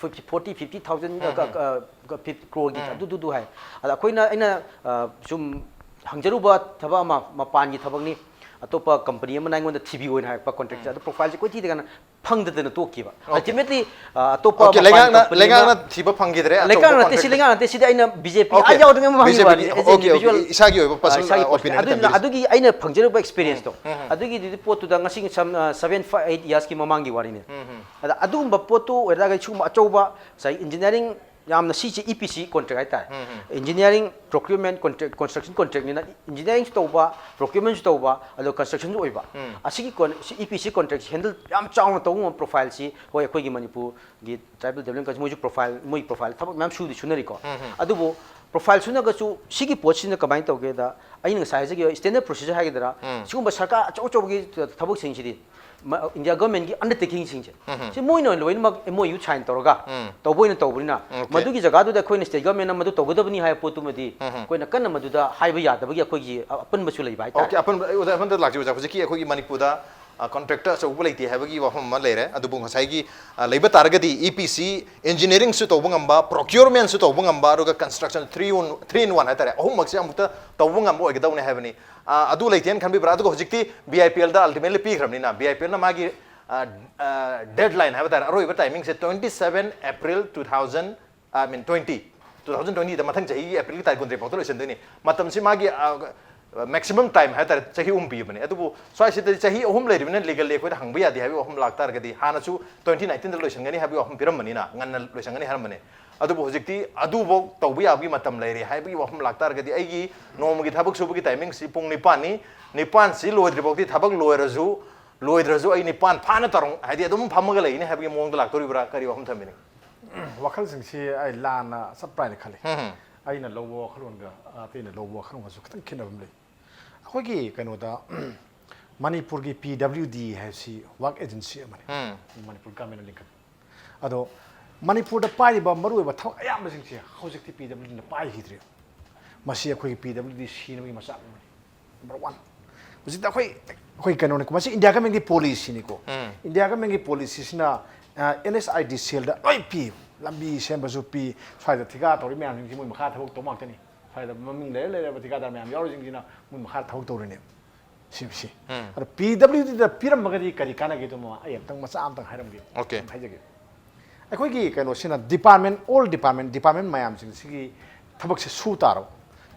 ꯐꯣꯔꯇꯤ, ꯐꯤꯐꯇꯤ ꯊꯥꯎꯖꯟ ꯀ꯭ꯔꯣꯔꯒꯤ ꯑꯗꯨꯗꯨꯗꯨ ꯍꯥꯏ꯫ ꯑꯗ ꯑꯩꯈꯣꯏꯅ, ꯑꯩꯅ, ꯑ, ꯁꯨꯝ ꯍꯪꯖꯔꯨꯕ ꯊꯕꯛ ꯑꯃ, ꯃꯄꯥꯟꯒꯤ ꯊꯕꯛꯅꯤ, ꯑꯇꯣꯞꯄ ꯀꯝꯄꯅꯤ ꯑꯃꯅ ꯑꯩꯉꯣꯟꯗ ꯊꯤꯕꯤꯌꯨ ꯍꯥꯏꯅ ꯍꯥꯏꯔꯛꯄ ꯀꯣꯟꯇ꯭ꯔꯦꯛꯁꯦ꯫ ꯑꯗꯣ ꯄ꯭ꯔꯣꯐꯥꯏꯜꯁꯦ ꯀꯣꯏꯊꯤꯗ ꯀꯥꯟꯗ ꯐꯪꯗꯗꯅ ꯇꯣꯛꯈꯤꯕ꯫ Okay. Ultimately, ꯑ, ꯑꯇꯣꯞꯄ Okay, ꯃꯄꯥꯟ ꯂꯩꯉꯥꯛꯅ, ꯀꯝꯄꯅꯤ ꯂꯩꯉꯥꯛꯅ ꯑꯃ ꯊꯤꯕ ꯐꯪꯈꯤꯗ꯭ꯔꯦ, ꯑꯆꯧꯕ ꯂꯩꯉꯥꯛꯅ ꯅꯠꯇꯦ, ꯁꯤ ꯀꯣꯟꯇ꯭ꯔꯦꯛꯇꯔ꯫ ꯂꯩꯉꯥꯛ ꯅꯠꯇꯦ, ꯁꯤꯗꯤ ꯑꯩꯅ ꯕꯤ ꯖꯦ ꯄꯤ Okay. ꯑꯥ ꯌꯥꯎꯗ꯭ꯔꯤꯉꯩ ꯃꯃꯥꯡꯒꯤ B J P ꯋꯥꯔꯤꯅꯤ, ꯒꯤ, as an okay, okay. individual, ꯏꯁꯥꯒꯤ ꯑꯣꯏꯕ ꯑ, ꯄꯔꯁꯅꯦꯜ, ꯏꯁꯥꯒꯤ ꯑ, ꯑꯣꯄꯤꯅꯤꯌꯟ ꯑꯗꯨꯅ ꯊꯝꯕꯤꯔꯤꯁꯦ꯫ ꯑꯗꯨꯒꯤ ꯑꯩꯅ ꯐꯪꯖꯔꯨꯕ ꯑꯦꯛꯁꯄꯤꯔꯤꯌꯦꯟꯁꯇꯣ, ꯑꯗꯨꯒꯤꯗꯨꯗꯤ ꯄꯣꯠꯇꯨꯗ ꯉꯁꯤ ꯁꯝ-, ꯑ, seven, five, eight yearsꯀꯤ ꯃꯃꯥꯡꯒꯤ ꯋꯥꯔꯤꯅꯤ꯫ ꯑꯗ ꯑꯗꯨꯒꯨꯝꯕ ꯄꯣꯠꯇꯨ ꯑꯣꯏꯔꯒꯗꯤ ꯁꯤꯒꯨꯝꯕ ꯑꯆꯧꯕ ꯉꯁꯥꯏ ꯏꯟꯖꯤꯅꯤꯌꯥꯔꯤꯡ ꯌꯥꯝꯅ ꯁꯤꯁꯦ E P C contract ꯍꯥꯏꯇꯥꯔꯦ꯫ Engineering, procurement contract, construction contractꯅꯤꯅ engineeringꯁꯨ ꯇꯧꯕ, procurementꯁꯨ ꯇꯧꯕ, ꯑꯗꯣ constructionꯁꯨ ꯑꯣꯏꯕ꯫ ꯑꯁꯤꯒꯤ ꯀꯣꯟ-, ꯁꯤ E P C contractꯁꯤ handle ꯌꯥꯝ ꯆꯥꯎꯅ ꯇꯧꯕ ꯉꯝꯕ profileꯁꯤ, ꯍꯣꯏ, ꯑꯩꯈꯣꯏꯒꯤ ꯃꯅꯤꯄꯨꯔꯒꯤ Tribal Development Council ꯃꯣꯏꯁꯨ profile, ꯃꯣꯏ profile ꯊꯕꯛ ꯃꯌꯥꯝ ꯁꯨꯗꯤ ꯁꯨꯅꯔꯤꯀꯣ꯫ ꯑꯗꯨꯕꯨ profile ꯁꯨꯅꯒꯁꯨ ꯁꯤꯒꯤ ꯄꯣꯠꯁꯤꯅ ꯀꯃꯥꯏꯅ ꯇꯧꯒꯦꯗ, ꯑꯩꯅ ꯉꯁꯥꯏ ꯍꯥꯏꯖꯈꯤꯕ standard procedure ꯍꯥꯏꯒꯗ꯭ꯔꯥ, ꯁꯤꯒꯨꯝꯕ ꯁꯔꯀꯥꯔ ꯑꯆꯧ ꯑꯆꯧꯕꯒꯤ ꯊꯕꯛꯁꯤꯡꯁꯤꯗꯤ ꯃ-, India governmentꯀꯤ undertakingꯁꯤꯡꯁꯦ, ꯁꯤ ꯃꯣꯏꯅ ꯂꯣꯏꯅꯃꯛ M O U sign ꯇꯧꯔꯒ ꯇꯧꯕ ꯑꯣꯏꯅ ꯇꯧꯕꯅꯤꯅ, Okay. ꯃꯗꯨꯒꯤ ꯖꯒꯥꯗꯨꯗ ꯑꯩꯈꯣꯏꯅ state governmentꯅ ꯃꯗꯨ ꯇꯧꯒꯗꯕꯅꯤ ꯍꯥꯏꯕ ꯄꯣꯠꯇꯨꯃꯗꯤ ꯑꯩꯈꯣꯏꯅ ꯀꯟꯅ ꯃꯗꯨꯗ ꯍꯥꯏꯕ ꯌꯥꯗꯕꯒꯤ ꯑꯩꯈꯣꯏꯒꯤ ꯑ-, ꯑꯄꯟꯕꯁꯨ ꯂꯩꯕ ꯍꯥꯏꯇꯥꯔꯦ꯫ Okay, ꯑꯄꯟꯕ, ꯑꯩ ꯑꯣꯖꯥ, ꯑꯄꯟꯕꯗ ꯂꯥꯛꯆꯩ, ꯑꯣꯖꯥ꯫ ꯍꯧꯖꯤꯛꯀꯤ ꯑꯩꯈꯣꯏꯒꯤ ꯃꯅꯤꯄꯨꯔꯗ ꯀꯣꯟꯇ꯭ꯔꯦꯛꯇꯔ ꯑꯆꯧꯕ ꯂꯩꯇꯦ ꯍꯥꯏꯕꯒꯤ ꯋꯥꯐꯝ ꯑꯃ ꯂꯩꯔꯦ꯫ ꯑꯗꯨꯕꯨ ꯉꯁꯥꯏꯒꯤ ꯑ, ꯂꯩꯕ ꯇꯥꯔꯒꯗꯤ ꯏ ꯄꯤ ꯁꯤ, ꯏꯟꯖꯤꯅꯤꯌꯥꯔꯤꯡꯁꯨ ꯇꯧꯕ ꯉꯝꯕ, ꯄ꯭ꯔꯣꯀ꯭ꯌꯨꯔꯃꯦꯟꯁꯨ ꯇꯧꯕ ꯉꯝꯕ, ꯑꯗꯨꯒ construction three in three in one ꯍꯥꯏꯇꯥꯔꯦ, ꯑꯍꯨꯝꯃꯛꯁꯦ ꯑꯃꯨꯛꯇ ꯇꯧꯕ ꯉꯝꯕ ꯑꯣꯏꯒꯗꯧꯅꯦ ꯍꯥꯏꯕꯅꯤ꯫ ꯑ, ꯑꯗꯨ ꯂꯩꯇꯦꯅ ꯈꯟꯕꯤꯕ꯭ꯔꯥ? ꯑꯗꯨꯒ ꯍꯧꯖꯤꯛꯇꯤ B I P ꯑꯦꯜꯗ ꯑꯜꯇꯤꯃꯦꯠꯂꯤ ꯄꯤꯈ꯭ꯔꯕꯅꯤꯅ, B I P ꯑꯦꯜꯅ ꯃꯥꯒꯤ ꯗꯦꯗ ꯂꯥꯏꯟ ꯍꯥꯏꯕ ꯇꯥꯔꯦ, ꯑꯔꯣꯏꯕ ꯇꯥꯏꯃꯤꯡꯁꯦ twenty seven April two thousand, I mean twenty, two thousand twenty ꯗ, ꯃꯊꯪ ꯆꯍꯤꯒꯤ ꯑꯦꯄ꯭ꯔꯤꯜꯒꯤ ꯇꯥꯔꯤꯛ ꯀꯨꯟꯇꯔꯦꯠ ꯐꯥꯎꯗ ꯂꯣꯏꯁꯤꯟꯗꯣꯏꯅꯤ꯫ ꯃꯇꯝꯁꯤ ꯃꯥꯒꯤ ꯃꯦꯛꯁꯤꯃꯝ ꯇꯥꯏꯝ ꯍꯥꯏꯇꯥꯔꯦ, ꯆꯍꯤ ꯑꯍꯨꯝ ꯄꯤꯕꯅꯦ꯫ ꯑꯗꯨꯕꯨ ꯁ꯭ꯋꯥꯏꯁꯤꯗꯗꯤ ꯆꯍꯤ ꯑꯍꯨꯝ ꯂꯩꯔꯤꯕꯅꯤꯅ ꯂꯤꯒꯜꯂꯤ ꯑꯩꯈꯣꯏꯗ ꯍꯪꯕ ꯌꯥꯗꯦ ꯍꯥꯏꯕꯒꯤ ꯋꯥꯐꯝ ꯂꯥꯛꯇꯥꯔꯒꯗꯤ, ꯍꯥꯟꯅꯁꯨ twenty nineteen ꯗ ꯂꯣꯏꯁꯤꯟꯒꯅꯤ ꯍꯥꯏꯕꯒꯤ ꯋꯥꯐꯝ ꯄꯤꯔꯝꯕꯅꯤꯅ, ꯉꯟꯅ ꯂꯣꯏꯁꯤꯟꯒꯅꯤ ꯍꯥꯏꯔꯝꯕꯅꯦ꯫ ꯑꯗꯨꯕꯨ ꯍꯧꯖꯤꯛꯇꯤ ꯑꯗꯨꯐꯥꯎ ꯇꯧꯕ ꯌꯥꯕꯒꯤ ꯃꯇꯝ ꯂꯩꯔꯦ ꯍꯥꯏꯕꯒꯤ ꯋꯥꯐꯝ ꯂꯥꯛꯇꯥꯔꯒꯗꯤ, ꯑꯩꯒꯤ ꯅꯣꯡꯃꯒꯤ ꯊꯕꯛ ꯁꯨꯕꯒꯤ ꯇꯥꯏꯃꯤꯡꯁꯤ ꯄꯨꯡ ꯅꯤꯄꯥꯟꯅꯤ, ꯅꯤꯄꯥꯟꯁꯤ ꯂꯣꯏꯗ꯭ꯔꯤꯐꯥꯎꯗꯤ, ꯊꯕꯛ ꯂꯣꯏꯔꯁꯨ ꯂꯣꯏꯗ꯭ꯔꯁꯨ ꯑꯩ ꯅꯤꯄꯥꯟ ꯐꯥꯅ ꯇꯧꯔꯝ ꯍꯥꯏꯗꯤ ꯑꯗꯨꯝ ꯐꯝꯃꯒ ꯂꯩꯅꯤ ꯍꯥꯏꯕꯒꯤ ꯃꯑꯣꯡꯗ ꯂꯥꯛꯇꯣꯔꯤꯕ꯭ꯔꯥ? ꯀꯔꯤ ꯋꯥꯐꯝ ꯊꯝꯕꯤꯅꯤꯡ? ꯋꯥꯈꯜꯁꯤꯡꯁꯤ ꯑꯩ ꯂꯥꯟꯅ ꯆꯠꯄ꯭ꯔꯥ ꯍꯥꯏꯅ ꯈꯜꯂꯤ꯫ ꯎꯝ꯫ ꯑꯩꯅ ꯂꯧꯕ ꯋꯥꯈꯜꯂꯣꯟꯒ ꯑꯇꯩꯅ ꯂꯧꯕ ꯋꯥꯈꯜꯂꯣꯟꯒꯁꯨ ꯈꯤꯇꯪ ꯈꯦꯠꯅꯕ ꯑꯃ ꯂꯩ꯫ ꯑꯩꯈꯣꯏꯒꯤ ꯀꯩꯅꯣꯗ, ꯃꯅꯤꯄꯨꯔꯒꯤ ꯄꯤ ꯗꯕ꯭ꯂꯤꯎ ꯗꯤ ꯍꯥꯏꯕꯁꯤ ꯋꯥꯔꯛ ꯑꯦꯖꯦꯟꯁꯤ ꯑꯃꯅꯤ꯫ ꯎꯝ꯫ ꯃꯅꯤꯄꯨꯔ ꯒꯃꯦꯟꯅ ꯂꯤꯡꯈꯠꯄ꯫ ꯑꯗꯣ ꯃꯅꯤꯄꯨꯔꯗ ꯄꯥꯏꯔꯤꯕ ꯃꯔꯨꯑꯣꯏꯕ ꯊꯕꯛ ꯑꯌꯥꯝꯕꯁꯤꯡꯁꯦ ꯍꯧꯖꯤꯛꯇꯤ ꯄꯤ ꯗꯕ꯭ꯂꯤꯎ ꯗꯤꯅ ꯄꯥꯏꯈꯤꯗ꯭ꯔꯦ꯫ ꯃꯁꯤ ꯑꯩꯈꯣꯏꯒꯤ ꯄꯤ ꯗꯕ꯭ꯂꯤꯎ ꯗꯤ ꯁꯤꯅꯕꯒꯤ ꯃꯆꯥꯛ ꯑꯃꯅꯤ꯫ Number one. ꯍꯧꯖꯤꯛꯇ ꯑꯩꯈꯣꯏ, ꯑꯩꯈꯣꯏ ꯀꯩꯅꯣꯅꯤ, ꯃꯁꯤ ꯏꯟꯗꯤꯌꯥ ꯒꯃꯦꯟꯒꯤ ꯄꯣꯂꯤꯁꯤꯅꯤꯀꯣ꯫ ꯎꯝ꯫ ꯏꯟꯗꯤꯌꯥ ꯒꯃꯦꯟꯒꯤ ꯄꯣꯂꯤꯁꯤꯁꯤꯅ ꯑꯦꯟ ꯑꯦꯁ ꯑꯥꯏ ꯗꯤ ꯁꯦꯜꯗ ꯂꯣꯏ ꯄꯤ꯫ ꯂꯝꯕꯤ ꯁꯦꯝꯕꯁꯨ ꯄꯤ꯫ ꯁ꯭ꯋꯥꯏꯗ ꯊꯤꯀꯥ ꯇꯧꯔꯤ ꯃꯌꯥꯝꯁꯤꯡꯁꯤ ꯃꯣꯏ ꯃꯈꯥ ꯊꯕꯛ ꯇꯧꯕ ꯉꯥꯛꯇꯅꯤ꯫ ꯁ꯭ꯋꯥꯏꯗ ꯃꯃꯤꯡ ꯂꯩꯔ ꯂꯩꯔꯕ ꯊꯤꯀꯥꯗꯥꯔ ꯃꯌꯥꯝ ꯌꯥꯎꯔꯤꯁꯤꯡꯁꯤꯅ ꯃꯣꯏ ꯃꯈꯥ ꯊꯕꯛ ꯇꯧꯔꯤꯅꯦꯕ꯫ ꯁꯤ, ꯁꯤ꯫ ꯎꯝ꯫ ꯑꯗꯣ ꯄꯤ ꯗꯕ꯭ꯂꯤꯎ ꯗꯤꯗ ꯄꯤꯔꯝꯃꯒꯗꯤ ꯀꯔꯤ ꯀꯥꯟꯅꯒꯦꯗꯣ ꯃꯃꯥ ꯑꯩ ꯑꯝꯇꯪ ꯃꯆꯥ ꯑꯝꯇꯪ ꯍꯥꯏꯔꯝꯒꯦ꯫ Okay꯫ ꯑꯝꯇꯪ ꯍꯥꯏꯖꯒꯦ꯫ ꯑꯩꯈꯣꯏꯒꯤ ꯀꯩꯅꯣꯁꯤꯅ ꯗꯤꯄꯥꯔꯠꯃꯦꯟ, ꯑꯣꯜ ꯗꯤꯄꯥꯔꯠꯃꯦꯟ, ꯗꯤꯄꯥꯔꯠꯃꯦꯟ ꯃꯌꯥꯝꯁꯤꯡꯁꯤꯒꯤ ꯊꯕꯛꯁꯦ ꯁꯨ ꯇꯥꯔꯕ,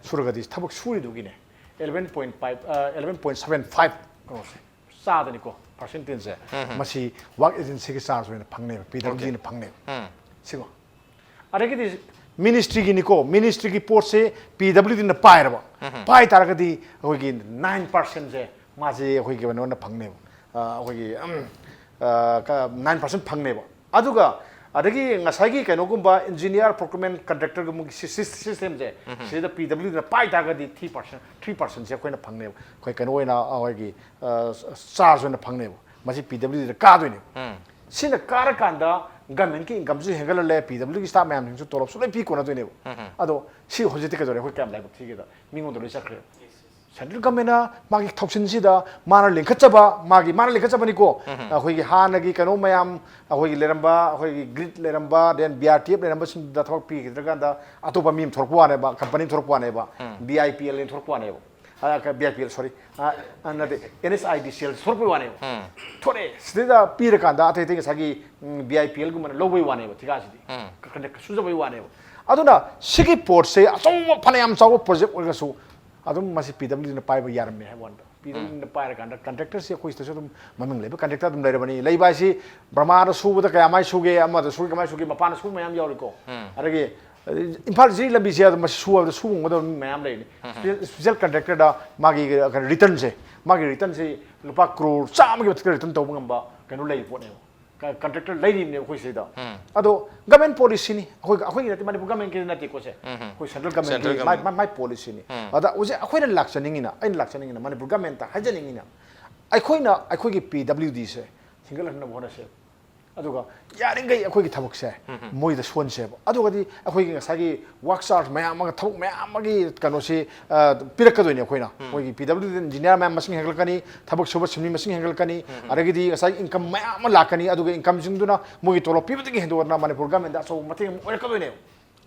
ꯁꯨꯔꯒꯗꯤ ꯊꯕꯛ ꯁꯨꯔꯤꯗꯨꯒꯤꯅꯦ eleven point five, ꯑ, eleven point seven five ꯀꯩꯅꯣꯁꯦ, ꯆꯥꯗꯅꯤꯀꯣ, ꯄꯥꯔꯁꯦꯟꯇꯦꯖꯁꯦ꯫ ꯎꯝ꯫ ꯃꯁꯤ ꯋꯥꯔꯛ ꯑꯦꯖꯦꯟꯁꯤꯒꯤ ꯆꯥꯔꯖ ꯑꯣꯏꯅ ꯐꯪꯅꯦꯕ, ꯄꯤ ꯗꯕ꯭ꯂꯤꯎ ꯗꯤꯅ ꯐꯪꯅꯦꯕ꯫ ꯎꯝ꯫ ꯁꯤꯃ꯫ ꯑꯗꯒꯤꯗꯤ ꯃꯤꯅꯤꯁꯇ꯭ꯔꯤꯒꯤꯅꯤꯀꯣ, ꯃꯤꯅꯤꯁꯇ꯭ꯔꯤꯒꯤ ꯄꯣꯠꯁꯦ ꯄꯤ ꯗꯕ꯭ꯂꯤꯎ ꯗꯤꯅ ꯄꯥꯏꯔꯕ, ꯄꯥꯏ ꯇꯥꯔꯒꯗꯤ ꯑꯩꯈꯣꯏꯒꯤ ꯅꯥꯏꯟ ꯄꯥꯔꯁꯦꯟꯁꯦ ꯃꯥꯁꯦ ꯑꯩꯈꯣꯏꯒꯤ ꯀꯩꯅꯣꯅ ꯐꯪꯅꯦꯕ꯫ ꯑ, ꯑꯩꯈꯣꯏꯒꯤ, ꯎꯝ, ꯑ, ꯀ-, ꯅꯥꯏꯟ ꯄꯥꯔꯁꯦꯟ ꯐꯪꯅꯦꯕ꯫ ꯑꯗꯨꯒ ꯑꯗꯒꯤ ꯉꯁꯥꯏꯒꯤ ꯀꯩꯅꯣꯒꯨꯝꯕ ꯏꯟꯖꯤꯅꯤꯌꯥꯔ, ꯄ꯭ꯔꯣꯀ꯭ꯌꯨꯔꯃꯦꯟ, ꯀꯟꯇ꯭ꯔꯦꯛꯇꯔꯒꯨꯝꯕꯒꯤ ꯁꯤ-, ꯁꯤ-, ꯁꯤꯁꯇꯦꯝꯁꯦ, ꯁꯤꯗ ꯄꯤ ꯗꯕ꯭ꯂꯤꯎ ꯗꯤꯅ ꯄꯥꯏ ꯇꯥꯔꯒꯗꯤ ꯊ꯭ꯔꯤ ꯄꯥꯔꯁꯦꯟ, ꯊ꯭ꯔꯤ ꯄꯥꯔꯁꯦꯟꯁꯦ ꯑꯩꯈꯣꯏꯅ ꯐꯪꯅꯦꯕ꯫ ꯑꯩꯈꯣꯏ ꯀꯩꯅꯣ ꯑꯣꯏꯅ, ꯑꯩꯈꯣꯏꯒꯤ, ꯑ, ꯆꯥꯔꯖ ꯑꯣꯏꯅ ꯐꯪꯅꯦꯕ꯫ ꯃꯁꯤ ꯄꯤ ꯗꯕ꯭ꯂꯤꯎ ꯗꯤꯗ ꯀꯥꯗꯣꯏꯅꯦꯕ꯫ ꯎꯝ꯫ ꯁꯤꯅ ꯀꯥꯔꯀꯥꯟꯗ ꯒꯃꯦꯟꯒꯤ ꯏꯟꯀꯝꯁꯨ ꯍꯦꯟꯒꯠꯍꯜꯂꯦ, ꯄꯤ ꯗꯕ꯭ꯂꯤꯎꯒꯤ ꯁ꯭ꯇꯥꯐ ꯃꯌꯥꯝꯁꯤꯡꯁꯨ ꯇꯣꯂꯣꯞꯁꯨ ꯂꯣꯏ ꯄꯤ ꯀꯣꯟꯅꯗꯣꯏꯅꯦꯕ꯫ ꯑꯗꯣ ꯁꯤ ꯍꯧꯖꯤꯛꯇꯤ ꯀꯩꯗꯧꯔꯦ? ꯑꯩꯈꯣꯏ ꯀꯌꯥꯝ ꯂꯥꯏꯕꯛ ꯊꯤꯒꯦꯗ, ꯃꯤꯉꯣꯟꯗ ꯂꯣꯏ ꯆꯠꯈ꯭ꯔꯦ꯫ ꯁꯦꯟꯇ꯭ꯔꯦꯜ ꯒꯃꯦꯟꯅ ꯃꯥꯒꯤ ꯊꯧꯁꯤꯜꯁꯤꯗ ꯃꯥꯅ ꯂꯤꯡꯈꯠꯆꯕ, ꯃꯥꯒꯤ, ꯃꯥꯅ ꯂꯤꯡꯈꯠꯆꯕꯅꯤꯀꯣ, ꯑꯩꯈꯣꯏꯒꯤ ꯍꯥꯟꯅꯒꯤ ꯀꯩꯅꯣ ꯃꯌꯥꯝ, ꯑꯩꯈꯣꯏꯒꯤ ꯂꯩꯔꯝꯕ, ꯑꯩꯈꯣꯏꯒꯤ ꯒ꯭ꯔꯤꯗ ꯂꯩꯔꯝꯕ, then B R T F ꯂꯩꯔꯝꯕꯁꯤꯡꯗꯨꯗ ꯊꯕꯛ ꯄꯤꯈꯤꯗ꯭ꯔꯀꯥꯟꯗ ꯑꯇꯣꯞꯄ ꯃꯤ ꯑꯃ ꯊꯣꯔꯛꯄ ꯋꯥꯅꯦꯕ, ꯀꯝꯄꯅꯤ ꯑꯃ ꯊꯣꯔꯛꯄ ꯋꯥꯅꯦꯕ, ꯕꯤ ꯑꯥꯏ ꯄꯤ ꯑꯦꯜ ꯑꯅ ꯊꯣꯔꯛꯄ ꯋꯥꯅꯦꯕ꯫ ꯕꯤ ꯑꯥꯏ ꯄꯤ ꯑꯦꯜ, ꯁꯣꯔꯤ, ꯅꯠꯇꯦ, and S I D C L ꯊꯣꯔꯛꯄꯩ ꯋꯥꯅꯦꯕ꯫ ꯊꯣꯔꯛꯑꯦ, ꯁꯤꯗꯩꯗ ꯄꯤꯔꯀꯥꯟꯗ ꯑꯇꯩ ꯑꯇꯩ ꯉꯁꯥꯏꯒꯤ ꯕꯤ ꯑꯥꯏ ꯄꯤ ꯑꯦꯜꯒꯨꯝꯕꯅ ꯂꯧꯕꯩ ꯋꯥꯅꯦꯕ, ꯊꯤꯀꯥꯁꯤꯗꯤ ꯁꯨꯖꯕꯩ ꯋꯥꯅꯦꯕ꯫ ꯑꯗꯨꯅ ꯁꯤꯒꯤ ꯄꯣꯠꯁꯦ ꯑꯆꯧꯕ, ꯐꯅꯌꯥꯝ ꯆꯥꯎꯕ ꯄ꯭ꯔꯣꯖꯦꯛ ꯑꯣꯏꯔꯒꯁꯨ ꯑꯗꯨꯝ ꯃꯁꯤ ꯄꯤ ꯗꯕ꯭ꯂꯤꯎ ꯗꯤꯅ ꯄꯥꯏꯕ ꯌꯥꯔꯝꯃꯦ ꯍꯥꯏꯕ ꯋꯥꯅꯤꯗ꯫ ꯄꯤ ꯗꯕ꯭ꯂꯤꯎ ꯗꯤꯅ ꯄꯥꯏꯔꯀꯥꯟꯗ ꯀꯟꯇ꯭ꯔꯦꯛꯇꯔꯁꯤ ꯑꯩꯈꯣꯏ ꯁꯤꯗꯁꯨ ꯑꯗꯨꯝ ꯃꯃꯤꯡ ꯂꯩꯕ ꯀꯟꯇ꯭ꯔꯦꯛꯇꯔ ꯑꯗꯨꯝ ꯂꯩꯔꯕꯅꯤ꯫ ꯂꯩꯕ ꯍꯥꯏꯁꯤ ꯕ꯭ꯔꯃꯥꯗ ꯁꯨꯕꯗ ꯀꯌꯥꯃꯥꯏ ꯁꯨꯒꯦ, ꯑꯃꯗ ꯁꯨꯒꯦ ꯀꯃꯥꯏ ꯁꯨꯒꯦ, ꯃꯄꯥꯟꯗ ꯁꯨꯕ ꯃꯌꯥꯝ ꯌꯥꯎꯔꯤꯀꯣ꯫ ꯑꯗꯒꯤ ꯏꯝꯐꯥꯜ ꯖꯤꯔꯤ ꯂꯝꯕꯤꯁꯦ ꯑꯗꯨꯝ ꯃꯁꯤ ꯁꯨꯕꯗ ꯁꯨꯕ ꯉꯝꯒꯗꯕ ꯃꯤ ꯃꯌꯥꯝ ꯂꯩꯅꯤ꯫ ꯏꯁꯄꯤꯁꯦꯜ ꯀꯟꯇ꯭ꯔꯦꯛꯇꯔꯗ ꯃꯥꯒꯤ ꯀꯩꯅꯣ ꯔꯤꯇꯔꯟꯁꯦ, ꯃꯥꯒꯤ ꯔꯤꯇꯔꯟꯁꯦ ꯂꯨꯄꯥ ꯀ꯭ꯔꯣꯔ ꯆꯥꯝꯃꯒꯤ ꯃꯊꯛꯇ ꯔꯤꯇꯔꯟ ꯇꯧꯕ ꯉꯝꯕ ꯀꯩꯅꯣ ꯂꯩꯕ ꯄꯣꯠꯅꯦꯕ꯫ ꯀꯟꯇ꯭ꯔꯦꯛꯇꯔ ꯂꯩꯔꯤꯕꯅꯦꯕ ꯑꯩꯈꯣꯏ ꯁꯤꯗ꯫ ꯑꯗꯣ ꯒꯃꯦꯟ ꯄꯣꯂꯤꯁꯤꯅꯤ, ꯑꯩꯈꯣꯏ, ꯑꯩꯈꯣꯏꯒꯤ ꯅꯠꯇꯦ, ꯃꯅꯤꯄꯨꯔ ꯒꯃꯦꯟꯒꯤ ꯅꯠꯇꯦꯀꯣ ꯁꯦ, ꯑꯩꯈꯣꯏ ꯁꯦꯟꯇ꯭ꯔꯦꯜ ꯒꯃꯦꯟꯒꯤ ꯃꯥꯏ ꯃꯥꯏ ꯄꯣꯂꯤꯁꯤꯅꯤ꯫ ꯑꯗ ꯍꯧꯖꯤꯛ ꯑꯩꯈꯣꯏꯅ ꯂꯥꯛꯆꯅꯤꯡꯉꯤꯅ, ꯑꯩꯅ ꯂꯥꯛꯆꯅꯤꯡꯉꯤꯅ, ꯃꯅꯤꯄꯨꯔ ꯒꯃꯦꯟꯇ ꯍꯥꯏꯖꯅꯤꯡꯉꯤꯅ, ꯑꯩꯈꯣꯏꯅ ꯑꯩꯈꯣꯏꯒꯤ ꯄꯤ ꯗꯕ꯭ꯂꯤꯎ ꯗꯤꯁꯦ ꯍꯤꯡꯒꯠꯍꯟꯅꯕ ꯍꯣꯠꯅꯁꯦꯕ꯫ ꯑꯗꯨꯒ ꯌꯥꯔꯤꯈꯩ ꯑꯩꯈꯣꯏꯒꯤ ꯊꯕꯛꯁꯦ ꯃꯣꯏꯗ ꯁꯣꯟꯁꯦꯕ꯫ ꯑꯗꯨꯒꯗꯤ ꯑꯩꯈꯣꯏꯒꯤ ꯉꯁꯥꯏꯒꯤ ꯋꯥꯔꯛ ꯆꯥꯔꯖ ꯃꯌꯥꯝ ꯑꯃꯒ, ꯊꯕꯛ ꯃꯌꯥꯝ ꯑꯃꯒꯤ ꯀꯩꯅꯣꯁꯤ ꯄꯤꯔꯛꯀꯗꯣꯏꯅꯦ ꯑꯩꯈꯣꯏꯅ꯫ ꯑꯩꯈꯣꯏꯒꯤ ꯄꯤ ꯗꯕ꯭ꯂꯤꯎ ꯗꯤ ꯏꯟꯖꯤꯅꯤꯌꯥꯔ ꯃꯌꯥꯝ ꯃꯁꯤꯡ ꯍꯦꯟꯒꯠꯂꯛꯀꯅꯤ, ꯊꯕꯛ ꯁꯨꯕ ꯁꯤꯟꯃꯤ ꯃꯁꯤꯡ ꯍꯦꯟꯒꯠꯂꯛꯀꯅꯤ, ꯑꯗꯒꯤꯗꯤ ꯉꯁꯥꯏꯒꯤ ꯏꯟꯀꯝ ꯃꯌꯥꯝ ꯑꯃ ꯂꯥꯛꯀꯅꯤ꯫ ꯑꯗꯨꯒ ꯏꯟꯀꯝꯁꯤꯡꯗꯨꯅ ꯃꯣꯏꯒꯤ ꯇꯣꯂꯣꯞ ꯄꯤꯕꯗꯒꯤ ꯍꯦꯟꯗꯣꯛꯅ ꯃꯅꯤꯄꯨꯔ ꯒꯃꯦꯟꯗ ꯑꯆꯧꯕ ꯃꯇꯦꯡ ꯑꯃ ꯑꯣꯏꯔꯛꯀꯗꯣꯏꯅꯦꯕ꯫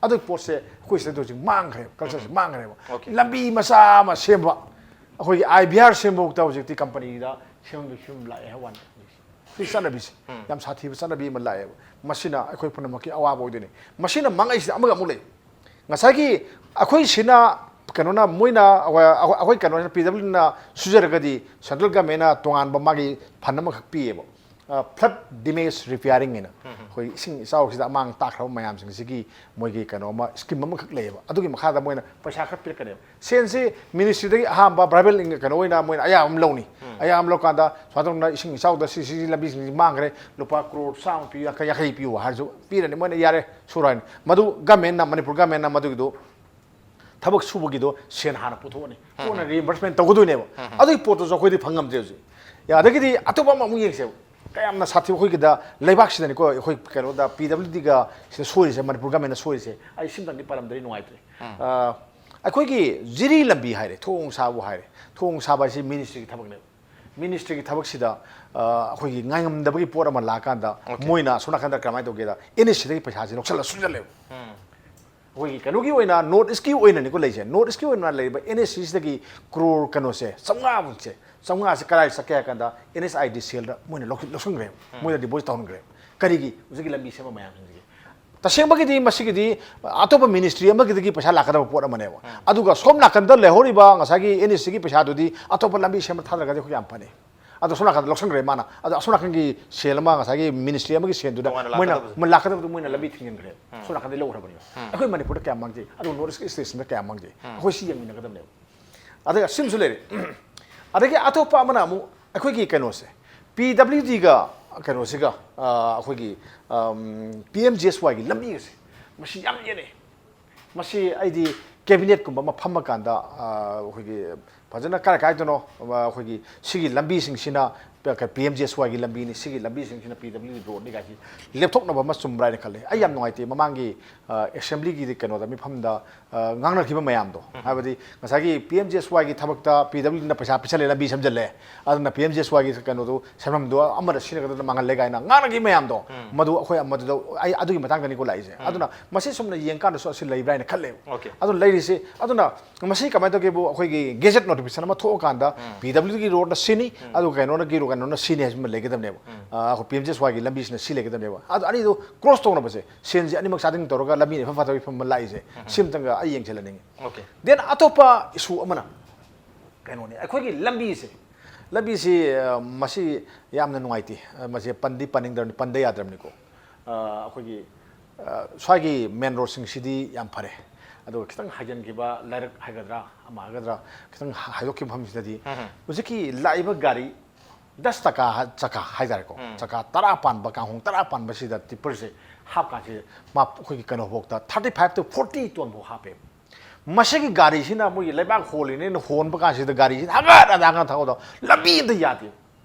ꯑꯗꯨꯒꯤ ꯄꯣꯠꯁꯦ ꯑꯩꯈꯣꯏ ꯁꯤꯗ ꯍꯧꯖꯤꯛ ꯃꯥꯡꯈ꯭ꯔꯦꯕ, ꯀꯜꯆꯔꯁꯦ ꯃꯥꯡꯈ꯭ꯔꯦꯕ꯫ ꯂꯝꯕꯤ ꯃꯆꯥ ꯑꯃ ꯁꯦꯝꯕ, ꯑꯩꯈꯣꯏꯒꯤ ꯑꯥꯏ ꯕꯤ ꯑꯥꯔ ꯁꯦꯝꯕꯐꯥꯎꯗ ꯍꯧꯖꯤꯛꯇꯤ ꯀꯝꯄꯅꯤꯗ ꯁꯦꯝꯕꯒꯤ ꯐꯤꯕꯝ ꯂꯥꯛꯑꯦ ꯍꯥꯏꯕ ꯋꯥꯅꯤ꯫ ꯁꯤ ꯆꯠꯅꯕꯤꯁꯦ ꯌꯥꯝ ꯁꯥꯊꯤꯕ ꯆꯠꯅꯕꯤ ꯑꯃ ꯂꯥꯛꯑꯦꯕ꯫ ꯃꯁꯤꯅ ꯑꯩꯈꯣꯏ ꯄꯨꯝꯅꯃꯛꯀꯤ ꯑꯋꯥꯕ ꯑꯣꯏꯗꯣꯏꯅꯤ꯫ ꯃꯁꯤꯅ ꯃꯥꯡꯉꯛꯏꯁꯤꯗ ꯑꯃꯒ ꯑꯃꯨꯛ ꯂꯩ꯫ ꯉꯁꯥꯏꯒꯤ ꯑꯩꯈꯣꯏ ꯁꯤꯅ ꯀꯩꯅꯣꯅ, ꯃꯣꯏꯅ, ꯑꯩꯈꯣꯏ, ꯑꯩꯈꯣꯏ ꯀꯩꯅꯣꯅ, ꯄꯤ ꯗꯕ꯭ꯂꯤꯎꯅ ꯁꯨꯖꯔꯒꯗꯤ ꯁꯦꯟꯇ꯭ꯔꯦꯜ ꯒꯃꯦꯟꯅ ꯇꯣꯉꯥꯟꯕ ꯃꯥꯒꯤ ꯐꯟ ꯑꯃꯈꯛ ꯄꯤꯌꯦꯕ꯫ ꯐ꯭ꯂꯠ ꯗꯦꯃꯦꯖ ꯔꯤꯄꯤꯌꯥꯔꯤꯡ ꯍꯥꯏꯅ ꯑꯩꯈꯣꯏ ꯏꯁꯤꯡ ꯏꯆꯥꯎꯁꯤꯗ ꯑꯃꯥꯡ ꯇꯥꯛꯈ꯭ꯔꯕ ꯃꯌꯥꯝꯁꯤꯡꯁꯤꯒꯤ ꯃꯣꯏꯒꯤ ꯀꯩꯅꯣ ꯑꯃ, ꯁ꯭ꯀꯤꯝ ꯑꯃꯈꯛ ꯂꯩꯌꯦꯕ꯫ ꯑꯗꯨꯒꯤ ꯃꯈꯥꯗ ꯃꯣꯏꯅ ꯄꯩꯁꯥ ꯈꯔ ꯄꯤꯔꯛꯀꯅꯦꯕ꯫ ꯁꯦꯟꯁꯤ ꯃꯤꯅꯤꯁꯇ꯭ꯔꯤꯗꯒꯤ ꯑꯍꯥꯟꯕ ꯕ꯭ꯔꯥꯏꯕꯦꯜ ꯀꯩꯅꯣ ꯑꯣꯏꯅ ꯃꯣꯏꯅ ꯑꯌꯥꯝꯕ ꯑꯃ ꯂꯧꯅꯤ꯫ ꯑꯌꯥꯝꯕ ꯂꯧꯀꯥꯟꯗ ꯁꯨꯃꯥꯏꯅ ꯇꯧꯗꯅ ꯏꯁꯤꯡ ꯏꯆꯥꯎꯗ ꯁꯤ, ꯁꯤ ꯂꯝꯕꯤꯁꯤꯡꯁꯤ ꯃꯥꯡꯈ꯭ꯔꯦ, ꯂꯨꯄꯥ ꯀ꯭ꯔꯣꯔ ꯆꯥꯝꯃ ꯄꯤꯌꯨ, ꯌꯥꯡꯈꯩ, ꯌꯥꯡꯈꯩ ꯄꯤꯌꯨ ꯍꯥꯏꯔꯁꯨ ꯄꯤꯔꯅꯤ꯫ ꯃꯣꯏꯅ ꯌꯥꯔꯦ, ꯁꯨꯔꯣ ꯍꯥꯏꯅꯤ꯫ ꯃꯗꯨ ꯒꯃꯦꯟꯅ, ꯃꯅꯤꯄꯨꯔ ꯒꯃꯦꯟꯅ ꯃꯗꯨꯒꯤꯗꯣ ꯊꯕꯛ ꯁꯨꯕꯒꯤꯗꯣ ꯁꯦꯟ ꯍꯥꯟꯅ ꯄꯨꯊꯣꯛꯑꯅꯤ, ꯀꯣꯟꯅ ꯔꯤꯑꯦꯝꯕꯔꯁꯃꯦꯟ ꯇꯧꯒꯗꯣꯏꯅꯦꯕ꯫ ꯑꯗꯨꯒꯤ ꯄꯣꯠꯇꯨꯁꯨ ꯑꯩꯈꯣꯏꯗꯤ ꯐꯪ ꯉꯝꯗꯦ ꯍꯧꯖꯤꯛ꯫ ꯌꯥ, ꯑꯗꯒꯤꯗꯤ ꯑꯇꯣꯞꯄ ꯑꯃ ꯑꯃꯨꯛ ꯌꯦꯡꯁꯦꯕ, ꯀꯌꯥꯝꯅ ꯁꯥꯊꯤꯕ ꯑꯩꯈꯣꯏꯒꯤꯗ ꯂꯩꯕꯥꯛꯁꯤꯗꯅꯤꯀꯣ, ꯑꯩꯈꯣꯏ ꯀꯩꯅꯣꯗ ꯄꯤ ꯗꯕ꯭ꯂꯤꯎ ꯗꯤꯒ ꯁꯤꯗ ꯁꯣꯏꯔꯤꯁꯦ, ꯃꯅꯤꯄꯨꯔ ꯒꯃꯦꯟꯅ ꯁꯣꯏꯔꯤꯁꯦ꯫ ꯑꯩ ꯁꯤꯝꯇꯪꯗꯤ ꯄꯜꯂꯝꯗ꯭ꯔꯗꯤ ꯅꯨꯡꯉꯥꯏꯇ꯭ꯔꯦ꯫ ꯑ, ꯑꯩꯈꯣꯏꯒꯤ ꯖꯤꯔꯤ ꯂꯝꯕꯤ ꯍꯥꯏꯔꯦ, ꯊꯣꯡ ꯁꯥꯕꯨ ꯍꯥꯏꯔꯦ, ꯊꯣꯡ ꯁꯥꯕ ꯍꯥꯏꯁꯤ ꯃꯤꯅꯤꯁꯇ꯭ꯔꯤꯒꯤ ꯊꯕꯛꯅꯦꯕ꯫ ꯃꯤꯅꯤꯁꯇ꯭ꯔꯤꯒꯤ ꯊꯕꯛꯁꯤꯗ ꯑ, ꯑꯩꯈꯣꯏꯒꯤ ꯉꯥꯏꯉꯝꯗꯕꯒꯤ ꯄꯣꯠ ꯑꯃ ꯂꯥꯛꯑꯀꯥꯟꯗ, Okay. ꯃꯣꯏꯅ ꯑꯁꯣꯝ ꯅꯥꯀꯟꯗ ꯀꯃꯥꯏꯅ ꯇꯧꯒꯦꯗ, ꯑꯦꯟ ꯑꯦꯁ ꯁꯤꯗꯒꯤ ꯄꯩꯁꯥꯁꯦ ꯂꯧꯁꯜꯂ ꯁꯨꯖꯜꯂꯦꯕ꯫ ꯑꯩꯈꯣꯏꯒꯤ ꯀꯩꯅꯣꯒꯤ ꯑꯣꯏꯅ, ꯅꯣꯔꯠ ꯏꯁꯀꯤ ꯑꯣꯏꯅꯅꯤꯀꯣ ꯂꯩꯁꯦ, ꯅꯣꯔꯠ ꯏꯁꯀꯤ ꯑꯣꯏꯅ ꯂꯩꯔꯤꯕ ꯑꯦꯟ ꯑꯦꯁ ꯁꯤꯁꯤꯗꯒꯤ ꯀ꯭ꯔꯣꯔ ꯀꯩꯅꯣꯁꯦ, ꯆꯥꯝꯃꯉꯥꯃꯨꯛꯁꯦ, ꯆꯥꯝꯃꯉꯥꯁꯦ ꯀꯗꯥꯏ ꯆꯠꯀꯦ ꯍꯥꯏ ꯀꯥꯟꯗ, ꯑꯦꯟ ꯑꯦꯁ ꯑꯥꯏ ꯗꯤ ꯁꯦꯜꯗ ꯃꯣꯏꯅ ꯂꯧꯁꯤꯟ- ꯂꯧꯁꯤꯟꯈ꯭ꯔꯦꯕ, ꯃꯣꯏꯗ ꯗꯤꯄꯣꯖꯤꯠ ꯇꯧꯍꯟꯈ꯭ꯔꯦꯕ꯫ ꯀꯔꯤꯒꯤ? ꯍꯧꯖꯤꯛꯀꯤ ꯂꯝꯕꯤ ꯁꯦꯝꯕ ꯃꯌꯥꯝꯁꯤꯡꯁꯤꯒꯤ꯫ ꯇꯁꯦꯡꯕꯒꯤꯗꯤ ꯃꯁꯤꯒꯤꯗꯤ ꯑꯇꯣꯞꯄ ꯃꯤꯅꯤꯁꯇ꯭ꯔꯤ ꯑꯃꯒꯤꯗꯒꯤ ꯄꯩꯁꯥ ꯂꯥꯛꯀꯗꯕ ꯄꯣꯠ ꯑꯃꯅꯦꯕ꯫ ꯑꯗꯨꯒ ꯁꯣꯝ ꯅꯥꯀꯟꯗ ꯂꯩꯍꯧꯔꯤꯕ ꯉꯁꯥꯏꯒꯤ ꯑꯦꯟ ꯑꯦꯁ ꯁꯤꯒꯤ ꯄꯩꯁꯥꯗꯨꯗꯤ ꯑꯇꯣꯞꯄ ꯂꯝꯕꯤ ꯁꯦꯝꯕ ꯊꯥꯗꯔꯒꯗꯤ ꯑꯩꯈꯣꯏ ꯌꯥꯝ ꯐꯅꯤ꯫ ꯑꯗꯣ ꯁꯣꯝ ꯅꯥꯀꯟꯗ ꯂꯧꯁꯟꯈ꯭ꯔꯦ ꯃꯥꯅ꯫ ꯑꯗꯣ ꯑꯁꯣꯝ ꯅꯥꯀꯟꯒꯤ ꯁꯦꯜ ꯑꯃ, ꯉꯁꯥꯏꯒꯤ ꯃꯤꯅꯤꯁꯇ꯭ꯔꯤ ꯑꯃꯒꯤ ꯁꯦꯜꯗꯨꯗ ꯇꯣꯉꯥꯟꯅ ꯃꯣꯏꯅ ꯂꯥꯛꯀꯗꯕꯗꯣ꯫ ꯃꯣꯏ ꯂꯥꯛꯀꯗꯕꯗꯣ ꯃꯣꯏꯅ ꯂꯝꯕꯤ ꯊꯤꯡꯖꯤꯟꯈ꯭ꯔꯦ꯫ ꯁꯣꯝ ꯅꯥꯀꯟꯗꯒꯤ ꯂꯧꯈ꯭ꯔꯕꯅꯤꯅ꯫ ꯑꯩꯈꯣꯏ ꯃꯅꯤꯄꯨꯔꯗ ꯀꯌꯥꯝ ꯃꯥꯡꯖꯩ? ꯑꯗꯨꯒ ꯅꯣꯔꯠ ꯏꯁꯀꯤ ꯁ꯭ꯇꯦꯠꯁꯤꯡꯗ ꯀꯌꯥꯝ ꯃꯥꯡꯖꯩ? ꯑꯩꯈꯣꯏ ꯁꯤ ꯌꯦꯡꯃꯤꯟꯅꯒꯗꯕꯅꯦꯕ꯫ ꯑꯗꯨꯒ ꯁꯤꯃꯁꯨ ꯂꯩꯔꯦ꯫ ꯑꯗꯒꯤ ꯑꯇꯣꯞꯄ ꯑꯃꯅ ꯑꯃꯨꯛ ꯑꯩꯈꯣꯏꯒꯤ ꯀꯩꯅꯣꯁꯦ, ꯄꯤ ꯗꯕ꯭ꯂꯤꯎ ꯗꯤꯒ ꯀꯩꯅꯣꯁꯤꯒ, ꯑ, ꯑꯩꯈꯣꯏꯒꯤ, ꯑꯝ, ꯄꯤ ꯑꯦꯝ ꯖꯤ ꯑꯦꯁ ꯋꯥꯏꯒꯤ ꯂꯝꯕꯤꯒꯁꯦ, ꯃꯁꯤ ꯌꯥꯝ ꯌꯦꯠꯅꯩ꯫ ꯃꯁꯤ ꯑꯩꯗꯤ ꯀꯦꯕꯤꯅꯦꯠꯀꯨꯝꯕ ꯑꯃ ꯐꯝꯃꯀꯥꯟꯗ, ꯑ, ꯑꯩꯈꯣꯏꯒꯤ ꯐꯖꯅ ꯀꯥꯏ ꯀꯥꯏꯗꯅꯣ, ꯑ, ꯑꯩꯈꯣꯏꯒꯤ ꯁꯤꯒꯤ ꯂꯝꯕꯤꯁꯤꯡꯁꯤꯅ ꯄꯤ ꯑꯦꯝ ꯖꯤ ꯑꯦꯁ ꯋꯥꯏꯒꯤ ꯂꯝꯕꯤꯅꯤ, ꯁꯤꯒꯤ ꯂꯝꯕꯤꯁꯤꯡꯁꯤꯅ ꯄꯤ ꯗꯕ꯭ꯂꯤꯎ ꯗꯤ ꯔꯣꯗꯅꯤ ꯀꯥꯏꯁꯤ ꯂꯦꯞꯊꯣꯛꯅꯕ ꯑꯃ ꯆꯨꯝꯕ꯭ꯔꯥ ꯍꯥꯏꯅ ꯈꯜꯂꯤ꯫ ꯑꯩ ꯌꯥꯝ ꯅꯨꯡꯉꯥꯏꯇꯦ, ꯃꯃꯥꯡꯒꯤ, ꯑ, ꯑꯦꯁꯦꯝꯕ꯭ꯂꯤꯒꯤ ꯀꯩꯅꯣꯗ, ꯃꯤꯐꯝꯗ, ꯑ, ꯉꯥꯡꯅꯈꯤꯕ ꯃꯌꯥꯝꯗꯣ꯫ ꯍꯥꯏꯕꯗꯤ ꯉꯁꯥꯏꯒꯤ ꯄꯤ ꯑꯦꯝ ꯖꯤ ꯑꯦꯁ ꯋꯥꯏꯒꯤ ꯊꯕꯛꯇ ꯄꯤ ꯗꯕ꯭ꯂꯤꯎ ꯗꯤꯅ ꯄꯩꯁꯥ ꯄꯤꯁꯜꯂꯦ, ꯂꯝꯕꯤ ꯁꯦꯝꯖꯜꯂꯦ, ꯑꯗꯨꯅ ꯄꯤ ꯑꯦꯝ ꯖꯤ ꯑꯦꯁ ꯋꯥꯏꯒꯤ ꯀꯩꯅꯣꯗꯣ, ꯁꯦꯟꯐꯝꯗꯣ ꯑꯃꯗ ꯁꯤꯖꯤꯟꯅꯒꯗꯕꯗ ꯃꯥꯡꯍꯜꯂꯦ ꯀꯥꯏꯅ ꯉꯥꯡꯅꯈꯤꯕ ꯃꯌꯥꯝꯗꯣ, ꯃꯗꯨ ꯑꯩꯈꯣꯏ ꯃꯗꯨꯗ ꯑꯩ ꯑꯗꯨꯒꯤ ꯃꯇꯥꯡꯗꯅꯤꯀꯣ ꯂꯥꯛꯏꯁꯦ꯫ ꯑꯗꯨꯅ ꯃꯁꯤ ꯆꯨꯝꯅ ꯌꯦꯡꯀꯥꯟꯗꯁꯨ ꯑꯁꯤ ꯂꯩꯕ꯭ꯔꯥ ꯍꯥꯏꯅ ꯈꯜꯂꯦꯕ꯫ Okay. ꯑꯗꯨ ꯂꯩꯔꯤꯁꯤ, ꯑꯗꯨꯅ ꯃꯁꯤ ꯀꯃꯥꯏꯅ ꯇꯧꯒꯦꯕꯨ, ꯑꯩꯈꯣꯏꯒꯤ ꯒꯦꯖꯦꯠ ꯅꯣꯇꯤꯐꯤꯀꯦꯁꯟ ꯑꯃ ꯊꯣꯛꯑꯀꯥꯟꯗ ꯄꯤ ꯗꯕ꯭ꯂꯤꯎ ꯗꯤꯒꯤ ꯔꯣꯗꯅ ꯁꯤꯅꯤ, ꯑꯗꯨꯒ ꯀꯩꯅꯣꯅ ꯒꯤꯔꯣ ꯀꯩꯅꯣꯅ ꯁꯤꯅꯤ ꯍꯥꯏꯕꯁꯤꯃ ꯂꯩꯒꯗꯕꯅꯦꯕ꯫ ꯑ, ꯑꯩꯈꯣꯏ ꯄꯤ ꯑꯦꯝ ꯖꯤ ꯑꯦꯁ ꯋꯥꯏꯒꯤ ꯂꯝꯕꯤꯁꯤꯅ ꯁꯤ ꯂꯩꯒꯗꯕꯅꯦꯕ꯫ ꯑꯗꯨ ꯑꯅꯤꯗꯨ ꯀ꯭ꯔꯣꯁ ꯇꯧꯅꯕꯁꯦ, ꯁꯦꯟꯁꯦ ꯑꯅꯤꯃꯛ ꯆꯥꯗꯤꯡ ꯇꯧꯔꯒ ꯂꯝꯕꯤꯅ ꯏꯐ ꯐꯠꯇꯕꯒꯤ ꯐꯤꯕꯝ ꯑꯃ ꯂꯥꯛꯏꯁꯦ, ꯁꯤꯃꯇꯪꯒ ꯑꯩ ꯌꯦꯡꯁꯤꯜꯍꯟꯅꯤꯡꯉꯤ꯫ Okay. Then ꯑꯇꯣꯞꯄ ꯏꯁꯨ ꯑꯃꯅ ꯀꯩꯅꯣꯅꯤ, ꯑꯩꯈꯣꯏꯒꯤ ꯂꯝꯕꯤꯁꯦ, ꯂꯝꯕꯤꯁꯤ, ꯑ, ꯃꯁꯤ ꯌꯥꯝꯅ ꯅꯨꯡꯉꯥꯏꯇꯦ꯫ ꯑ, ꯃꯁꯤ ꯄꯟꯗꯤ ꯄꯟꯅꯤꯡꯗ꯭ꯔꯕꯅꯤ, ꯄꯟꯗ ꯌꯥꯗ꯭ꯔꯕꯅꯤꯀꯣ꯫ ꯑ, ꯑꯩꯈꯣꯏꯒꯤ, ꯑ, ꯁ꯭ꯋꯥꯏꯒꯤ ꯃꯦꯟ ꯔꯣꯗꯁꯤꯡꯁꯤꯗꯤ ꯌꯥꯝ ꯐꯔꯦ, ꯑꯗꯨꯒ ꯈꯤꯇꯪ ꯍꯥꯏꯖꯤꯟꯈꯤꯕ ꯂꯩꯔꯛ ꯍꯥꯏꯒꯗ꯭ꯔꯥ, ꯑꯃ ꯍꯥꯏꯒꯗ꯭ꯔꯥ, ꯈꯤꯇꯪ ꯍꯥꯏꯗꯣꯛꯈꯤꯕ ꯃꯐꯝꯁꯤꯗꯗꯤ ꯍꯧꯖꯤꯛꯀꯤ ꯂꯥꯛꯏꯕ ꯒꯥꯔꯤ ꯗꯁ ꯆꯀꯥ, ꯆꯀꯥ ꯍꯥꯏꯇꯥꯔꯦꯀꯣ, ꯆꯀꯥ ꯇꯔꯥ ꯄꯥꯟꯕ, ꯀꯥꯡꯍꯣꯡ ꯇꯔꯥ ꯄꯥꯟꯕꯁꯤꯗ ꯇꯤꯞꯄꯔꯁꯦ ꯍꯥꯞꯀꯥꯟꯁꯤꯗ ꯃꯥ ꯑꯩꯈꯣꯏꯒꯤ ꯀꯩꯅꯣꯐꯥꯎꯗ thirty five to forty ton ꯐꯥꯎ ꯍꯥꯞꯄꯦꯕ꯫ ꯃꯁꯤꯒꯤ ꯒꯥꯔꯤꯁꯤꯅ ꯃꯣꯏꯒꯤ ꯂꯩꯕꯥꯛ ꯍꯣꯜꯂꯤꯅꯦꯅ ꯍꯣꯟꯕ ꯀꯥꯟꯁꯤꯗ ꯒꯥꯔꯤꯁꯤꯅ ꯍꯪꯒꯠ ꯍꯟꯗꯥ ꯍꯪꯒꯠ ꯊꯧꯒꯗꯕ, ꯂꯝꯕꯤ ꯑꯝꯇ ꯌꯥꯗꯦ꯫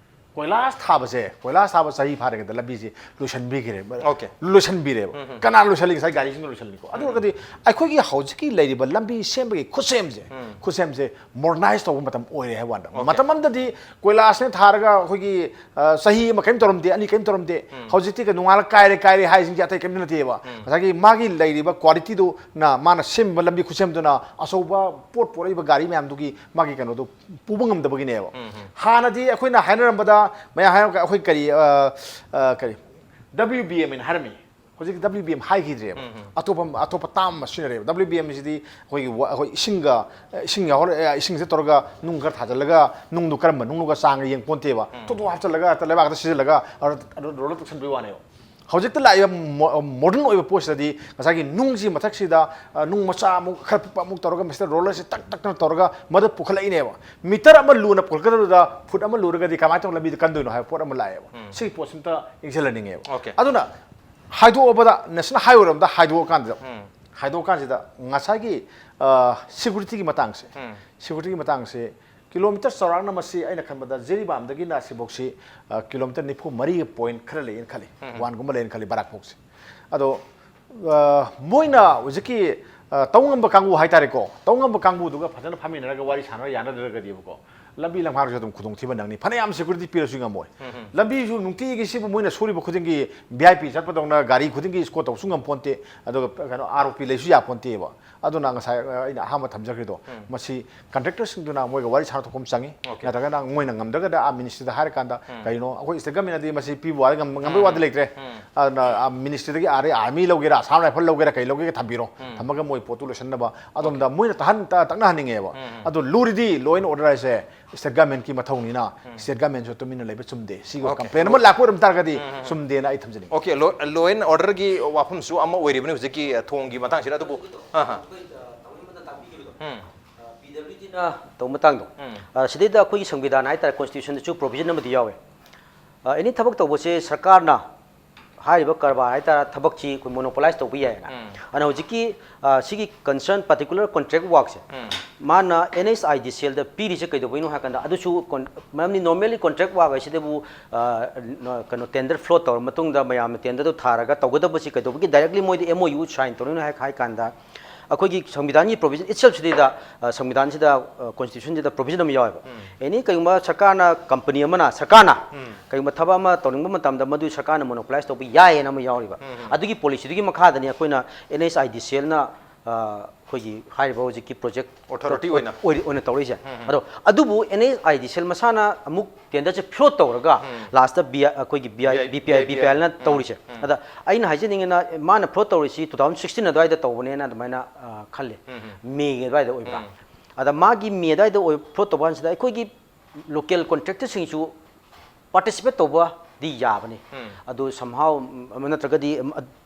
ꯀꯣꯏꯂꯥꯁ ꯊꯥꯕꯁꯦ, ꯀꯣꯏꯂꯥꯁ ꯊꯥꯕ ꯆꯍꯤ ꯐꯥꯔꯤꯉꯩꯗ ꯂꯝꯕꯤꯁꯦ ꯂꯣꯏꯁꯤꯟꯕꯤꯈ꯭ꯔꯦ꯫ Okay. ꯂꯣꯏꯁꯤꯟꯕꯤꯔꯦꯕ꯫ ꯎꯝ, ꯎꯝ꯫ ꯀꯅꯥ ꯂꯣꯏꯁꯤꯜꯂꯤ? ꯉꯁꯥꯏ ꯒꯥꯔꯤꯁꯤꯡꯅ ꯂꯣꯏꯁꯤꯜꯂꯤꯀꯣ꯫ ꯑꯗꯨ ꯑꯣꯏꯔꯒꯗꯤ ꯑꯩꯈꯣꯏꯒꯤ ꯍꯧꯖꯤꯛꯀꯤ ꯂꯩꯔꯤꯕ ꯂꯝꯕꯤ ꯁꯦꯝꯕꯒꯤ ꯈꯨꯠꯁꯦꯝꯁꯦ, ꯎꯝ꯫ ꯈꯨꯠꯁꯦꯝꯁꯦ modernize ꯇꯧꯕ ꯃꯇꯝ ꯑꯣꯏꯔꯦ ꯍꯥꯏꯕ ꯋꯥꯅꯤꯗ꯫ Okay. ꯃꯇꯝ ꯑꯃꯗꯗꯤ ꯀꯣꯏꯂꯥꯁꯅ ꯊꯥꯔꯒ ꯑꯩꯈꯣꯏꯒꯤ, ꯑ, ꯆꯍꯤ ꯑꯃ ꯀꯔꯤꯝ ꯇꯧꯔꯝꯗꯦ, ꯑꯅꯤ ꯀꯔꯤꯝ ꯇꯧꯔꯝꯗꯦ꯫ ꯎꯝ꯫ ꯍꯧꯖꯤꯛꯇꯤ ꯀꯩꯅꯣ, ꯅꯣꯡꯉꯥꯜꯂꯒ ꯀꯥꯏꯔꯦ, ꯀꯥꯏꯔꯦ ꯍꯥꯏꯁꯤꯡꯁꯦ ꯑꯇꯩ ꯀꯔꯤꯝꯇ ꯅꯠꯇꯦꯕ꯫ ꯎꯝ꯫ ꯉꯁꯥꯏꯒꯤ ꯃꯥꯒꯤ ꯂꯩꯔꯤꯕ qualityꯗꯨꯅ, ꯃꯥꯅ ꯁꯦꯝꯃꯤꯕ ꯂꯝꯕꯤ ꯈꯨꯠꯁꯦꯝꯗꯨꯅ ꯑꯆꯧꯕ ꯄꯣꯠ ꯄꯨꯔꯛꯏꯕ ꯒꯥꯔꯤ ꯃꯌꯥꯝꯗꯨꯒꯤ ꯃꯥꯒꯤ ꯀꯩꯅꯣꯗꯣ ꯄꯨꯕ ꯉꯝꯗꯕꯒꯤꯅꯦꯕ꯫ ꯎꯝ, ꯎꯝ꯫ ꯍꯥꯟꯅꯗꯤ ꯑꯩꯈꯣꯏꯅ ꯍꯥꯏꯅꯔꯝꯕꯗ, ꯃꯌꯥꯝ ꯍꯥꯏꯔꯝꯕ, ꯑꯩꯈꯣꯏ ꯀꯔꯤ, ꯑ, ꯑ, ꯀꯔꯤ, W B M ꯍꯥꯏꯅ ꯍꯥꯏꯔꯝꯃꯤ꯫ ꯍꯧꯖꯤꯛꯇꯤ W B M ꯍꯥꯏꯈꯤꯗ꯭ꯔꯦꯕ꯫ ꯎꯝ, ꯎꯝ꯫ ꯑꯇꯣꯞꯄ, ꯑꯇꯣꯞꯄ term ꯑꯃ ꯁꯤꯖꯤꯟꯅꯔꯦꯕ꯫ W B M ꯁꯤꯗꯤ ꯑꯩꯈꯣꯏꯒꯤ ꯋꯥ-, ꯑꯩꯈꯣꯏ ꯏꯁꯤꯡꯒ, ꯏꯁꯤꯡ ꯌꯥꯎꯍꯜ-, ꯏꯁꯤꯡꯁꯦ ꯇꯧꯔꯒ ꯅꯨꯡ ꯈꯔ ꯊꯥꯖꯤꯜꯂꯒ, ꯅꯨꯡꯗꯨ ꯀꯔꯝꯕ ꯅꯨꯡꯅꯣꯒ ꯆꯥꯡꯒ ꯌꯦꯡ ꯄꯣꯟꯇꯦꯕ꯫ ꯎꯝ꯫ ꯊꯣꯠ ꯊꯣꯠ ꯍꯥꯞꯆꯤꯜꯂꯒ ꯍꯦꯛꯇ ꯂꯩꯕꯥꯛꯇ ꯁꯤꯖꯤꯜꯂꯒ ꯑꯗꯨ, ꯑꯗꯨ roller ꯇꯧꯁꯟꯕꯒꯤ ꯋꯥꯅꯦꯕ꯫ ꯍꯧꯖꯤꯛꯇ ꯂꯥꯛꯏꯕ ꯃꯣ-, modern ꯑꯣꯏꯕ ꯄꯣꯠꯁꯤꯗꯗꯤ ꯉꯁꯥꯏꯒꯤ ꯅꯨꯡꯁꯤ ꯃꯊꯛꯁꯤꯗ, ꯑ, ꯅꯨꯡ ꯃꯆꯥ ꯑꯃꯨꯛ ꯈꯔ ꯄꯤꯛꯄ ꯑꯃꯨꯛ ꯇꯧꯔꯒ ꯃꯁꯤꯗ rollerꯁꯦ ꯇꯛ ꯇꯛ ꯇꯛ ꯇꯧꯔꯒ ꯃꯗꯨ ꯄꯨꯈꯠꯂꯛꯏꯅꯦꯕ꯫ Meter ꯑꯃ ꯂꯨꯅ ꯄꯨꯈꯠꯀꯗꯕꯗ foot ꯑꯃ ꯂꯨꯔꯒꯗꯤ ꯀꯃꯥꯏꯅ ꯇꯧꯔꯒ ꯂꯝꯕꯤꯗ ꯀꯟꯗꯣꯏꯅꯣ ꯍꯥꯏꯕ ꯄꯣꯠ ꯑꯃ ꯂꯥꯛꯑꯦꯕ꯫ ꯎꯝ꯫ ꯁꯤꯒꯤ ꯄꯣꯠꯁꯤꯃꯇ ꯌꯦꯡꯁꯤꯜꯍꯟꯅꯤꯡꯉꯦꯕ꯫ Okay꯫ ꯑꯗꯨꯅ ꯍꯥꯏꯗꯣꯛꯑꯕꯗ, national highway ꯔꯣꯝꯗ ꯍꯥꯏꯗꯣꯛꯑꯀꯥꯟꯁꯤꯗ, ꯎꯝ꯫ ꯍꯥꯏꯗꯣꯛꯑꯀꯥꯟꯁꯤꯗ ꯉꯁꯥꯏꯒꯤ, ꯑ, securityꯒꯤ ꯃꯇꯥꯡꯁꯦ, ꯎꯝ꯫ Securityꯒꯤ ꯃꯇꯥꯡꯁꯦ kilometre ꯆꯥꯎꯔꯥꯛꯅ ꯃꯁꯤ ꯑꯩꯅ ꯈꯟꯕꯗ ꯖꯤꯔꯤꯕꯥꯝꯗꯒꯤꯅ ꯁꯤꯐꯥꯎꯁꯤ, ꯑ, kilometre ꯅꯤꯐꯨ ꯃꯔꯤꯒꯤ point ꯈꯔ ꯂꯩꯌꯦꯅ ꯈꯜꯂꯤ꯫ ꯎꯝ꯫ Oneꯒꯨꯝꯕ ꯂꯩꯌꯦꯅ ꯈꯜꯂꯤ ꯕꯔꯥꯛ ꯐꯥꯎꯁꯦ꯫ ꯑꯗꯣ, ꯑ, ꯃꯣꯏꯅ ꯍꯧꯖꯤꯛꯀꯤ, ꯑ, ꯇꯧ ꯉꯝꯕ ꯀꯥꯡꯕꯨ ꯍꯥꯏꯇꯥꯔꯦꯀꯣ, ꯇꯧ ꯉꯝꯕ ꯀꯥꯡꯕꯨꯗꯨꯒ ꯐꯖꯅ ꯐꯝꯃꯤꯟꯅꯔꯒ ꯋꯥꯔꯤ ꯁꯥꯟꯅꯔ ꯌꯥꯅꯗ꯭ꯔꯒꯗꯤꯕꯀꯣ, ꯂꯝꯕꯤ ꯂꯝꯈꯥꯡꯁꯨ ꯑꯗꯨꯝ ꯈꯨꯗꯣꯡꯊꯤꯕ ꯅꯪꯅꯤ, ꯐꯅꯌꯥꯝ security ꯄꯤꯔꯁꯨ ꯉꯝꯃꯣꯏ꯫ ꯎꯝ, ꯎꯝ꯫ ꯂꯝꯕꯤꯁꯨ ꯅꯨꯡꯇꯤꯒꯤ ꯁꯤꯕꯨ ꯃꯣꯏꯅ ꯁꯨꯔꯤꯕ ꯈꯨꯗꯤꯡꯒꯤ V I P ꯆꯠꯄꯗꯧꯅ ꯒꯥꯔꯤ ꯈꯨꯗꯤꯡꯒꯤ escort ꯇꯧꯕꯁꯨ ꯉꯝꯄꯣꯟꯇꯦ, ꯑꯗꯨꯒ ꯀꯩꯅꯣ, ꯑꯥꯔ ꯑꯣ ꯄꯤ ꯂꯩꯁꯨ ꯌꯥꯄꯣꯟꯇꯦꯕ꯫ ꯑꯗꯨꯅ ꯉꯁꯥꯏ, ꯑ, ꯑꯩꯅ ꯑꯍꯥꯟꯕ ꯊꯝꯖꯈ꯭ꯔꯤꯗꯣ, ꯎꯝ꯫ ꯃꯁꯤ contractorꯁꯤꯡꯗꯨꯅ ꯃꯣꯏꯒ ꯋꯥꯔꯤ ꯁꯥꯟꯅꯊꯣꯛꯄ ꯑꯃ ꯆꯪꯉꯤ꯫ Okay꯫ ꯅꯠꯇ꯭ꯔꯒꯅ ꯃꯣꯏꯅ ꯉꯝꯗ꯭ꯔꯒꯗꯤ ꯑꯥ ministryꯗ ꯍꯥꯏꯔꯀꯥꯟꯗ, ꯎꯝ꯫ ꯀꯩꯅꯣ, ꯑꯩꯈꯣꯏ state governmentꯅꯗꯤ ꯃꯁꯤ ꯄꯤꯕ ꯋꯥꯗ ꯉꯝ-, ꯉꯝꯕꯩ ꯎꯝ꯫ ꯋꯥꯗꯤ ꯂꯩꯇ꯭ꯔꯦ꯫ ꯎꯝ꯫ ꯑꯗꯨꯅ, ꯑꯥ, ministryꯗꯒꯤ ꯑꯥꯔ-, army ꯂꯧꯒꯦꯔꯥ, Assam Rifle ꯂꯧꯒꯦꯔꯥ, ꯀꯩ ꯂꯧꯒꯦꯒ ꯊꯝꯕꯤꯔꯣ꯫ ꯎꯝ꯫ ꯊꯝꯃꯒ ꯃꯣꯏ ꯄꯣꯠꯇꯨ ꯂꯣꯏꯁꯤꯟꯅꯕ ꯑꯗꯣꯝꯗ Okay꯫ ꯃꯣꯏꯅ ꯇꯥꯍꯟ-, ꯇ-, ꯇꯛꯅꯍꯟꯅꯤꯡꯉꯦꯕ꯫ ꯎꯝ, ꯎꯝ꯫ ꯑꯗꯣ ꯂꯨꯔꯤꯗꯤ law and order ꯍꯥꯏꯁꯦ state governmentꯀꯤ ꯃꯊꯧꯅꯤꯅ, ꯎꯝ꯫ State governmentꯁꯨ ꯇꯨꯃꯤꯟꯅ ꯂꯩꯕ ꯆꯨꯝꯗꯦ꯫ ꯁꯤꯒꯤ Okay꯫ complain ꯑꯃ ꯂꯥꯛꯄ ꯑꯣꯏꯔꯝ ꯇꯥꯔꯒꯗꯤ ꯎꯝ, ꯎꯝ, ꯎꯝ꯫ ꯆꯨꯝꯗꯦꯅ ꯑꯩ ꯊꯝꯖꯅꯤꯡꯉꯤ꯫ Okay, law, law and orderꯒꯤ ꯋꯥꯐꯝꯁꯨ ꯑꯃ ꯑꯣꯏꯔꯤꯕꯅꯤ ꯍꯧꯖꯤꯛꯀꯤ, ꯑ, ꯊꯣꯡꯒꯤ ꯃꯇꯥꯡꯁꯤꯗ, ꯑꯗꯨꯕꯨ, ꯑ, ꯑ꯫ ꯎꯝ꯫ ꯑ, P W Dꯅ ꯇꯧꯕ ꯃꯇꯥꯡꯗꯣ, ꯎꯝ꯫ ꯑ, ꯁꯤꯗꯩꯗ ꯑꯩꯈꯣꯏꯒꯤ ꯁꯪꯕꯤꯙꯥꯟ ꯍꯥꯏꯇꯥꯔꯦ, constitutionꯗꯁꯨ provision ꯑꯃꯗꯤ ꯌꯥꯎꯋꯦ꯫ ꯑ, any ꯊꯕꯛ ꯇꯧꯕꯁꯦ ꯁꯔꯀꯥꯔꯅ, ꯍꯥꯏꯔꯤꯕ ꯀꯔꯕꯥꯔ ꯍꯥꯏꯇꯥꯔꯦ, ꯊꯕꯛꯁꯤ ꯑꯩꯈꯣꯏ ꯃꯣꯅꯣꯄꯣꯂꯥꯏꯁ ꯇꯧꯕ ꯌꯥꯏꯌꯦꯅ꯫ ꯑꯗꯨꯅ ꯍꯧꯖꯤꯛꯀꯤ ꯑ, ꯁꯤꯒꯤ ꯀꯟꯁꯔꯟ ꯄꯥꯔꯇꯤꯀꯨꯂꯔ ꯀꯣꯟꯇ꯭ꯔꯦꯛ ꯋꯥꯔꯛꯁꯦ ꯃꯥꯅ ꯑꯦꯟ ꯑꯩꯆ ꯑꯥꯏ ꯗꯤ ꯁꯤ ꯑꯦꯜꯗ ꯄꯤꯔꯤꯁꯦ ꯀꯩꯗꯧꯕꯩꯅꯣ ꯍꯥꯏ ꯀꯥꯟꯗ, ꯑꯗꯨꯁꯨ ꯀꯣꯟ- ꯃꯔꯝꯗꯤ ꯅꯣꯔꯃꯦꯜꯂꯤ ꯀꯣꯟꯇ꯭ꯔꯦꯛ ꯋꯥꯔꯛ ꯍꯥꯏꯁꯤꯗꯕꯨ ꯑ, ꯅ- ꯀꯩꯅꯣ, ꯇꯦꯟꯗꯔ ꯐ꯭ꯂꯣꯠ ꯇꯧꯔ ꯃꯇꯨꯡꯗ ꯃꯌꯥꯝꯅ ꯇꯦꯟꯗꯔꯗꯨ ꯊꯥꯔꯒ ꯇꯧꯒꯗꯕꯁꯤ ꯀꯩꯗꯧꯕꯒꯤ ꯗꯥꯏꯔꯦꯛꯂꯤ ꯃꯣꯏꯗ ꯑꯦꯝ ꯑꯣ ꯌꯨ ꯁꯥꯏꯟ ꯇꯧꯔꯤꯅꯣ ꯍꯥꯏ ꯍꯥꯏ ꯀꯥꯟꯗ, ꯑꯩꯈꯣꯏꯒꯤ ꯁꯪꯕꯤꯙꯥꯟꯒꯤ ꯄ꯭ꯔꯣꯕꯤꯖꯟ ꯏꯠꯁꯦꯜꯐꯁꯤꯗ, ꯑ, ꯁꯪꯕꯤꯙꯥꯟꯁꯤꯗ, ꯑ, ꯀꯣꯟꯁꯇꯤꯇ꯭ꯌꯨꯁꯟꯁꯤꯗ ꯄ꯭ꯔꯣꯕꯤꯖꯟ ꯑꯃ ꯌꯥꯎꯋꯦꯕ꯫ ꯑꯦꯅꯤ ꯀꯩꯒꯨꯝꯕ ꯁꯔꯀꯥꯔꯅ, ꯀꯝꯄꯅꯤ ꯑꯃꯅ, ꯁꯔꯀꯥꯔꯅ ꯀꯩꯒꯨꯝꯕ ꯊꯕꯛ ꯑꯃ ꯇꯧꯅꯤꯡꯕ ꯃꯇꯝꯗ ꯃꯗꯨ ꯁꯔꯀꯥꯔꯅ ꯃꯣꯅꯣꯄꯣꯂꯥꯏꯁ ꯇꯧꯕ ꯌꯥꯏꯌꯦꯅ ꯑꯃ ꯌꯥꯎꯔꯤꯕ꯫ ꯑꯗꯨꯒꯤ ꯄꯣꯂꯤꯁꯤꯗꯨꯒꯤ ꯃꯈꯥꯗꯅꯤ ꯑꯩꯈꯣꯏꯅ ꯑꯦꯟ ꯑꯩꯆ ꯑꯥꯏ ꯗꯤ ꯁꯤ ꯑꯦꯜꯅ, ꯑ, ꯑꯩꯈꯣꯏꯒꯤ ꯍꯥꯏꯔꯤꯕ ꯍꯧꯖꯤꯛꯀꯤ ꯄ꯭ꯔꯣꯖꯦꯛ ꯑꯣꯊꯣꯔꯤꯇꯤ ꯑꯣꯏꯅ꯫ ꯑꯣꯏ-, ꯑꯣꯏꯅ ꯇꯧꯔꯛꯏꯁꯦ꯫ ꯑꯗꯣ ꯑꯗꯨꯕꯨ ꯑꯦꯟ ꯑꯩꯆ ꯑꯥꯏ ꯗꯤ ꯁꯤ ꯑꯦꯜ ꯃꯁꯥꯅ ꯑꯃꯨꯛ ꯇꯦꯟꯗꯔꯁꯦ ꯐ꯭ꯂꯣꯠ ꯇꯧꯔꯒ ꯂꯥꯁꯇ ꯕꯤ ꯑꯩ-, ꯑꯩꯈꯣꯏꯒꯤ B I, B I, B P I, B P I, B P I ꯑꯦꯜꯅ ꯇꯧꯔꯤꯁꯦ꯫ ꯑꯗ ꯑꯩꯅ ꯍꯥꯏꯖꯅꯤꯡꯉꯤꯅ, ꯃꯥꯅ ꯐ꯭ꯂꯣꯠ ꯇꯧꯔꯤꯁꯤ ꯇꯨ ꯊꯥꯎꯖꯟ ꯁꯤꯛꯁꯇꯤꯟ ꯑꯗꯨꯋꯥꯏꯗ ꯇꯧꯕꯅꯦꯅ ꯑꯗꯨꯃꯥꯏꯅ, ꯑ, ꯈꯜꯂꯤ꯫ ꯃꯦꯒꯤ ꯑꯗꯨꯋꯥꯏꯗ ꯑꯣꯏꯕ꯭ꯔꯥ? ꯑꯗ ꯃꯥꯒꯤ ꯃꯦ ꯑꯗꯨꯋꯥꯏꯗ ꯑꯣꯏ-, ꯐ꯭ꯂꯣꯠ ꯇꯧꯕ ꯀꯥꯟꯁꯤꯗ ꯑꯩꯈꯣꯏꯒꯤ ꯂꯣꯀꯦꯜ ꯀꯣꯟꯇ꯭ꯔꯦꯛꯇꯔꯁꯤꯡꯁꯨ ꯄꯥꯔꯇꯤꯁꯤꯄꯦꯠ ꯇꯧꯕꯗꯤ ꯌꯥꯕꯅꯤ꯫ ꯑꯗꯨ ꯁꯝꯍꯥꯎ ꯅꯠꯇ꯭ꯔꯒꯗꯤ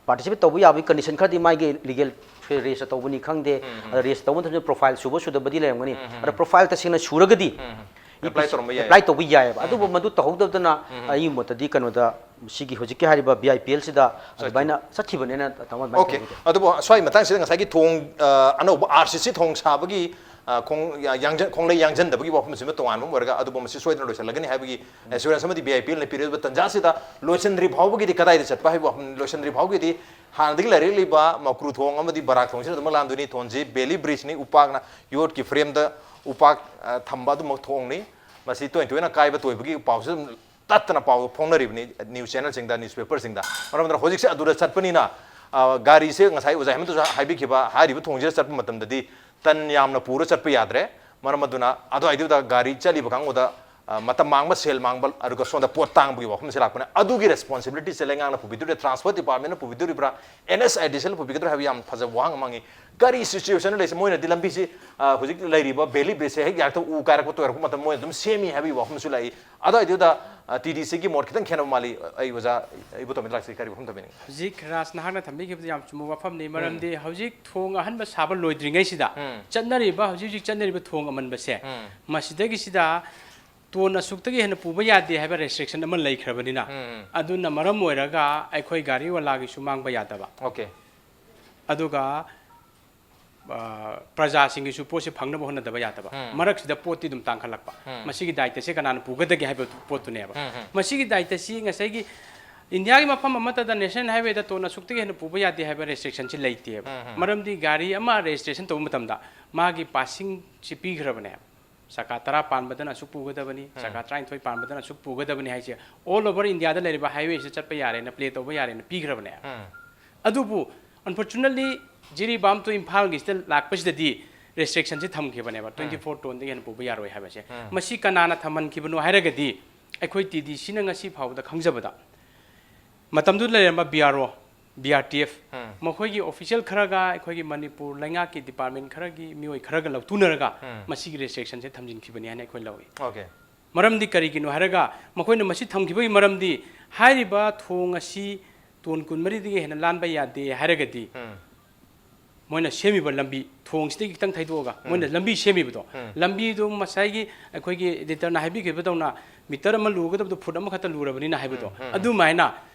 ꯄꯥꯔꯇꯤꯁꯤꯄꯦꯠ ꯇꯧꯕ ꯌꯥꯕꯒꯤ ꯀꯟꯗꯤꯁꯟ ꯈꯔꯗꯤ ꯃꯥꯒꯤ ꯂꯤꯒꯦꯜ ꯔꯦꯖꯤꯁꯇꯔ ꯇꯧꯕꯅꯤ ꯈꯪꯗꯦ, ꯑꯗ ꯔꯦꯖꯤꯁꯇꯔ ꯇꯧꯕ ꯃꯇꯝꯗ ꯄ꯭ꯔꯣꯐꯥꯏꯜ ꯁꯨꯕ ꯁꯨꯗꯕꯗꯤ ꯂꯩꯔꯝꯒꯅꯤ꯫ ꯑꯗ ꯄ꯭ꯔꯣꯐꯥꯏꯜ ꯇꯁꯦꯡꯅ ꯁꯨꯔꯒꯗꯤ ꯑꯦꯄ꯭ꯂꯥꯏ ꯇꯧꯔꯝꯕ ꯌꯥꯏ꯫ ꯑꯦꯄ꯭ꯂꯥꯏ ꯇꯧꯕ ꯌꯥꯏꯑꯕ꯫ ꯑꯗꯨꯕꯨ ꯃꯗꯨ ꯇꯧꯍꯧꯗꯕꯗꯅ ꯑꯩꯒꯤ ꯃꯣꯠꯇꯗꯤ ꯀꯩꯅꯣꯗ ꯁꯤꯒꯤ ꯍꯧꯖꯤꯛꯀꯤ ꯍꯥꯏꯔꯤꯕ ꯕꯤ ꯑꯥꯏ ꯄꯤ ꯑꯦꯜꯁꯤꯗ ꯑꯗꯨꯃꯥꯏꯅ ꯆꯠꯈꯤꯕꯅꯦꯅ ꯇꯥꯃꯣ ꯑꯗꯨꯃꯥꯏꯅ ꯑꯣꯀꯦ꯫ ꯈꯟꯖꯩ꯫ ꯑꯗꯨꯕꯨ ꯁ꯭ꯋꯥꯏ ꯃꯇꯥꯡꯁꯤꯗ ꯉꯁꯥꯏꯒꯤ ꯊꯣꯡ, ꯑ, ꯑꯅꯧꯕ ꯑꯥꯔ ꯁꯤ ꯁꯤ ꯊꯣꯡ ꯁꯥꯕꯒꯤ, ꯑ, ꯈꯣꯡ-, ꯌꯥ-, ꯌꯥꯡꯖ-, ꯈꯣꯡꯂꯩ ꯌꯥꯡꯖꯟꯗꯕꯒꯤ ꯋꯥꯐꯝꯁꯤꯃ ꯇꯣꯉꯥꯟꯕ ꯑꯃ ꯑꯣꯏꯔꯒ, ꯑꯗꯨꯕꯨ ꯃꯁꯤ ꯁꯣꯏꯗꯅ ꯂꯣꯏꯁꯤꯜꯂꯒꯅꯤ ꯍꯥꯏꯕꯒꯤ ꯑꯦꯁꯨꯔꯦꯟꯁ ꯑꯃꯗꯤ ꯕꯤ ꯑꯥꯏ ꯄꯤ ꯑꯦꯜꯅ ꯄꯤꯔꯤꯕ ꯇꯥꯟꯖꯥꯁꯤꯗ ꯂꯣꯏꯁꯤꯟꯗ꯭ꯔꯤ ꯐꯥꯎꯕꯒꯤꯗꯤ ꯀꯗꯥꯏꯗ ꯆꯠꯄ ꯍꯥꯏꯕ ꯋꯥꯐꯝ, ꯂꯣꯏꯁꯤꯟꯗ꯭ꯔꯤ ꯐꯥꯎꯕꯒꯤꯗꯤ ꯍꯥꯟꯅꯗꯒꯤ ꯂꯩꯔꯛꯂꯤꯕ ꯃꯀ꯭ꯔꯨ ꯊꯣꯡ ꯑꯃꯗꯤ ꯕꯔꯥꯛ ꯊꯣꯡꯁꯤꯅ ꯑꯗꯨꯃꯛ ꯂꯥꯟꯗꯣꯏꯅꯤ꯫ ꯊꯣꯡꯁꯤ ꯕꯦꯂꯤ ꯕ꯭ꯔꯤꯖꯅꯤ, ꯎꯄꯥꯛꯅ, ꯌꯣꯠꯀꯤ ꯐ꯭ꯔꯦꯝꯗ ꯎꯄꯥꯛ, ꯑ, ꯊꯝꯕ ꯑꯗꯨꯃꯛ ꯊꯣꯡꯅꯤ꯫ ꯃꯁꯤ ꯇꯣꯏ ꯇꯣꯏꯅ ꯀꯥꯏꯕ ꯇꯣꯏꯕꯒꯤ ꯄꯥꯎꯁꯨ ꯑꯗꯨꯝ ꯇꯠꯇꯅ ꯄꯥꯎ ꯐꯣꯡꯅꯔꯤꯕꯅꯤ ꯅ꯭ꯌꯨꯁ ꯆꯦꯅꯦꯜꯁꯤꯡꯗ, ꯅ꯭ꯌꯨꯁꯄꯦꯄꯔꯁꯤꯡꯗ꯫ ꯃꯔꯝ ꯑꯗꯨꯅ ꯍꯧꯖꯤꯛꯁꯦ ꯑꯗꯨꯗ ꯆꯠꯄꯅꯤꯅ, ꯑ, ꯒꯥꯔꯤꯁꯦ ꯉꯁꯥꯏ ꯑꯣꯖꯥ ꯍꯦꯃꯟꯇꯁꯨ ꯍꯥꯏꯕꯤꯈꯤꯕ, ꯍꯥꯏꯔꯤꯕ ꯊꯣꯡꯁꯤꯗ ꯆꯠꯄ ꯃꯇꯝꯗꯗꯤ ꯇꯟ ꯌꯥꯝꯅ ꯄꯨꯔ ꯆꯠꯄ ꯌꯥꯗ꯭ꯔꯦ꯫ ꯃꯔꯝ ꯑꯗꯨꯅ ꯑꯗꯨꯋꯥꯏꯗꯨꯗ ꯒꯥꯔꯤ ꯆꯠꯂꯤꯕ ꯀꯥꯡꯕꯨꯗ, ꯑ, ꯃꯇꯝ ꯃꯥꯡꯕ, ꯁꯦꯜ ꯃꯥꯡꯕ, ꯑꯗꯨꯒ ꯁꯣꯝꯗ ꯄꯣꯠ ꯇꯥꯡꯕꯒꯤ ꯋꯥꯐꯝꯁꯦ ꯂꯥꯛꯄꯅꯦ꯫ ꯑꯗꯨꯒꯤ ꯔꯦꯁꯄꯣꯟꯁꯤꯕꯤꯂꯤꯇꯤꯁꯦ ꯂꯩꯉꯥꯛꯅ ꯄꯨꯕꯤꯗꯣꯔꯤꯕ꯭ꯔꯥ, ꯇ꯭ꯔꯥꯟꯁꯄꯣꯔꯠ ꯗꯤꯄꯥꯔꯠꯃꯦꯟꯅ ꯄꯨꯕꯤꯗꯣꯔꯤꯕ꯭ꯔꯥ, ꯑꯦꯟ ꯑꯦꯁ ꯑꯥꯏ ꯗꯤ ꯁꯤ ꯑꯦꯜꯅ ꯄꯨꯕꯤꯒꯗ꯭ꯔꯥ ꯍꯥꯏꯕ ꯌꯥꯝ ꯐꯖꯕ ꯋꯥꯍꯪ ꯑꯃ ꯍꯪꯉꯤ꯫ ꯀꯔꯤ ꯁꯤꯆꯨꯋꯦꯁꯟꯗ ꯂꯩꯁꯦ? ꯃꯣꯏꯅꯗꯤ ꯂꯝꯕꯤꯁꯤ, ꯑ, ꯍꯧꯖꯤꯛ ꯂꯩꯔꯤꯕ ꯕꯦꯂꯤ ꯕ꯭ꯔꯤꯖꯁꯦ ꯍꯦꯛ ꯌꯥꯔꯛꯇ ꯎ ꯀꯥꯏꯔꯛꯄ ꯇꯣꯏꯔꯛꯄ ꯃꯇꯝ ꯃꯣꯏꯅ ꯑꯗꯨꯝ ꯁꯦꯝꯃꯤ ꯍꯥꯏꯕꯒꯤ ꯋꯥꯐꯝꯁꯨ ꯂꯥꯛꯏ꯫ ꯑꯗꯨꯋꯥꯏꯗꯨꯗ, ꯑ, ꯇꯤ ꯗꯤ ꯁꯤꯒꯤ ꯃꯣꯠ ꯈꯤꯇꯪ ꯈꯦꯠꯅꯕ ꯃꯥꯜꯂꯤ꯫ ꯑꯩ ꯑꯣꯖꯥ ꯏꯕꯣꯇꯣꯝꯕꯤꯗ ꯂꯥꯛꯆꯒꯦ, ꯀꯔꯤ ꯋꯥꯐꯝ ꯊꯝꯕꯤꯅꯤꯡꯉꯤ? ꯍꯧꯖꯤꯛ ꯔꯥꯖ ꯅꯍꯥꯛꯅ ꯊꯝꯕꯤꯈꯤꯕꯗꯨ ꯌꯥꯝ ꯆꯨꯝꯕ ꯋꯥꯐꯝꯅꯤ꯫ ꯃꯔꯝꯗꯤ ꯍꯧꯖꯤꯛ ꯊꯣꯡ ꯑꯍꯟꯕ ꯁꯥꯕ ꯂꯣꯏꯗ꯭ꯔꯤꯉꯩꯁꯤꯗ ꯆꯠꯅꯔꯤꯕ, ꯍꯧꯖꯤꯛ ꯍꯧꯖꯤꯛ ꯆꯠꯅꯔꯤꯕ ꯊꯣꯡ ꯑꯃꯟꯕꯁꯦ, ꯃꯁꯤꯗꯒꯤꯁꯤꯗ ꯇꯣꯟ ꯑꯁꯨꯛꯇꯒꯤ ꯍꯦꯟꯅ ꯄꯨꯕ ꯌꯥꯗꯦ ꯍꯥꯏꯕ ꯔꯦꯁꯇ꯭ꯔꯤꯛꯁꯟ ꯑꯃ ꯂꯩꯈ꯭ꯔꯕꯅꯤꯅ, ꯎꯝ ꯑꯗꯨꯅ ꯃꯔꯝ ꯑꯣꯏꯔꯒ ꯑꯩꯈꯣꯏ ꯒꯥꯔꯤ ꯋꯥꯂꯥꯒꯤꯁꯨ ꯃꯥꯡꯕ ꯌꯥꯗꯕ, ꯑꯣꯀꯦ ꯑꯗꯨꯒ ꯑ, ꯄ꯭ꯔꯖꯥꯁꯤꯡꯒꯤꯁꯨ ꯄꯣꯠꯁꯦ ꯐꯪꯅꯕ ꯍꯣꯠꯅꯗꯕ ꯌꯥꯗꯕ꯫ ꯎꯝ ꯃꯔꯛꯁꯤꯗ ꯄꯣꯠꯇꯤ ꯑꯗꯨꯝ ꯇꯥꯡꯈꯠꯂꯛꯄ꯫ ꯎꯝ ꯃꯁꯤꯒꯤ ꯗꯥꯏꯇꯁꯦ ꯀꯅꯥꯅ ꯄꯨꯒꯗꯒꯦ ꯍꯥꯏꯕ ꯄꯣꯠꯇꯨꯅꯦꯕ꯫ ꯎꯝ ꯎꯝ ꯃꯁꯤꯒꯤ ꯗꯥꯏꯇꯁꯤ ꯉꯁꯥꯏꯒꯤ ꯏꯟꯗꯤꯌꯥꯒꯤ ꯃꯐꯝ ꯑꯃꯠꯇꯗ ꯅꯦꯁꯅꯦꯜ ꯍꯥꯏꯋꯦꯗ ꯇꯣꯟ ꯑꯁꯨꯛꯇꯒꯤ ꯍꯦꯟꯅ ꯄꯨꯕ ꯌꯥꯗꯦ ꯍꯥꯏꯕ ꯔꯦꯁꯇ꯭ꯔꯤꯛꯁꯟꯁꯤ ꯂꯩꯇꯦꯕ꯫ ꯎꯝ ꯎꯝ ꯃꯔꯝꯗꯤ ꯒꯥꯔꯤ ꯑꯃ ꯔꯦꯖꯤꯁꯇ꯭ꯔꯦꯁꯟ ꯇꯧꯕ ꯃꯇꯝꯗ ꯃꯥꯒꯤ ꯄꯥꯁꯤꯡꯁꯤ ꯄꯤꯈ꯭ꯔꯕꯅꯦꯕ꯫ ꯆꯀꯥ ꯇꯔꯥ ꯄꯥꯟꯕꯗꯅ ꯑꯁꯨꯛ ꯄꯨꯒꯗꯕꯅꯤ, ꯆꯀꯥ ꯇꯔꯥꯅꯤꯊꯣꯏ ꯄꯥꯟꯕꯗꯅ ꯑꯁꯨꯛ ꯄꯨꯒꯗꯕꯅꯤ ꯍꯥꯏꯁꯦ ꯑꯣꯜ ꯑꯣꯚꯔ ꯏꯟꯗꯤꯌꯥꯗ ꯂꯩꯔꯤꯕ ꯍꯥꯏꯋꯦꯁꯤꯗ ꯆꯠꯄ ꯌꯥꯔꯦꯅ, ꯄ꯭ꯂꯦ ꯇꯧꯕ ꯌꯥꯔꯦꯅ ꯄꯤꯈ꯭ꯔꯕꯅꯦꯕ꯫ ꯎꯝ ꯑꯗꯨꯕꯨ unfortunately ꯖꯤꯔꯤꯕꯥꯝ to ꯏꯝꯐꯥꯜꯒꯤꯁꯤꯗ ꯂꯥꯛꯄꯁꯤꯗꯗꯤ ꯔꯦꯁꯇ꯭ꯔꯤꯛꯁꯟꯁꯤ ꯊꯝꯈꯤꯕꯅꯦꯕ, ꯇ꯭ꯋꯦꯟꯇꯤ ꯐꯣꯔ ꯇꯣꯟꯗꯒꯤ ꯍꯦꯟꯅ ꯄꯨꯕ ꯌꯥꯔꯣꯏ ꯍꯥꯏꯕꯁꯦ꯫ ꯎꯝ ꯃꯁꯤ ꯀꯅꯥꯅ ꯊꯝꯍꯟꯈꯤꯕꯅꯣ ꯍꯥꯏꯔꯒꯗꯤ, ꯑꯩꯈꯣꯏ ꯇꯤ ꯗꯤ ꯁꯤꯅ ꯉꯁꯤ ꯐꯥꯎꯕꯗ ꯈꯪꯖꯕꯗ, ꯃꯇꯝꯗꯨꯗ ꯂꯩꯔꯝꯕ B R O, B R T F, ꯎꯝ ꯃꯈꯣꯏꯒꯤ ꯑꯣꯐꯤꯁꯤꯌꯦꯜ ꯈꯔꯒ ꯑꯩꯈꯣꯏꯒꯤ ꯃꯅꯤꯄꯨꯔ ꯂꯩꯉꯥꯛꯀꯤ ꯗꯤꯄꯥꯔꯠꯃꯦꯟ ꯈꯔꯒꯤ ꯃꯤꯑꯣꯏ ꯈꯔꯒ ꯂꯧꯇꯨꯅꯔꯒ ꯎꯝ ꯃꯁꯤꯒꯤ ꯔꯦꯁꯇ꯭ꯔꯤꯛꯁꯟꯁꯦ ꯊꯝꯖꯤꯟꯈꯤꯕꯅꯤ ꯍꯥꯏꯅ ꯑꯩꯈꯣꯏ ꯂꯧꯏ꯫ ꯑꯣꯀꯦ ꯃꯔꯝꯗꯤ ꯀꯔꯤꯒꯤꯅꯣ ꯍꯥꯏꯔꯒ, ꯃꯈꯣꯏꯅ ꯃꯁꯤ ꯊꯝꯈꯤꯕꯒꯤ ꯃꯔꯝꯗꯤ, ꯍꯥꯏꯔꯤꯕ ꯊꯣꯡ ꯑꯁꯤ ꯇꯣꯟ ꯀꯨꯟꯃꯔꯤꯗꯒꯤ ꯍꯦꯟꯅ ꯂꯥꯟꯕ ꯌꯥꯗꯦ ꯍꯥꯏꯔꯒꯗꯤ, ꯎꯝ ꯃꯣꯏꯅ ꯁꯦꯝꯃꯤꯕ ꯂꯝꯕꯤ, ꯊꯣꯡꯁꯤꯗꯒꯤ ꯈꯤꯇꯪ ꯊꯩꯗꯣꯛꯑꯒ ꯃꯣꯏꯅ ꯂꯝꯕꯤ ꯁꯦꯝꯃꯤꯕꯗꯣ, ꯎꯝ ꯂꯝꯕꯤꯗꯨ ꯉꯁꯥꯏꯒꯤ ꯑꯩꯈꯣꯏꯒꯤ ꯏꯗꯤꯇꯔꯅ ꯍꯥꯏꯕꯤꯈꯤꯕꯗꯧꯅ ꯃꯤꯇꯔ ꯑꯃ ꯂꯨꯒꯗꯕꯗꯣ ꯐꯨꯠ ꯑꯃꯈꯛꯇ ꯂꯨꯔꯕꯅꯤꯅ ꯍꯥꯏꯕꯗꯣ, ꯎꯝ, ꯎꯝ, ꯎꯝ꯫ ꯑꯗꯨꯃꯥꯏꯅ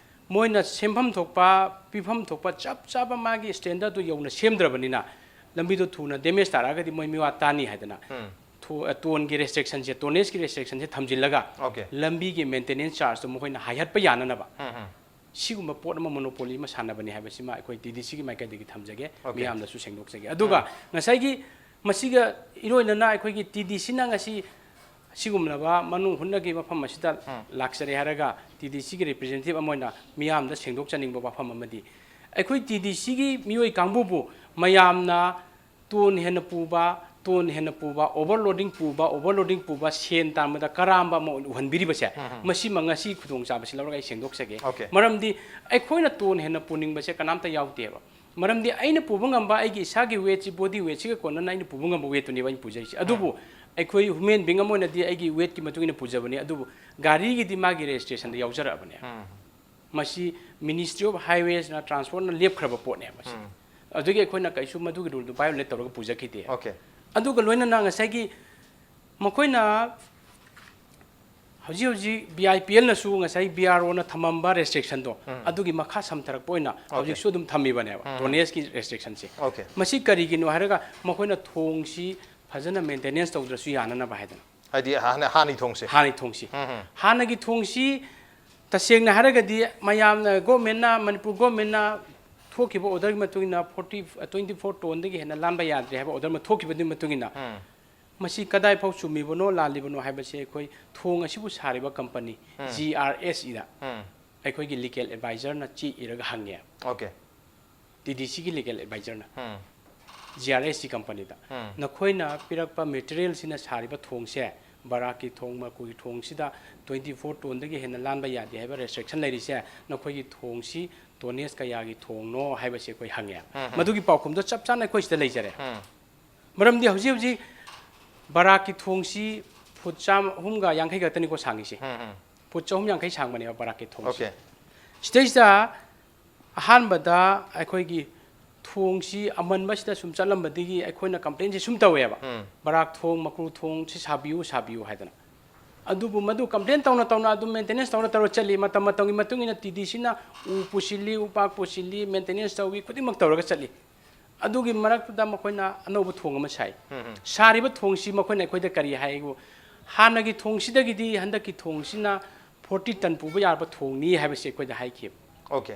ꯃꯣꯏꯅ ꯁꯦꯝꯐꯝ ꯊꯣꯛꯄ, ꯄꯤꯐꯝ ꯊꯣꯛꯄ ꯆꯞ ꯆꯥꯕ ꯃꯥꯒꯤ ꯁ꯭ꯇꯦꯟꯗꯔꯗꯨ ꯌꯧꯅ ꯁꯦꯝꯗ꯭ꯔꯕꯅꯤꯅ, ꯂꯝꯕꯤꯗꯣ ꯊꯨꯅ ꯗꯦꯃꯦꯖ ꯇꯥꯔꯛꯑꯒꯗꯤ ꯃꯣꯏ ꯃꯤꯋꯥ ꯇꯥꯅꯤ ꯍꯥꯏꯗꯅ, ꯎꯝ ꯊꯣ-, ꯑ, ꯇꯣꯟꯒꯤ ꯔꯦꯁꯇ꯭ꯔꯤꯛꯁꯟꯁꯦ, ꯇꯣꯅꯦꯖꯀꯤ ꯔꯦꯁꯇ꯭ꯔꯤꯛꯁꯟꯁꯦ ꯊꯝꯖꯤꯜꯂꯒ, ꯑꯣꯀꯦ ꯂꯝꯕꯤꯒꯤ ꯃꯦꯟꯇꯦꯅꯦꯟꯁ ꯆꯥꯔꯖꯇꯣ ꯃꯈꯣꯏꯅ ꯍꯥꯏꯍꯠꯄ ꯌꯥꯅꯅꯕ ꯎꯝ ꯎꯝ ꯁꯤꯒꯨꯝꯕ ꯄꯣꯠ ꯑꯃ ꯃꯣꯅꯣꯄꯣꯂꯤ ꯑꯃ ꯁꯥꯟꯅꯕꯅꯤ ꯍꯥꯏꯕꯁꯤꯃ ꯑꯩꯈꯣꯏ ꯇꯤ ꯗꯤ ꯁꯤꯒꯤ ꯃꯥꯏꯀꯩꯗꯒꯤ ꯊꯝꯖꯒꯦ, ꯑꯣꯀꯦ꯫ ꯃꯤꯌꯥꯝꯗꯁꯨ ꯁꯦꯡꯗꯣꯛꯆꯒꯦ꯫ ꯑꯗꯨꯒ ꯉꯁꯥꯏꯒꯤ ꯃꯁꯤꯒ ꯏꯔꯣꯏꯅꯅ ꯑꯩꯈꯣꯏꯒꯤ ꯇꯤ ꯗꯤ ꯁꯤꯅ ꯉꯁꯤ ꯁꯤꯒꯨꯝꯂꯕ ꯃꯅꯨꯡ ꯍꯨꯠꯅꯒꯤ ꯃꯐꯝ ꯑꯁꯤꯗ ꯎꯝ꯫ ꯂꯥꯛꯆꯔꯦ ꯍꯥꯏꯔꯒ ꯇꯤ ꯗꯤ ꯁꯤꯒꯤ ꯔꯤꯄ꯭ꯔꯖꯦꯟꯇꯦꯇꯤꯚ ꯑꯃ ꯑꯣꯏꯅ ꯃꯤꯌꯥꯝꯗ ꯁꯦꯡꯗꯣꯛꯆꯅꯤꯡꯕ ꯋꯥꯐꯝ ꯑꯃꯗꯤ, ꯑꯩꯈꯣꯏ ꯇꯤ ꯗꯤ ꯁꯤꯒꯤ ꯃꯤꯑꯣꯏ ꯀꯥꯡꯕꯨꯕꯨ ꯃꯌꯥꯝꯅ ꯇꯣꯟ ꯍꯦꯟꯅ ꯄꯨꯕ, ꯇꯣꯟ ꯍꯦꯟꯅ ꯄꯨꯕ, ꯑꯣꯚꯔꯂꯣꯗꯤꯡ ꯄꯨꯕ, ꯑꯣꯚꯔꯂꯣꯗꯤꯡ ꯄꯨꯕ, ꯁꯦꯟ ꯇꯥꯟꯕꯗ ꯀꯔꯥꯝꯕ ꯑꯃ ꯑꯣꯏꯅ ꯎꯍꯟꯕꯤꯔꯤꯕꯁꯦ, ꯎꯝ, ꯎꯝ꯫ ꯃꯁꯤꯃ ꯉꯁꯤ ꯈꯨꯗꯣꯡꯆꯥꯕꯁꯤ ꯂꯧꯔꯒ ꯑꯩ ꯁꯦꯡꯗꯣꯛꯆꯒꯦ꯫ ꯑꯣꯀꯦ꯫ ꯃꯔꯝꯗꯤ ꯑꯩꯈꯣꯏꯅ ꯇꯣꯟ ꯍꯦꯟꯅ ꯄꯨꯅꯤꯡꯕꯁꯦ ꯀꯅꯥꯝꯇ ꯌꯥꯎꯗꯦꯕ꯫ ꯃꯔꯝꯗꯤ ꯑꯩꯅ ꯄꯨꯕ ꯉꯝꯕ ꯑꯩꯒꯤ ꯏꯁꯥꯒꯤ ꯋꯦꯠꯁꯤ, ꯕꯣꯗꯤ ꯋꯦꯠꯁꯤꯒ ꯀꯣꯟꯅꯅ ꯑꯩꯅ ꯄꯨꯕ ꯉꯝꯕ ꯋꯦꯠꯇꯨꯅꯦꯕ ꯑꯩꯅ ꯄꯨꯖꯔꯤꯁꯦ꯫ ꯑꯗꯨꯕꯨ ꯑꯩꯈꯣꯏ ꯍ꯭ꯌꯨꯃꯦꯟ ꯕꯤꯡ ꯑꯃ ꯑꯣꯏꯅꯗꯤ ꯑꯩꯒꯤ ꯋꯦꯠꯀꯤ ꯃꯇꯨꯡ ꯏꯟꯅ ꯄꯨꯖꯕꯅꯤ, ꯑꯗꯨꯕꯨ ꯒꯥꯔꯤꯒꯤꯗꯤ ꯃꯥꯒꯤ ꯔꯦꯖꯤꯁꯇ꯭ꯔꯦꯁꯟꯗ ꯌꯥꯎꯖꯔꯛꯑꯕꯅꯦ꯫ ꯎꯝ꯫ ꯃꯁꯤ Ministry of Highwaysꯅ, ꯇ꯭ꯔꯥꯟꯁꯄꯣꯔꯠꯅ ꯂꯦꯞꯈ꯭ꯔꯕ ꯄꯣꯠꯅꯦꯕ ꯃꯁꯤ꯫ ꯎꯝ꯫ ꯑꯗꯨꯒꯤ ꯑꯩꯈꯣꯏꯅ ꯀꯩꯁꯨ ꯃꯗꯨꯒꯤ ꯔꯨꯜꯗꯨ ꯚꯥꯏꯑꯣꯂꯦꯠ ꯇꯧꯔꯒ ꯄꯨꯖꯈꯤꯗꯦ꯫ ꯑꯣꯀꯦ꯫ ꯑꯗꯨꯒ ꯂꯣꯏꯅꯅ ꯉꯁꯥꯏꯒꯤ ꯃꯈꯣꯏꯅ ꯍꯧꯖꯤꯛ ꯍꯧꯖꯤꯛ B I P L ꯅꯁꯨ ꯉꯁꯥꯏ B R O ꯅ ꯊꯝꯃꯝꯕ restriction ꯗꯣ, ꯎꯝ꯫ ꯑꯗꯨꯒꯤ ꯃꯈꯥ ꯁꯝꯊꯔꯛꯄ ꯑꯣꯏꯅ, ꯑꯣꯀꯦ꯫ ꯍꯧꯖꯤꯛꯁꯨ ꯑꯗꯨꯝ ꯊꯝꯃꯤꯕꯅꯦꯕ, ꯎꯝ꯫ Tonnage ꯀꯤ restriction ꯁꯦ꯫ ꯑꯣꯀꯦ꯫ ꯃꯁꯤ ꯀꯔꯤꯒꯤꯅꯣ ꯍꯥꯏꯔꯒ, ꯃꯈꯣꯏꯅ ꯊꯣꯡꯁꯤ ꯐꯖꯅ maintenance ꯇꯧꯗ꯭ꯔꯁꯨ ꯌꯥꯅꯅꯕ ꯍꯥꯏꯗꯅ꯫ ꯍꯥꯏꯗꯤ ꯍꯥꯟꯅ, ꯍꯥꯟꯅꯒꯤ ꯊꯣꯡꯁꯦ? ꯍꯥꯟꯅꯒꯤ ꯊꯣꯡꯁꯤ꯫ ꯎꯝ, ꯎꯝ꯫ ꯍꯥꯟꯅꯒꯤ ꯊꯣꯡꯁꯤ ꯇꯁꯦꯡꯅ ꯍꯥꯏꯔꯒꯗꯤ ꯃꯌꯥꯝꯅ, government ꯅ, ꯃꯅꯤꯄꯨꯔ government ꯅ ꯊꯣꯛꯈꯤꯕ order ꯒꯤ ꯃꯇꯨꯡ ꯏꯟꯅ forty, twenty four ton ꯗꯒꯤ ꯍꯦꯟꯅ ꯂꯥꯟꯕ ꯌꯥꯗ꯭ꯔꯦ ꯍꯥꯏꯕ order ꯑꯃ ꯊꯣꯛꯈꯤꯕꯗꯨꯒꯤ ꯃꯇꯨꯡ ꯏꯟꯅ, ꯎꯝ꯫ ꯃꯁꯤ ꯀꯗꯥꯏ ꯐꯥꯎ ꯆꯨꯝꯃꯤꯕꯅꯣ, ꯂꯥꯜꯂꯤꯕꯅꯣ ꯍꯥꯏꯕꯁꯦ ꯑꯩꯈꯣꯏ ꯊꯣꯡ ꯑꯁꯤꯕꯨ ꯁꯥꯔꯤꯕ company, ꯎꯝ꯫ G R S ꯗ ꯎꯝ꯫ ꯑꯩꯈꯣꯏꯒꯤ legal advisor ꯅ ꯆꯦ ꯏꯔꯒ ꯍꯪꯉꯦ꯫ ꯑꯣꯀꯦ꯫ T D C ꯒꯤ legal advisor ꯅ ꯎꯝ꯫ G R S ꯀꯤ company ꯗ, ꯎꯝ꯫ "ꯅꯈꯣꯏꯅ ꯄꯤꯔꯛꯄ material ꯁꯤꯅ ꯁꯥꯔꯤꯕ ꯊꯣꯡꯁꯦ, ꯕꯔꯥꯛꯀꯤ ꯊꯣꯡ, ꯃꯀꯨꯒꯤ ꯊꯣꯡꯁꯤꯗ twenty four ton ꯗꯒꯤ ꯍꯦꯟꯅ ꯂꯥꯟꯕ ꯌꯥꯗꯦ ꯍꯥꯏꯕ restriction ꯂꯩꯔꯤꯁꯦ, ꯅꯈꯣꯏꯒꯤ ꯊꯣꯡꯁꯤ tonnage ꯀꯌꯥꯒꯤ ꯊꯣꯡꯅꯣ?" ꯍꯥꯏꯕꯁꯦ ꯑꯩꯈꯣꯏ ꯍꯪꯉꯦ꯫ ꯎꯝ, ꯎꯝ꯫ ꯃꯗꯨꯒꯤ ꯄꯥꯎꯈꯨꯝꯗꯣ ꯆꯞ ꯆꯥꯅ ꯑꯩꯈꯣꯏ ꯁꯤꯗ ꯂꯩꯖꯔꯦ꯫ ꯎꯝ꯫ ꯃꯔꯝꯗꯤ ꯍꯧꯖꯤꯛ ꯍꯧꯖꯤꯛ ꯕꯔꯥꯛꯀꯤ ꯊꯣꯡꯁꯤ ꯐꯨꯠ ꯆꯥꯝꯃ, ꯑꯍꯨꯝꯒ ꯌꯥꯡꯈꯩ ꯈꯛꯇꯅꯤꯀꯣ ꯁꯥꯡꯉꯤꯁꯦ꯫ ꯎꯝ, ꯎꯝ꯫ ꯐꯨꯠ ꯆꯍꯨꯝ ꯌꯥꯡꯈꯩ ꯁꯥꯡꯕꯅꯦꯕ ꯕꯔꯥꯛꯀꯤ ꯊꯣꯡꯁꯦ꯫ ꯑꯣꯀꯦ꯫ ꯁꯤꯗꯩꯁꯤꯗ ꯑꯍꯥꯟꯕꯗ ꯑꯩꯈꯣꯏꯒꯤ ꯊꯣꯡꯁꯤ ꯑꯃꯟꯕꯁꯤꯗ ꯁꯨꯝ ꯆꯠꯂꯝꯕꯗꯒꯤ ꯑꯩꯈꯣꯏꯅ complain ꯁꯦ ꯁꯨꯝ ꯇꯧꯋꯦꯕ꯫ ꯎꯝ꯫ "ꯕꯔꯥꯛ ꯊꯣꯡ, ꯃꯀ꯭ꯔꯨ ꯊꯣꯡ ꯁꯤ ꯁꯥꯕꯤꯌꯨ, ꯁꯥꯕꯤꯌꯨ" ꯍꯥꯏꯗꯅ꯫ ꯑꯗꯨꯕꯨ ꯃꯗꯨ complain ꯇꯧꯅ ꯇꯧꯅ ꯑꯗꯨꯝ maintenance ꯇꯧꯅ ꯇꯧꯔ ꯆꯠꯂꯤ꯫ ꯃꯇꯝ ꯃꯇꯝꯒꯤ ꯃꯇꯨꯡ ꯏꯟꯅ T D C ꯅ ꯎ ꯄꯨꯁꯤꯜꯂꯤ, ꯎꯄꯥꯛ ꯄꯨꯁꯤꯜꯂꯤ, maintenance ꯇꯧꯏ, ꯈꯨꯗꯤꯡꯃꯛ ꯇꯧꯔꯒ ꯆꯠꯂꯤ꯫ ꯑꯗꯨꯒꯤ ꯃꯔꯛꯇꯨꯗ ꯃꯈꯣꯏꯅ ꯑꯅꯧꯕ ꯊꯣꯡ ꯑꯃ ꯁꯥꯏ꯫ ꯎꯝ, ꯎꯝ꯫ ꯁꯥꯔꯤꯕ ꯊꯣꯡꯁꯤ ꯃꯈꯣꯏꯅ ꯑꯩꯈꯣꯏꯗ ꯀꯔꯤ ꯍꯥꯏꯕꯨ, ꯍꯥꯟꯅꯒꯤ ꯊꯣꯡꯁꯤꯗꯒꯤꯗꯤ ꯍꯟꯗꯛꯀꯤ ꯊꯣꯡꯁꯤꯅ forty ton ꯄꯨꯕ ꯌꯥꯔꯕ ꯊꯣꯡꯅꯤ ꯍꯥꯏꯕꯁꯤ ꯑꯩꯈꯣꯏꯗ ꯍꯥꯏꯈꯤꯕ꯫ ꯑꯣꯀꯦ꯫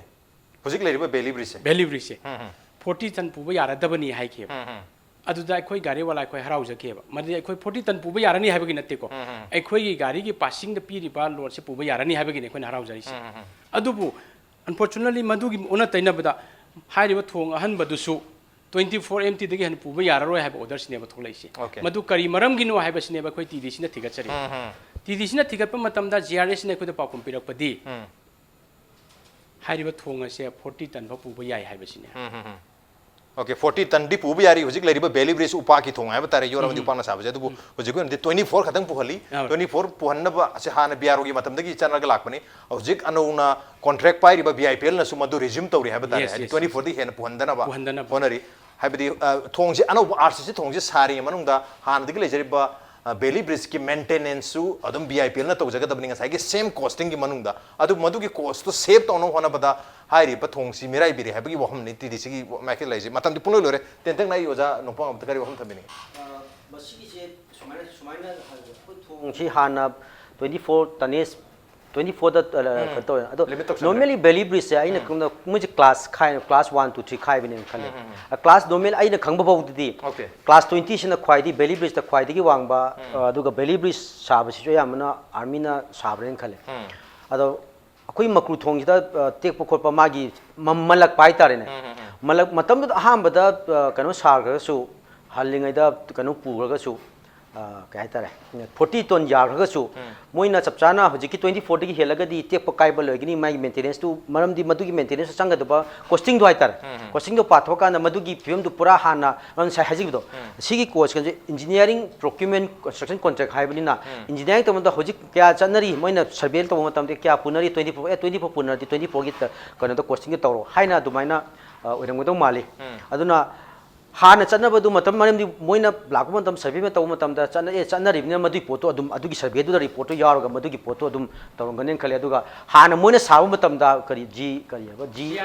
ꯍꯧꯖꯤꯛ ꯂꯩꯔꯤꯕ ꯕꯦꯂꯤ ꯕ꯭ꯔꯤꯖꯁꯦ? ꯕꯦꯂꯤ ꯕ꯭ꯔꯤꯖꯁꯦ꯫ ꯎꯝ, ꯎꯝ꯫ Forty ton ꯄꯨꯕ ꯌꯥꯔꯗꯕꯅꯤ ꯍꯥꯏꯈꯤꯕ꯫ ꯎꯝ, ꯎꯝ꯫ ꯑꯗꯨꯗ ꯑꯩꯈꯣꯏ ꯒꯥꯔꯤ ꯋꯥꯂꯥ ꯑꯩꯈꯣꯏ ꯍꯔꯥꯎꯖꯈꯤꯕ꯫ ꯃꯗꯨꯗꯤ ꯑꯩꯈꯣꯏ forty ton ꯄꯨꯕ ꯌꯥꯔꯅꯤ ꯍꯥꯏꯕꯒꯤ ꯅꯠꯇꯦꯀꯣ꯫ ꯎꯝ, ꯎꯝ꯫ ꯑꯩꯈꯣꯏꯒꯤ ꯒꯥꯔꯤꯒꯤ passing ꯗ ꯄꯤꯔꯤꯕ load ꯁꯦ ꯄꯨꯕ ꯌꯥꯔꯅꯤ ꯍꯥꯏꯕꯒꯤꯅꯤ ꯑꯩꯈꯣꯏꯅ ꯍꯔꯥꯎꯖꯔꯤꯁꯦ꯫ ꯎꯝ, ꯎꯝ, ꯎꯝ꯫ ꯑꯗꯨꯕꯨ unfortunately ꯃꯗꯨꯒꯤ ꯑꯣꯟꯅ ꯇꯩꯅꯕꯗ ꯍꯥꯏꯔꯤꯕ ꯊꯣꯡ ꯑꯍꯟꯕꯗꯨꯁꯨ twenty four M T ꯗꯒꯤ ꯍꯦꯟꯅ ꯄꯨꯕ ꯌꯥꯔꯔꯣꯏ ꯍꯥꯏꯕ order ꯁꯤꯅꯦꯕ ꯊꯣꯛꯂꯛꯏꯁꯦ꯫ ꯑꯣꯀꯦ꯫ ꯃꯗꯨ ꯀꯔꯤ ꯃꯔꯝꯒꯤꯅꯣ ꯍꯥꯏꯕꯁꯤꯅꯦꯕ ꯑꯩꯈꯣꯏ T D C ꯅ ꯊꯤꯒꯠꯆꯔꯤ꯫ ꯎꯝ, ꯎꯝ꯫ T D C ꯅ ꯊꯤꯒꯠꯄ ꯃꯇꯝꯗ G R S ꯅ ꯑꯩꯈꯣꯏꯗ ꯄꯥꯎꯈꯨꯝ ꯄꯤꯔꯛꯄꯗꯤ, ꯎꯝ꯫ ꯍꯥꯏꯔꯤꯕ ꯊꯣꯡ ꯑꯁꯦ forty ton ꯐꯥꯎ ꯄꯨꯕ ꯌꯥꯏ ꯍꯥꯏꯕꯁꯤꯅꯦ꯫ ꯎꯝ, ꯎꯝ, ꯎꯝ꯫ ꯑꯣꯀꯦ, forty ton ꯗꯤ ꯄꯨꯕ ꯌꯥꯔꯤ꯫ ꯍꯧꯖꯤꯛ ꯂꯩꯔꯤꯕ ꯕꯦꯂꯤ ꯕ꯭ꯔꯤꯖ ꯎꯄꯥꯛꯀꯤ ꯊꯣꯡ ꯍꯥꯏꯕ ꯇꯥꯔꯦ, ꯌꯣꯠ ꯑꯃꯗꯤ ꯎꯝ꯫ ꯎꯄꯥꯛꯅ ꯁꯥꯕꯁꯦ, ꯑꯗꯨꯕꯨ ꯎꯝ꯫ ꯍꯧꯖꯤꯛꯀꯤ ꯑꯣꯏꯅꯗꯤ twenty four ꯈꯛꯇꯪ ꯄꯨꯍꯜꯂꯤ꯫ ꯑꯥ꯫ Twenty four ꯄꯨꯍꯟꯅꯕ ꯑꯁꯦ ꯍꯥꯟꯅ B R O ꯒꯤ ꯃꯇꯝꯗꯒꯤ ꯆꯠꯅꯔꯒ ꯂꯥꯛꯄꯅꯤ꯫ ꯍꯧꯖꯤꯛ ꯑꯅꯧꯅ contract ꯄꯥꯏꯔꯤꯕ B I P L ꯅꯁꯨ ꯃꯗꯨ resume ꯇꯧꯔꯤ ꯍꯥꯏꯕ ꯇꯥꯔꯦ꯫ Yes, ꯍꯥꯏꯗꯤ yes, twenty four ꯗꯤ ꯍꯦꯟꯅ ꯄꯨꯍꯟꯗꯅꯕ ꯄꯨꯍꯟꯗꯅꯕ꯫ ꯍꯣꯠꯅꯔꯤ꯫ ꯍꯥꯏꯕꯗꯤ, ꯑ, ꯊꯣꯡꯁꯦ ꯑꯅꯧꯕ, R C C ꯊꯣꯡꯁꯦ ꯁꯥꯔꯤꯉꯩ ꯃꯅꯨꯡꯗ ꯍꯥꯟꯅꯗꯒꯤ ꯂꯩꯖꯔꯤꯕ, ꯕꯦꯂꯤ ꯕ꯭ꯔꯤꯖꯀꯤ ꯃꯦꯟꯇꯦꯅꯦꯟꯁꯁꯨ ꯑꯗꯨꯝ ꯕꯤ ꯑꯥꯏ ꯄꯤ ꯑꯦꯜꯅ ꯇꯧꯖꯒꯗꯕꯅꯤ, ꯉꯁꯥꯏꯒꯤ ꯁꯦꯝ ꯀꯣꯁꯇꯤꯡꯒꯤ ꯃꯅꯨꯡꯗ꯫ ꯑꯗꯨ ꯃꯗꯨꯒꯤ ꯀꯣꯁꯇꯨ ꯁꯦꯞ ꯇꯧꯅꯕ ꯍꯣꯠꯅꯕꯗ ꯍꯥꯏꯔꯤꯕ ꯊꯣꯡꯁꯤ ꯃꯤꯔꯥꯏꯕꯤꯔꯦ ꯍꯥꯏꯕꯒꯤ ꯋꯥꯐꯝꯅꯤ ꯇꯤ ꯗꯤ ꯁꯤꯒꯤ ꯃꯥꯏꯀꯩ ꯂꯩꯔꯤꯁꯦ꯫ ꯃꯇꯝꯗꯤ ꯄꯨꯡꯂꯣꯏ ꯂꯣꯏꯔꯦ꯫ ꯇꯦꯟꯇꯛꯅ ꯑꯩ ꯑꯣꯖꯥ ꯅꯣꯡꯄꯣꯛ ꯉꯝꯕꯗ ꯀꯔꯤ ꯋꯥꯐꯝ ꯊꯝꯕꯤꯅꯤꯡꯉꯤ? ꯃꯁꯤꯒꯤꯁꯦ ꯁꯨꯃꯥꯏꯅ ꯁꯨꯃꯥꯏꯅ ꯍꯥꯏꯕ, ꯑꯩꯈꯣꯏ ꯊꯣꯡꯁꯤ ꯍꯥꯟꯅ ꯇ꯭ꯋꯦꯟꯇꯤ ꯐꯣꯔ ꯇꯅꯦꯁ ꯇ꯭ꯋꯦꯟꯇꯤ ꯐꯣꯔꯗ ꯀꯩꯅꯣ ꯇꯧꯋꯦ꯫ ꯑꯗꯣ Limit ꯇꯧꯁꯟꯈ꯭ꯔꯦ꯫ ꯅꯣꯔꯃꯦꯂꯤ ꯕꯦꯂꯤ ꯕ꯭ꯔꯤꯖꯁꯦ ꯑꯩꯅ ꯈꯪꯕꯗ ꯃꯣꯏꯁꯦ ꯀ꯭ꯂꯥꯁ ꯈꯥꯏ, ꯀ꯭ꯂꯥꯁ ꯋꯥꯟ ꯇꯨ ꯊ꯭ꯔꯤ ꯈꯥꯏꯕꯅꯦꯅ ꯈꯜꯂꯦ꯫ ꯀ꯭ꯂꯥꯁ ꯅꯣꯔꯃꯦꯜ ꯑꯩꯅ ꯈꯪꯕ ꯐꯥꯎꯗꯗꯤ Okay. ꯀ꯭ꯂꯥꯁ ꯇ꯭ꯋꯦꯟꯇꯤꯁꯤꯅ ꯈ꯭ꯋꯥꯏꯗꯒꯤ ꯕꯦꯂꯤ ꯕ꯭ꯔꯤꯖꯇ ꯈ꯭ꯋꯥꯏꯗꯒꯤ ꯋꯥꯡꯕ, ꯑ, ꯑꯗꯨꯒ ꯕꯦꯂꯤ ꯕ꯭ꯔꯤꯖ ꯁꯥꯕꯁꯤꯁꯨ ꯑꯌꯥꯝꯕꯅ ꯑꯥꯔꯃꯤꯅ ꯁꯥꯕ꯭ꯔꯦꯅ ꯈꯜꯂꯦ꯫ ꯑꯗꯣ ꯑꯩꯈꯣꯏ ꯃꯀ꯭ꯔꯨ ꯊꯣꯡꯁꯤꯗ, ꯑ, ꯇꯦꯛꯄ ꯈꯣꯠꯄ ꯃꯥꯒꯤ ꯃ-, ꯃꯜꯂꯛꯄ ꯍꯥꯏꯇꯥꯔꯦꯅꯦ꯫ ꯃꯜꯂꯛ-, ꯃꯇꯝꯗꯨꯗ ꯑꯍꯥꯟꯕꯗ, ꯑ, ꯀꯩꯅꯣ ꯁꯥꯈ꯭ꯔꯒꯁꯨ, ꯍꯜꯂꯤꯉꯩꯗ ꯀꯩꯅꯣ ꯄꯨꯈ꯭ꯔꯒꯁꯨ, ꯑ, ꯀꯩ ꯍꯥꯏꯇꯥꯔꯦ, ꯐꯣꯔꯇꯤ ꯇꯣꯟ ꯌꯥꯈ꯭ꯔꯒꯁꯨ, ꯃꯣꯏꯅ ꯆꯞ ꯆꯥꯅ ꯍꯧꯖꯤꯛꯀꯤ ꯇ꯭ꯋꯦꯟꯇꯤ ꯐꯣꯔꯗꯒꯤ ꯍꯦꯜꯂꯒꯗꯤ ꯇꯦꯛꯄ ꯀꯥꯏꯕ ꯂꯩꯒꯅꯤ, ꯃꯥꯒꯤ ꯃꯦꯟꯇꯦꯅꯦꯟꯁꯇꯨ, ꯃꯔꯝꯗꯤ ꯃꯗꯨꯒꯤ ꯃꯦꯟꯇꯦꯅꯦꯟꯁꯇꯨ ꯆꯪꯒꯗꯕ ꯀꯣꯁꯇꯤꯡꯗꯣ ꯍꯥꯏꯇꯥꯔꯦ꯫ ꯀꯣꯁꯇꯤꯡꯗꯣ ꯄꯥꯊꯣꯛꯑꯀꯥꯟꯗ ꯃꯗꯨꯒꯤ ꯐꯤꯕꯝꯗꯨ ꯄꯨꯔꯥ ꯍꯥꯟꯅ ꯉꯁꯥꯏ ꯍꯥꯏꯖꯈꯤꯕꯗꯣ, ꯁꯤꯒꯤ ꯀꯣꯁꯀꯁꯦ ꯏꯟꯖꯤꯅꯤꯌꯥꯔꯤꯡ, ꯄ꯭ꯔꯣꯀ꯭ꯌꯨꯔꯃꯦꯟ, ꯀꯟꯁꯇ꯭ꯔꯛꯁꯟ ꯀꯣꯟꯇ꯭ꯔꯦꯛ ꯍꯥꯏꯕꯅꯤꯅ, ꯏꯟꯖꯤꯅꯤꯌꯥꯔꯤꯡ ꯇꯧꯕ ꯃꯇꯝꯗ ꯍꯧꯖꯤꯛ ꯀꯌꯥ ꯆꯠꯅꯔꯤ, ꯃꯣꯏꯅ ꯁꯔꯚꯦ ꯇꯧꯕ ꯃꯇꯝꯗ ꯀꯌꯥ ꯄꯨꯅꯔꯤ, ꯇ꯭ꯋꯦꯟꯇꯤ ꯐꯣꯔ, ꯑꯦ, ꯇ꯭ꯋꯦꯟꯇꯤ ꯐꯣꯔ ꯄꯨꯅꯔꯗꯤ ꯇ꯭ꯋꯦꯟꯇꯤ ꯐꯣꯔꯒꯤ ꯀꯩꯅꯣꯗ ꯀꯣꯁꯇꯤꯡꯗ ꯇꯧꯔꯣ ꯍꯥꯏꯅ ꯑꯗꯨꯃꯥꯏꯅ, ꯑ, ꯑꯣꯏꯔꯝꯒꯗꯧ ꯃꯥꯜꯂꯤ꯫ ꯑꯗꯨꯅ ꯍꯥꯟꯅ ꯆꯠꯅꯕꯗꯨ ꯃꯇꯝ, ꯃꯔꯝꯗꯤ ꯃꯣꯏꯅ ꯂꯥꯛꯄ ꯃꯇꯝ, ꯁꯔꯚꯦ ꯑꯃ ꯇꯧꯕ ꯃꯇꯝꯗ ꯆꯠꯅ-, ꯑꯦ, ꯆꯠꯅꯔꯤꯕꯅꯤꯅ ꯃꯗꯨꯒꯤ ꯄꯣꯠꯇꯣ ꯑꯗꯨꯝ, ꯑꯗꯨꯒꯤ ꯁꯔꯚꯦꯗꯨꯗ ꯔꯤꯄꯣꯔꯠꯇꯣ ꯌꯥꯎꯔꯒ ꯃꯗꯨꯒꯤ ꯄꯣꯠꯇꯣ ꯑꯗꯨꯝ ꯇꯧꯔꯝꯒꯅꯤꯅ ꯈꯜꯂꯤ꯫ ꯑꯗꯨꯒ ꯍꯥꯟꯅ ꯃꯣꯏꯅ ꯁꯥꯕ ꯃꯇꯝꯗ ꯀꯔꯤ ꯖꯤ, ꯀꯔꯤ ꯍꯥꯏꯕ, ꯖꯤ,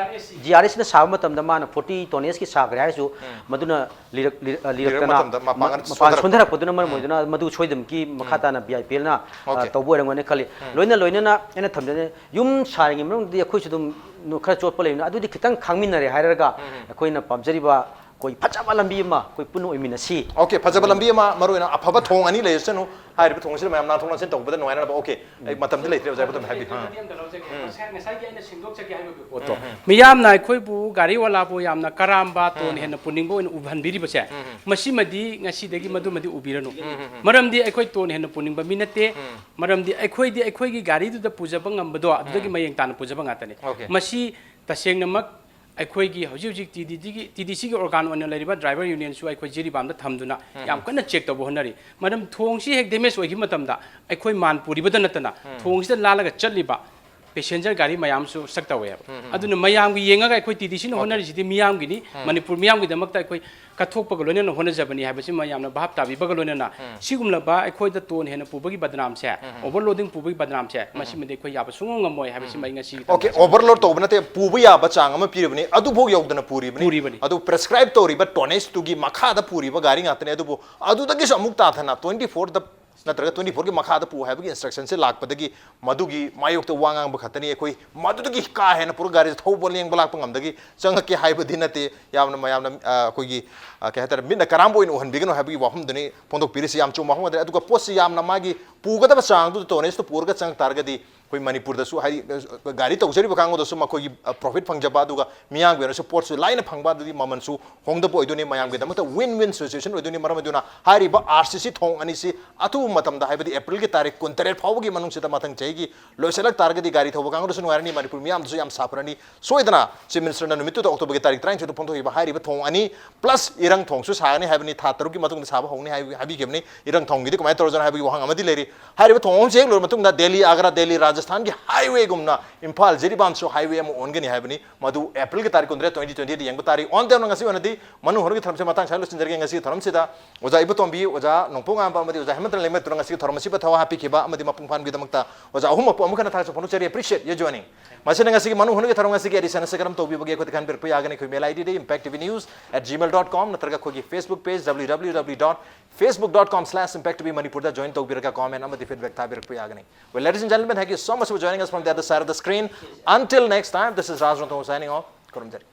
ꯖꯤ ꯑꯥꯔ ꯑꯦꯁꯅ ꯁꯥꯕ ꯃꯇꯝꯗ ꯃꯥꯅ ꯐꯣꯔꯇꯤ ꯇꯣꯅꯦꯁꯀꯤ ꯁꯥꯈ꯭ꯔꯦ ꯍꯥꯏꯔꯁꯨ, ꯃꯗꯨꯅ ꯂꯤꯔꯛ-, ꯂꯤꯔꯛ-, ꯑ, ꯂꯤꯔꯛꯇꯅ ꯃꯇꯝꯗ ꯃꯄꯥꯡꯒꯜ ꯃ-, ꯃꯄꯥꯡꯒꯜ ꯁꯣꯟꯊꯔꯛꯄ꯫ ꯁꯣꯟꯊꯔꯛꯄꯗꯨꯅ ꯃꯔꯝ ꯑꯣꯏꯗꯨꯅ ꯃꯗꯨ ꯁꯣꯏꯗꯅꯃꯛꯀꯤ ꯃꯈꯥ ꯇꯥꯅ ꯕꯤ ꯑꯥꯏ ꯄꯤ ꯑꯦꯜꯅ, ꯑ, Okay. ꯇꯧꯕ ꯑꯣꯏꯔꯝꯒꯅꯤ ꯈꯜꯂꯤ꯫ ꯂꯣꯏꯅ ꯂꯣꯏꯅꯅ ꯑꯩꯅ ꯊꯝꯖꯅꯤꯡꯉꯤ, ꯌꯨꯝ ꯁꯥꯔꯤꯉꯩ ꯃꯅꯨꯡꯗꯗꯤ ꯑꯩꯈꯣꯏꯁꯨ ꯑꯗꯨꯝ ꯅꯨ-, ꯈꯔ ꯆꯣꯠꯄ ꯂꯩꯕꯅꯤꯅ ꯑꯗꯨꯗꯤ ꯈꯤꯇꯪ ꯈꯥꯡꯃꯤꯟꯅꯔꯦ ꯍꯥꯏꯔꯒ ꯑꯩꯈꯣꯏꯅ ꯄꯥꯝꯖꯔꯤꯕ ꯑꯩꯈꯣꯏ ꯐꯖꯕ ꯂꯝꯕꯤ ꯑꯃ ꯑꯩꯈꯣꯏ ꯄꯨꯟꯅ ꯑꯣꯏꯃꯤꯟꯅꯁꯤ꯫ Okay, ꯐꯖꯕ ꯂꯝꯕꯤ ꯑꯃ, ꯃꯔꯨꯑꯣꯏꯅ ꯑꯐꯕ ꯊꯣꯡ ꯑꯅꯤ ꯂꯩꯔꯁꯅꯨ, ꯍꯥꯏꯔꯤꯕ ꯊꯣꯡꯁꯤꯗ ꯃꯌꯥꯝ ꯅꯥꯟꯊꯣꯛ ꯅꯥꯟꯁꯤꯟ ꯇꯧꯕꯗ ꯅꯨꯡꯉꯥꯏꯅꯅꯕ꯫ Okay, ꯑꯩ ꯃꯇꯝꯗꯤ ꯂꯩꯇ꯭ꯔꯦ ꯑꯣꯖꯥ, ꯑꯩ ꯃꯇꯝ ꯍꯥꯏꯕꯤꯌꯨ꯫ ꯑꯥ꯫ ꯉꯁꯥꯏ-, ꯉꯁꯥꯏꯒꯤ ꯑꯩꯅ ꯁꯦꯝꯗꯣꯛꯆꯒꯦ ꯍꯥꯏꯕ ꯄꯣꯠꯇꯣ, ꯃꯤꯌꯥꯝꯅ ꯑꯩꯈꯣꯏꯕꯨ ꯒꯥꯔꯤꯋꯥꯂꯥꯕꯨ ꯌꯥꯝꯅ ꯀꯔꯥꯝꯕ, ꯇꯣꯟ ꯍꯦꯟꯅ ꯄꯨꯅꯤꯡꯕ ꯑꯣꯏꯅ ꯎꯍꯟꯕꯤꯔꯤꯕꯁꯦ, ꯃꯁꯤꯃꯗꯤ ꯉꯁꯤꯗꯒꯤ ꯃꯗꯨꯃꯗꯤ ꯎꯕꯤꯔꯅꯨ꯫ ꯃꯔꯝꯗꯤ ꯑꯩꯈꯣꯏ ꯇꯣꯟ ꯍꯦꯟꯅ ꯄꯨꯅꯤꯡꯕ ꯃꯤ ꯅꯠꯇꯦ꯫ ꯃꯔꯝꯗꯤ ꯑꯩꯈꯣꯏꯗꯤ ꯑꯩꯈꯣꯏꯒꯤ ꯒꯥꯔꯤꯗꯨꯗ ꯄꯨꯖꯕ ꯉꯝꯕꯗꯣ ꯑꯗꯨꯗꯒꯤ ꯃꯌꯦꯡ ꯇꯥꯅ ꯄꯨꯖꯕ ꯉꯥꯛꯇꯅꯤ꯫ Okay. ꯃꯁꯤ ꯇꯁꯦꯡꯅꯃꯛ ꯑꯩꯈꯣꯏꯒꯤ ꯍꯧꯖꯤꯛ ꯍꯧꯖꯤꯛ ꯇꯤ ꯗꯤ ꯁꯤꯒꯤ, ꯇꯤ ꯗꯤ ꯁꯤꯒꯤ ꯑꯣꯔꯒꯥꯟ ꯑꯣꯏꯅ ꯂꯩꯔꯤꯕ ꯗ꯭ꯔꯥꯏꯚꯔ ꯌꯨꯅꯤꯌꯟꯁꯨ ꯑꯩꯈꯣꯏ ꯖꯤꯔꯤꯕꯥꯝꯗ ꯊꯝꯗꯨꯅ ꯌꯥꯝ ꯀꯟꯅ ꯆꯦꯛ ꯇꯧꯕ ꯍꯣꯠꯅꯔꯤ꯫ ꯃꯔꯝ ꯊꯣꯡꯁꯤ ꯍꯦꯛ ꯗꯦꯃꯦꯖ ꯑꯣꯏꯈꯤꯕ ꯃꯇꯝꯗ ꯑꯩꯈꯣꯏ ꯃꯥꯟ ꯄꯨꯔꯤꯕꯗ ꯅꯠꯇꯅ ꯊꯣꯡꯁꯤꯗ ꯂꯥꯜꯂꯒ ꯆꯠꯂꯤꯕ ꯄꯦꯁꯦꯟꯖꯔ ꯒꯥꯔꯤ ꯃꯌꯥꯝꯁꯨ ꯁ꯭ꯇꯛ ꯇꯧꯋꯦꯕ꯫ ꯑꯗꯨꯅ ꯃꯌꯥꯝꯒꯤ ꯌꯦꯡꯉꯒ ꯑꯩꯈꯣꯏ ꯇꯤ ꯗꯤ ꯁꯤꯅ ꯍꯣꯠꯅꯔꯤꯁꯤꯗꯤ ꯃꯤꯌꯥꯝꯒꯤꯅꯤ, ꯃꯅꯤꯄꯨꯔ ꯃꯤꯌꯥꯝꯒꯤꯗꯃꯛꯇ ꯑꯩꯈꯣꯏ ꯀꯠꯊꯣꯛꯄꯒ ꯂꯣꯏꯅꯅ ꯍꯣꯠꯅꯖꯕꯅꯤ ꯍꯥꯏꯕꯁꯤꯃ ꯌꯥꯝꯅ ꯚꯥꯞ ꯇꯥꯕꯤꯕꯒ ꯂꯣꯏꯅꯅ, ꯁꯤꯒꯨꯝꯂꯕ ꯑꯩꯈꯣꯏꯗ ꯇꯣꯟ ꯍꯦꯟꯅ ꯄꯨꯕꯒꯤ ꯕꯗꯅꯥꯝꯁꯦ, ꯑꯣꯚꯔꯂꯣꯗꯤꯡ ꯄꯨꯕꯒꯤ ꯕꯗꯅꯥꯝꯁꯦ, ꯃꯁꯤꯃꯗꯤ ꯑꯩꯈꯣꯏ ꯌꯥꯕ ꯁꯨꯡꯉꯝ ꯉꯝꯃꯣꯏ ꯍꯥꯏꯕꯁꯤꯃ ꯑꯩ ꯉꯁꯤ ꯑꯣꯀꯦ, ꯑꯣꯚꯔꯂꯣꯗ ꯇꯧꯕ ꯅꯠꯇꯦ, ꯄꯨꯕ ꯌꯥꯕ ꯆꯥꯡ ꯑꯃ ꯄꯤꯔꯤꯕꯅꯤ, ꯑꯗꯨꯐꯥꯎ ꯌꯧꯗꯅ ꯄꯨꯔꯤꯕꯅꯤ꯫ ꯄꯨꯔꯤꯕꯅꯤ꯫ ꯑꯗꯨ ꯄ꯭ꯔꯦꯁꯀ꯭ꯔꯥꯏꯕ ꯇꯧꯔꯤꯕ ꯇꯣꯅꯦꯖꯇꯨꯒꯤ ꯃꯈꯥꯗ ꯄꯨꯔꯤꯕ ꯒꯥꯔꯤ ꯉꯥꯛꯇꯅꯤ꯫ ꯑꯗꯨꯕꯨ ꯑꯗꯨꯗꯒꯤꯁꯨ ꯑꯃꯨꯛ ꯇꯥꯊꯅ ꯇ꯭ꯋꯦꯟꯇꯤ ꯐꯣꯔꯗ ꯅꯠꯇ꯭ꯔꯒ ꯇ꯭ꯋꯦꯟꯇꯤ ꯐꯣꯔꯒꯤ ꯃꯈꯥꯗ ꯄꯨ ꯍꯥꯏꯕꯒꯤ ꯏꯟꯁꯇ꯭ꯔꯛꯁꯟꯁꯦ ꯂꯥꯛꯄꯗꯒꯤ ꯃꯗꯨꯒꯤ ꯃꯥꯌꯣꯛꯇ ꯋꯥ ꯉꯥꯡꯕ ꯈꯛꯇꯅꯤ꯫ ꯑꯩꯈꯣꯏ ꯃꯗꯨꯗꯒꯤ ꯀꯥ ꯍꯦꯟꯅ ꯄꯨꯔꯛ ꯒꯥꯔꯤꯁꯦ ꯊꯧꯕ ꯂꯦꯡꯕ ꯂꯥꯛꯄ ꯉꯝꯗꯒꯤ ꯆꯪꯉꯛꯀꯦ ꯍꯥꯏꯕꯗꯤ ꯅꯠꯇꯦ꯫ ꯌꯥꯝꯅ ꯃꯌꯥꯝꯅ, ꯑ, ꯑꯩꯈꯣꯏꯒꯤ, ꯑ, ꯀꯩ ꯍꯥꯏꯇꯥꯔꯦ, ꯃꯤꯠꯅ ꯀꯔꯥꯝꯕ ꯑꯣꯏꯅ ꯎꯍꯟꯕꯤꯒꯅꯨ ꯍꯥꯏꯕꯒꯤ ꯋꯥꯐꯝꯗꯨꯅꯤ ꯐꯣꯡꯗꯣꯛꯄꯤꯔꯤꯁꯤ꯫ ꯌꯥꯝ ꯆꯨꯝꯕ ꯋꯥꯐꯝ ꯉꯥꯛꯇꯅꯤ꯫ ꯑꯗꯨꯒ ꯄꯣꯠꯁꯤ ꯌꯥꯝꯅ ꯃꯥꯒꯤ ꯄꯨꯒꯗꯕ ꯆꯥꯡꯗꯨꯗ ꯇꯣꯅꯦꯖꯇꯨ ꯄꯨꯔꯒ ꯆꯪꯉꯛ ꯇꯥꯔꯒꯗꯤ ꯑꯩꯈꯣꯏ ꯃꯅꯤꯄꯨꯔꯗꯁꯨ, ꯍꯥꯏꯗꯤ, ꯑ, ꯒꯥꯔꯤ ꯇꯧꯖꯔꯤꯕ ꯀꯥꯡꯕꯨꯗꯁꯨ ꯃꯈꯣꯏꯒꯤ, ꯑ, ꯄ꯭ꯔꯣꯐꯤꯠ ꯐꯪꯖꯕ, ꯑꯗꯨꯒ ꯃꯤꯌꯥꯝꯒꯤ ꯑꯣꯏꯅꯁꯨ ꯄꯣꯠꯁꯨ ꯂꯥꯏꯅ ꯐꯪꯕ, ꯑꯗꯨꯗꯤ ꯃꯃꯜꯁꯨ ꯍꯣꯡꯗꯕ ꯑꯣꯏꯗꯣꯏꯅꯤ, ꯃꯌꯥꯝꯒꯤꯗꯃꯛꯇ ꯋꯤꯟ ꯋꯤꯟ ꯁꯤꯆꯨꯋꯦꯁꯟ ꯑꯣꯏꯗꯣꯏꯅꯤ꯫ ꯃꯔꯝ ꯑꯗꯨꯅ ꯍꯥꯏꯔꯤꯕ ꯑꯥꯔ ꯁꯤ ꯁꯤ ꯊꯣꯡ ꯑꯅꯤꯁꯤ ꯑꯊꯨꯕ ꯃꯇꯝꯗ, ꯍꯥꯏꯕꯗꯤ ꯑꯦꯄ꯭ꯔꯤꯜꯒꯤ ꯇꯥꯔꯤꯛ ꯀꯨꯟꯇꯔꯦꯠ ꯐꯥꯎꯕꯒꯤ ꯃꯅꯨꯡꯁꯤꯗ ꯃꯊꯪ ꯆꯍꯤꯒꯤ ꯂꯣꯏꯁꯤꯜꯂꯛ ꯇꯥꯔꯒꯗꯤ ꯒꯥꯔꯤ ꯊꯧꯕ ꯀꯥꯡꯕꯨꯗꯁꯨ ꯅꯨꯡꯉꯥꯏꯔꯅꯤ, ꯃꯅꯤꯄꯨꯔ ꯃꯤꯌꯥꯝꯗꯁꯨ ꯌꯥꯝ ꯁꯥꯐꯔꯅꯤ꯫ ꯁꯣꯏꯗꯅ ꯆꯤꯐ ꯃꯤꯅꯤꯁꯇꯔꯅ ꯅꯨꯃꯤꯠꯇꯨꯗ, ꯑꯣꯛꯇꯣꯕꯔꯒꯤ ꯇꯥꯔꯤꯛ ꯇꯔꯥꯅꯤꯊꯣꯏꯗ ꯐꯣꯡꯗꯣꯛꯈꯤꯕ ꯍꯥꯏꯔꯤꯕ ꯊꯣꯡ ꯑꯅꯤ ꯄ꯭ꯂꯁ ꯏꯔꯪ ꯊꯣꯡꯁꯨ ꯁꯥꯒꯅꯤ ꯍꯥꯏꯕꯅꯤ, ꯊꯥ ꯇꯔꯨꯛꯀꯤ ꯃꯇꯨꯡꯗ ꯁꯥꯕ ꯍꯧꯅꯤ ꯍꯥꯏ-, ꯍꯥꯏꯕꯤꯈꯤꯕꯅꯤ꯫ ꯏꯔꯪ ꯊꯣꯡꯒꯤꯗꯤ ꯀꯃꯥꯏꯅ ꯇꯧꯔꯖꯥꯠꯅꯣ ꯍꯥꯏꯕꯒꯤ ꯋꯥꯍꯪ ꯑꯃꯗꯤ ꯂꯩꯔꯤ꯫ ꯍꯥꯏꯔꯤꯕ ꯊꯣꯡ ꯑꯍꯨꯝꯁꯤ ꯍꯦꯛ ꯂꯣꯏꯔꯕ ꯃꯇꯨꯡꯗ ꯗꯦꯜꯂꯤ, ꯑꯒ꯭ꯔꯥ, ꯗꯦꯜꯂꯤ, ꯔꯥꯖꯁꯊꯥꯟꯒꯤ ꯍꯥꯏꯋꯦꯒꯨꯝꯅ ꯏꯝꯐꯥꯜ ꯖꯤꯔꯤꯕꯥꯝꯁꯨ ꯍꯥꯏꯋꯦ ꯑꯃ ꯑꯣꯟꯒꯅꯤ ꯍꯥꯏꯕꯅꯤ꯫ ꯃꯗꯨ ꯑꯦꯄ꯭ꯔꯤꯜꯒꯤ ꯇꯥꯔꯤꯛ ꯀꯨꯟꯇꯔꯦꯠ, ꯇ꯭ꯋꯦꯟꯇꯤ ꯇ꯭ꯋꯦꯟꯇꯤꯗ ꯌꯦꯡꯕ ꯇꯥꯔꯤ꯫ ꯑꯣꯟ ꯇꯧꯅ ꯉꯁꯤ ꯑꯣꯏꯅꯗꯤ ꯃꯅꯨꯡ ꯍꯨꯠꯅꯒꯤ ꯊꯧꯔꯝꯁꯦ ꯃꯇꯥꯡ ꯁ꯭ꯋꯥꯏꯗ ꯂꯣꯏꯁꯤꯟꯖꯔꯒꯦ꯫ ꯉꯁꯤꯒꯤ ꯊꯧꯔꯝꯁꯤꯗ ꯑꯣꯖꯥ ꯏꯕꯣꯇꯣꯝꯕꯤ, ꯑꯣꯖꯥ ꯅꯣꯡꯄꯣꯛ ꯉꯥꯟꯕ ꯑꯃꯗꯤ ꯑꯣꯖꯥ ꯍꯦꯃꯟꯇ ꯂꯩꯃꯔꯦꯝꯕꯗꯨꯅ ꯉꯁꯤꯒꯤ ꯊꯧꯔꯝ ꯑꯁꯤꯕꯨ ꯊꯋꯥ ꯍꯥꯞꯄꯤꯈꯤꯕ ꯑꯃꯗꯤ ꯃꯄꯨꯡ ꯐꯥꯍꯟꯕꯒꯤꯗꯃꯛꯇ ꯑꯣꯖꯥ ꯑꯍꯨꯝꯃꯛꯄꯨ ꯑꯃꯨꯛ ꯍꯟꯅ ꯊꯥꯒꯠꯆ ꯐꯣꯡꯗꯣꯛꯆꯔꯤ꯫ Appreciate your joining꯫ ꯃꯁꯤꯅ ꯉꯁꯤꯒꯤ ꯃꯅꯨꯡ ꯍꯨꯠꯅꯒꯤ ꯊꯧꯔꯝ ꯑꯁꯤꯒꯤ edition ꯑꯁꯤ ꯀꯔꯝ ꯇꯧꯕꯤꯕꯒꯦ? ꯑꯩꯈꯣꯏꯗ ꯈꯟꯕꯤꯔꯛꯄ ꯌꯥꯒꯅꯤ꯫ ꯑꯩꯈꯣꯏ mail ID D impact T V news at gmail dot com ꯅꯠꯇ꯭ꯔꯒ ꯑꯩꯈꯣꯏꯒꯤ Facebook page, W W W dot facebook dot com slash impact T V Manipur ꯗ join ꯇꯧꯕꯤꯔꯒ comment ꯑꯃꯗꯤ feedback ꯊꯥꯕꯤꯔꯛꯄ ꯌꯥꯒꯅꯤ꯫ Well, ladies and gentlemen, thank you so much for joining us from the other side of the screen. Until next time, this is Raj Ranthambore signing off. ꯈꯨꯔꯨꯝꯖꯔꯤ꯫